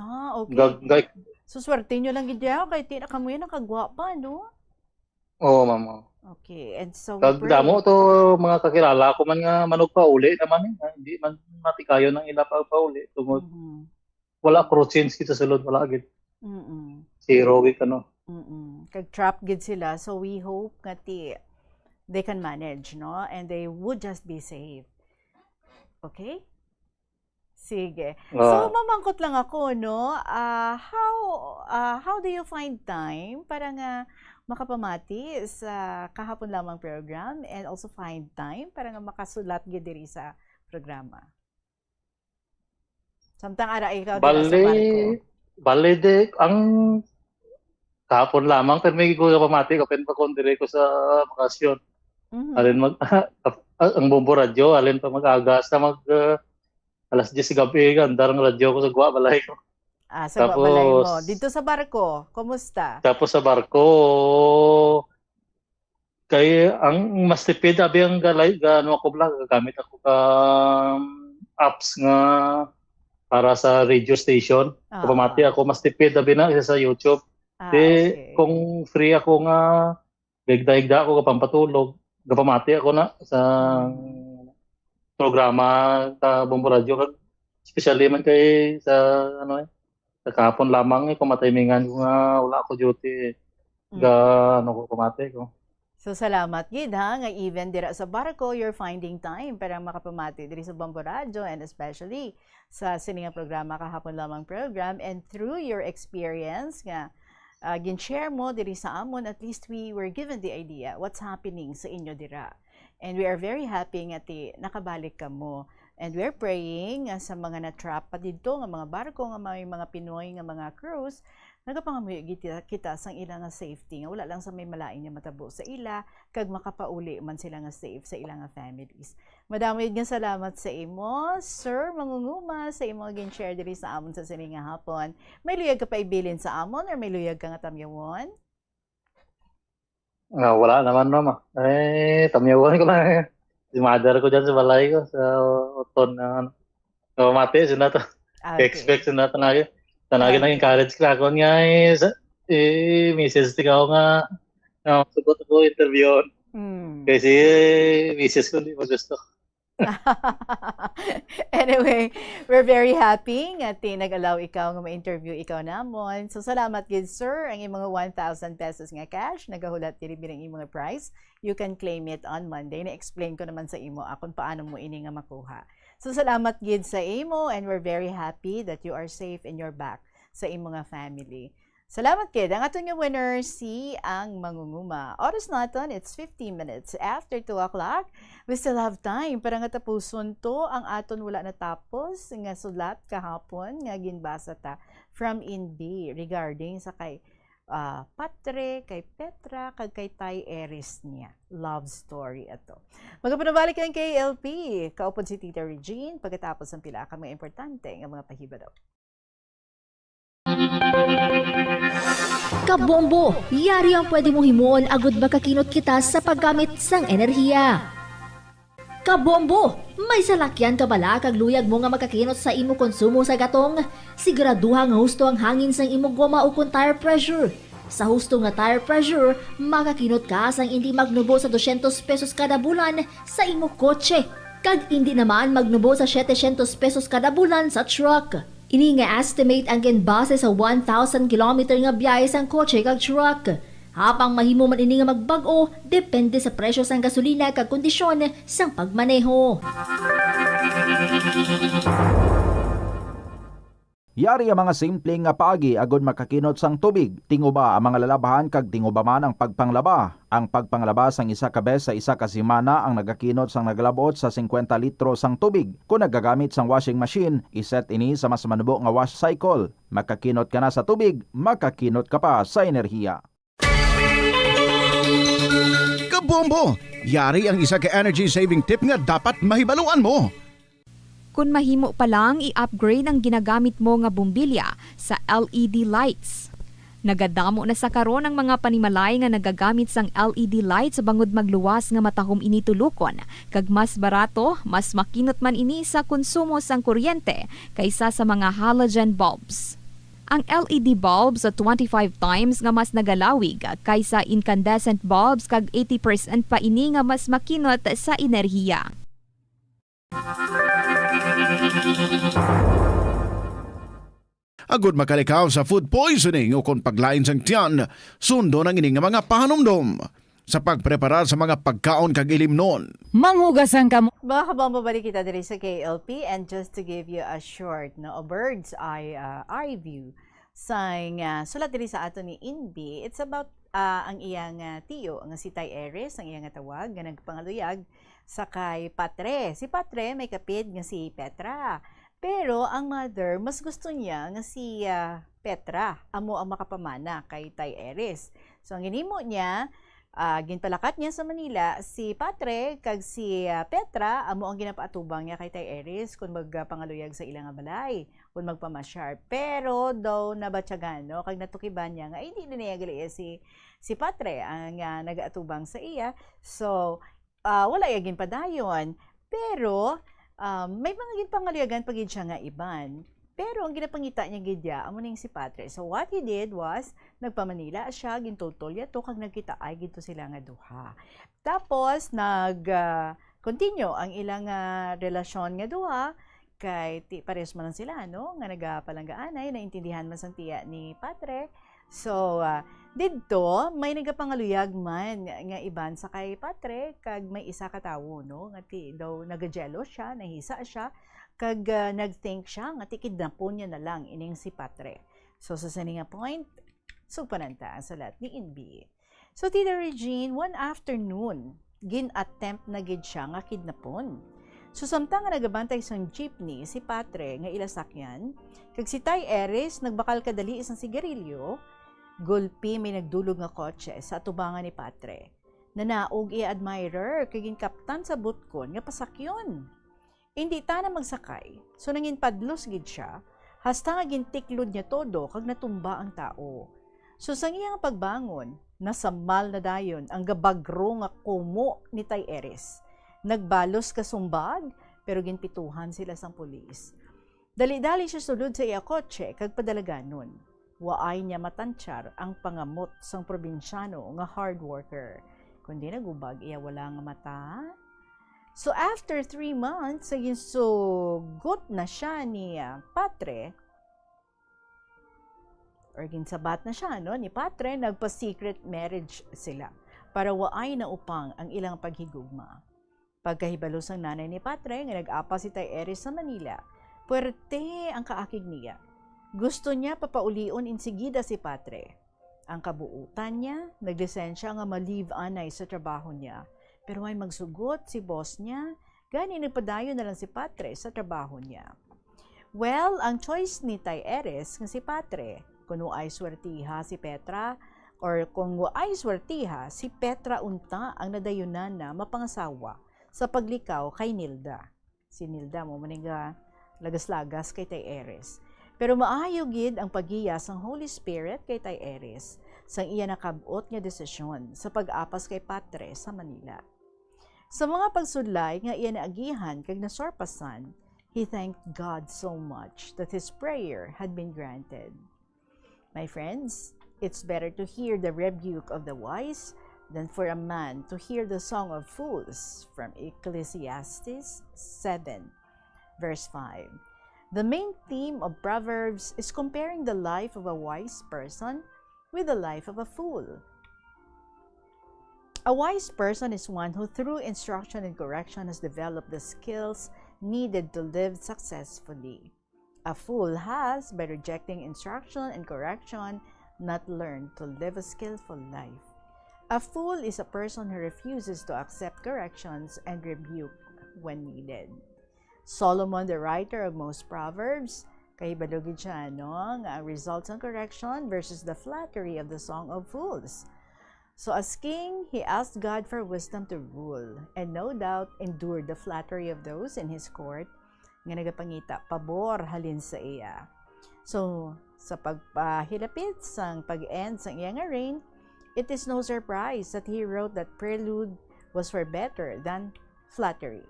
Ah, okay. Gag-, gag- So, swerte nyo lang gid diha, kay ti na kamo yan nakagwa pa, no? Oo, ma'am, oo. Okay, and so we Kag pray. Damo to, mga kakilala ko man nga manugpauli naman, eh, nga hindi man matikayon ang ila pagpauli tungod Mhm. wala crew change kita sulod, wala gid. Mm-mm. Zero gid, ano. Mm-mm. Kag trap gid sila, so we hope nga ti they can manage, no? And they would just be safe. Okay? Sige. So, Ah. mamangkot lang ako, no? Ah, how, ah, how do you find time para nga makapamati sa kahapon lamang program and also find time para nga makasulat gid diri sa programa? Samtang ara ikaw dira sa Bali, barko. Bali di, ang kahapon lamang, pero may gugapamati ko, pero pa kung dire ko sa bakasyon. Mhm. Alin mag, ah, ang Bombo Radyo, alin pa mag-aga sa mag, ah, alas diyes sa gabi, andar ang radyo ko sa guwa, balay ko. Ah, sa guwa, balay mo. Tapos Dito sa barko, kumusta? Tapos sa barko, kay ang mas tipid, abi ang galay, ga, ano ako bala, gagamit ako ka, um, apps nga para sa radio station. Ah, Kapamati ah. ako, mas tipid, abi na, kaysa sa YouTube. Ah, Di, okay. kung free ako nga, higda-higda ako, kapampatulog, gapamati ako na sa Mm. programa sa Bombo Radyo, kag especially man kay sa, ano, eh, sa kahapon lamang, eh, kung matimingan ko nga wala ako duty, eh, Mm. ga, ano ko, pamati ko. So, salamat gid, ha, nga even dira sa barko, you're finding time para makapamati diri sa Bombo Radyo, and especially sa sini nga programa, kahapon lamang program, and through your experience nga, ah, gin-share mo diri sa amon, at least we were given the idea what's happening sa inyo dira. And we are very happy nga ti nakabalik kamo. And we're praying nga sa mga na-trap pa didto nga mga barko nga may mga Pinoy nga mga crews, nagapangamuyo gid kita, kita sang ila nga safety, nga wala lang sa may malain nga matabo sa ila, kag makapauli man sila nga safe sa ila nga families. Madamo gid nga salamat sa imo, Sir Mangunguma, sa imo nga gin-share diri sa amon sa sini nga hapon. May luyag ka pa ibilin sa amon or may luyag ka nga tamyawon? Ah, wala naman, ma'am, ah. Eh, tamyawan ko lang, eh. Si mother ko dyan sa balay ko, sa uton na, ano. Namamati, sila to. Ah, okay. Expect sila to na yun. Tanagi Okay. nag-encourage ka ako niya, eh, sa, eh, misis, ikaw nga, nga, sugot ko interview. Mm. Kasi, eh, misis ko, hindi mo gusto. Anyway, we're very happy nga ti nag-allow ikaw nga ma-interview ikaw namon. So, salamat gid, sir. Ang imong one thousand pesos nga cash, nagahulat diri bilang imong prize. You can claim it on Monday. Na-explain ko naman sa imo, ah, kung paano mo ini nga makuha. So, salamat gid sa imo, and we're very happy that you are safe and you're back sa imo nga family. Salamat gid. Ang aton nga winner, si Ang Mangunguma. Oras naton, it's fifteen minutes after two o'clock. We still have time para nga tapuson to ang aton wala natapos nga sulat kahapon nga ginbasa ta from Inbi regarding sa kay, ah, Patre, kay Petra, kag kay Tay Eris niya. Love story ato. Magapanabalik ang K L P. Kaupod si Tita Regine pagkatapos ang pila ka mga importante nga mga pahibalo. Kabombo, yari ang pwede mong himuon agud makakinot kita sa paggamit sang enerhiya. Kabombo, may salakyan ka bala kag luyag mo nga makakinot sa imo konsumo sa gatong? Siguraduha nga husto ang hangin sang imo goma ukon tire pressure. Sa husto nga tire pressure, makakinot ka sang indi magnubo sa dosyentos pesos kada bulan sa imo kotse, kag indi naman magnubo sa setecientos pesos kada bulan sa truck. Ini nga estimate ang ginbase sa one thousand kilometer nga biyahe sang kotse kag truck. Apang mahimo man ini nga magbag-o, depende sa presyo sang gasolina kag kondisyon sang pagmaneho. Yari ang mga simple nga paagi agod makakinot sang tubig. Tinguba ang mga lalabhan kag tinguba man ang pagpanglaba. Ang pagpanglaba sang isa ka bes sa isa ka semana ang nagakinot sang nagalab-ot sa singkwenta litro sang tubig. Kon nagagamit sang washing machine, iset ini sa mas manubo nga wash cycle. Makakinot ka na sa tubig, makakinot ka pa sa enerhiya. Kabombo! Yari ang isa ka energy saving tip nga dapat mahibaluan mo. Kon mahimo pa lang, i-upgrade ang ginagamit mo nga bombilya sa L E D lights. Nagadamo na sa karon ang mga panimalay nga nagagamit sang L E D lights bangod magluwas nga matahom ini tulokon, kag mas barato, mas makinot man ini sa konsumo sang kuryente kaysa sa mga halogen bulbs. Ang L E D bulbs twenty-five times nga mas nagalawig kaysa incandescent bulbs kag eighty percent pa ini nga mas makinot sa enerhiya. Agod makalikaw sa food poisoning ukon paglain sang tiyan, sundon ang ini nga mga pahanumdom sa pagpreparar sa mga pagkaon kag ilimnon. Manghugas ang kamot. Mga kabombo, balik kita diri sa K L P, and just to give you a short, no, a bird's eye, uh, eye view sang, uh, sulat diri sa ato ni Inbi, it's about, uh, ang iyang, uh, tiyo nga si Tay Eris, ang iyang tawag, nga nagpangaluyag sa kay Patre. Si Patre may kapid nga si Petra. Pero ang mother, mas gusto niya nga si, ah, Petra amo ang makapamana kay Tay Eris. So, ang ginhimo niya, ah, ginpalakat niya sa Manila si Patre kag si, ah, Petra amo ang ginapaatubang niya kay Tay Eris kon magpangaluyag sa ila nga balay, kon magpamasyar. Pero daw nabatyagan, no, kag natukiban niya nga hindi na niya gali si, si Patre ang, ah, nagaatubang sa iya. So, ah, wala iya ginpadayon. Pero, ah, may mga ginpangaluyagan pa gid siya nga iban. Pero ang ginapangita niya gid ya, amo ning si Patre. So what he did was, nagpa-Manila siya, gintultol niya to, kag nagkitaay gid to sila nga duha. Tapos, nag, ah, continue ang ilang, ah, relasyon nga duha, kay ti-, pares man lang sila, no, nga nagapalanggaanay, naintindihan man sang tiya ni Patre. So, ah, didto, may nagapangaluyag man nga iban sa kay Patre, kag may isa ka tawo, no, nga ti daw nagajealous siya, nahisa siya, kag, ah, nag-think siya nga ti kidnapon niya na lang ining si Patre. So, sa sini nga point, sugpanan ta ang sulat ni Inbi. So, Tita Regine, one afternoon, gin-attempt na gid siya nga kidnapon. So, samtang nga nagabantay sang jeepney si Patre nga ila sakyan, kag si Tay Eris nagbakal kadali sang sigarilyo, gulpi may nagdulog nga kotse sa atubangan ni Patre. Nanaog iya admirer kag ginkaptan sa butkon nga pasakyon. Indi tana magsakay, so nanginpadlos gid sia, hasta nga gintiklod niya todo kag natumba ang tawo. So sang iya nga pagbangon, nasamal na dayon ang gabagro nga kumo ni Tay Eris. Nagbalos ka sumbag, pero ginpituhan sila sang pulis. Dali-dali siya sulod sa iya kotse kag padalaganon. Waay niya matantyar ang pangamot sang probinsyano nga hard worker, kundi nagubag iya wala nga mata. So, after three months, sa ginsugot na siya ni, ah, Patre, or ginsabat na siya, no, ni Patre, nagpa-secret marriage sila para waay naupang ang ilang paghigugma. Pagkahibalo sang nanay ni Patre nga nag-apas si Tay Eris sa Manila, puwerte ang kaakig niya. Gusto niya papaulion insigida si Patre. Ang kabuutan niya, naglisensya nga ma-leave anay sa trabaho niya. Pero may magsugot si boss niya, gani nagpadayon na lang si Patre sa trabaho niya. Well, ang choice ni Tay Eris nga si Patre, kung waay swertiha si Petra, or kung waay swertiha, si Petra unta ang nadayunan na mapangasawa sa paglikaw kay Nilda. Si Nilda mo man nga lagas-lagas kay Tay Eris. Pero maayo gid ang pagiya sang Holy Spirit kay Tay Eris sang iya nakab-ot nga desisyon sa pag-apas kay Patre sa Manila. Sa mga pagsudlay nga iya naagihan kag nasurpasan, he thanked God so much that his prayer had been granted. My friends, it's better to hear the rebuke of the wise than for a man to hear the song of fools, from Ecclesiastes seven, verse five. The main theme of Proverbs is comparing the life of a wise person with the life of a fool. A wise person is one who, through instruction and correction, has developed the skills needed to live successfully. A fool has, by rejecting instruction and correction, not learned to live a skillful life. A fool is a person who refuses to accept corrections and rebuke when needed. Solomon, the writer of most Proverbs, kahibalo gid siya, no, nga ang results ng correction versus the flattery of the song of fools. So as king, he asked God for wisdom to rule, and no doubt endured the flattery of those in his court nga nagapangita pabor halin sa iya. So, sa pagpahilapit sang pag-end sang iya nga reign, it is no surprise that he wrote that prelude was for better than flattery.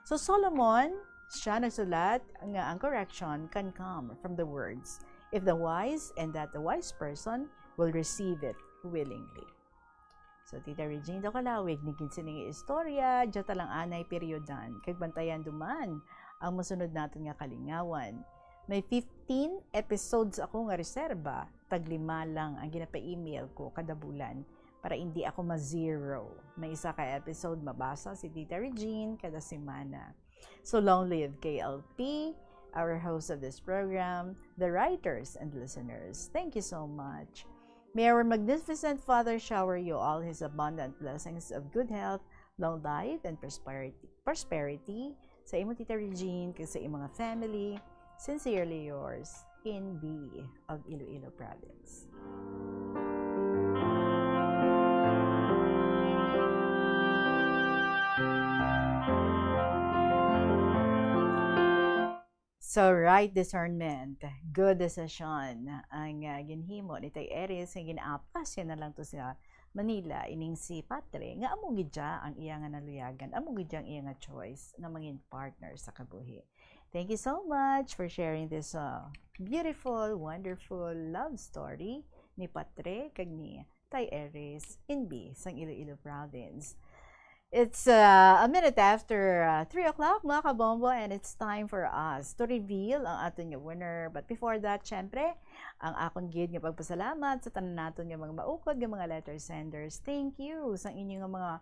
So Solomon, siya nagsulat nga ang correction can come from the words, "If the wise, and that the wise person will receive it willingly." So, Tita Regine, daw kalawig ni gid sini nga istorya, dya ta lang anay peryodan, kag bantayan duman ang masunod naton nga kalingawan. May fifteen episodes ako nga reserba, tag lima lang ang ginapa-email ko kada bulan para hindi ako ma-zero. May isa ka episode mabasa si Tita Regine kada semana. So long live K L P, our host of this program, the writers and listeners. Thank you so much. May our magnificent Father shower you all his abundant blessings of good health, long life, and prosperity, prosperity sa imo, Tita Regine, kag sa imong mga family. Sincerely yours, Inbi of Iloilo Province. So, right discernment, good decision ang, ah, ginhimo ni Tay Eris nga gin-apas niya na lang to sa Manila, ining si Patre, nga amo gid siya ang iya nga naluyagan, amo gid siya ang iya nga choice nga mangin partner sa kabuhi. Thank you so much for sharing this, uh, beautiful, wonderful love story ni Patre kag ni Tay Eris Inbi sang Iloilo Province. It's, uh, a minute after, uh, three o'clock, mga kabombo, and it's time for us to reveal ang aton nga winner. But before that, syempre, ang akon gid nga pagpasalamat sa tanan naton nga mga maukod nga mga letter senders. Thank you sa inyo nga mga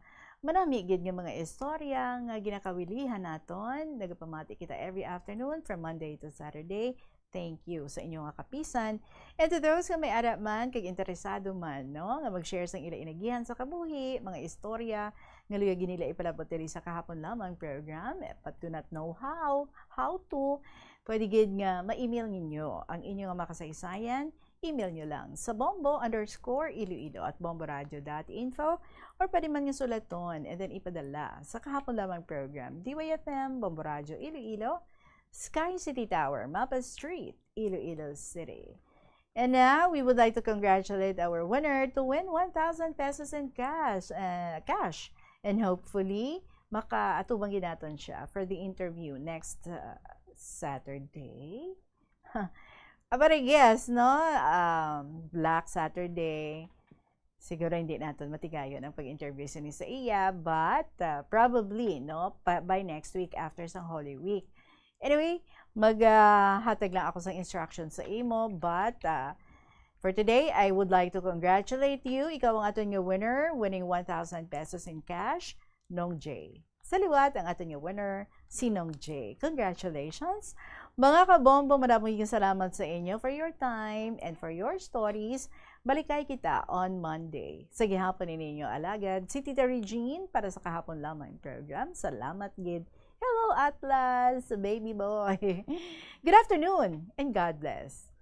manami gid nga mga istorya nga ginakawilihan naton. Nagapamati kita every afternoon from Monday to Saturday. Thank you sa inyo nga kapisan. And to those nga may ara man kag interesado man, no, nga mag-share sang ila inagihan sa kabuhi, mga istorya nga luyag nila ipalabot diri sa Kahapon Lamang program, eh, but do not know how, how to, pwede gid nga ma-email ninyo ang inyo nga makasaysayan. Email nyo lang sa bombo underscore iloilo at bomboradio dot info, or pwede man nga sulaton and then ipadala sa Kahapon Lamang program, D Y F M, Bombo Radio Iloilo, Sky City Tower, Mapa Street, Iloilo City. And now, we would like to congratulate our winner to win one thousand pesos in cash, uh, cash. And hopefully, makaatubang gid naton siya for the interview next, uh, Saturday. Abari, yes, no? Um, Black Saturday. Siguro hindi naton matigayon ang pag-interview sini sa iya, but, uh, probably, no, pa, by next week after sang Holy Week. Anyway, mag, ah, hatag lang ako sang instruction sa imo, but, ah, for today, I would like to congratulate you. Ikaw ang aton nga winner, winning one thousand pesos in cash, Nong J. Sa liwat, ang aton nga winner, si Nong J. Congratulations! Mga kabombo, madamo nga salamat sa inyo for your time and for your stories. Balikay kita on Monday. Sa gihapon ini inyo alagad, si Tita Regine para sa Kahapon Lamang program. Salamat gid. Hello, Atlas, baby boy. Good afternoon and God bless.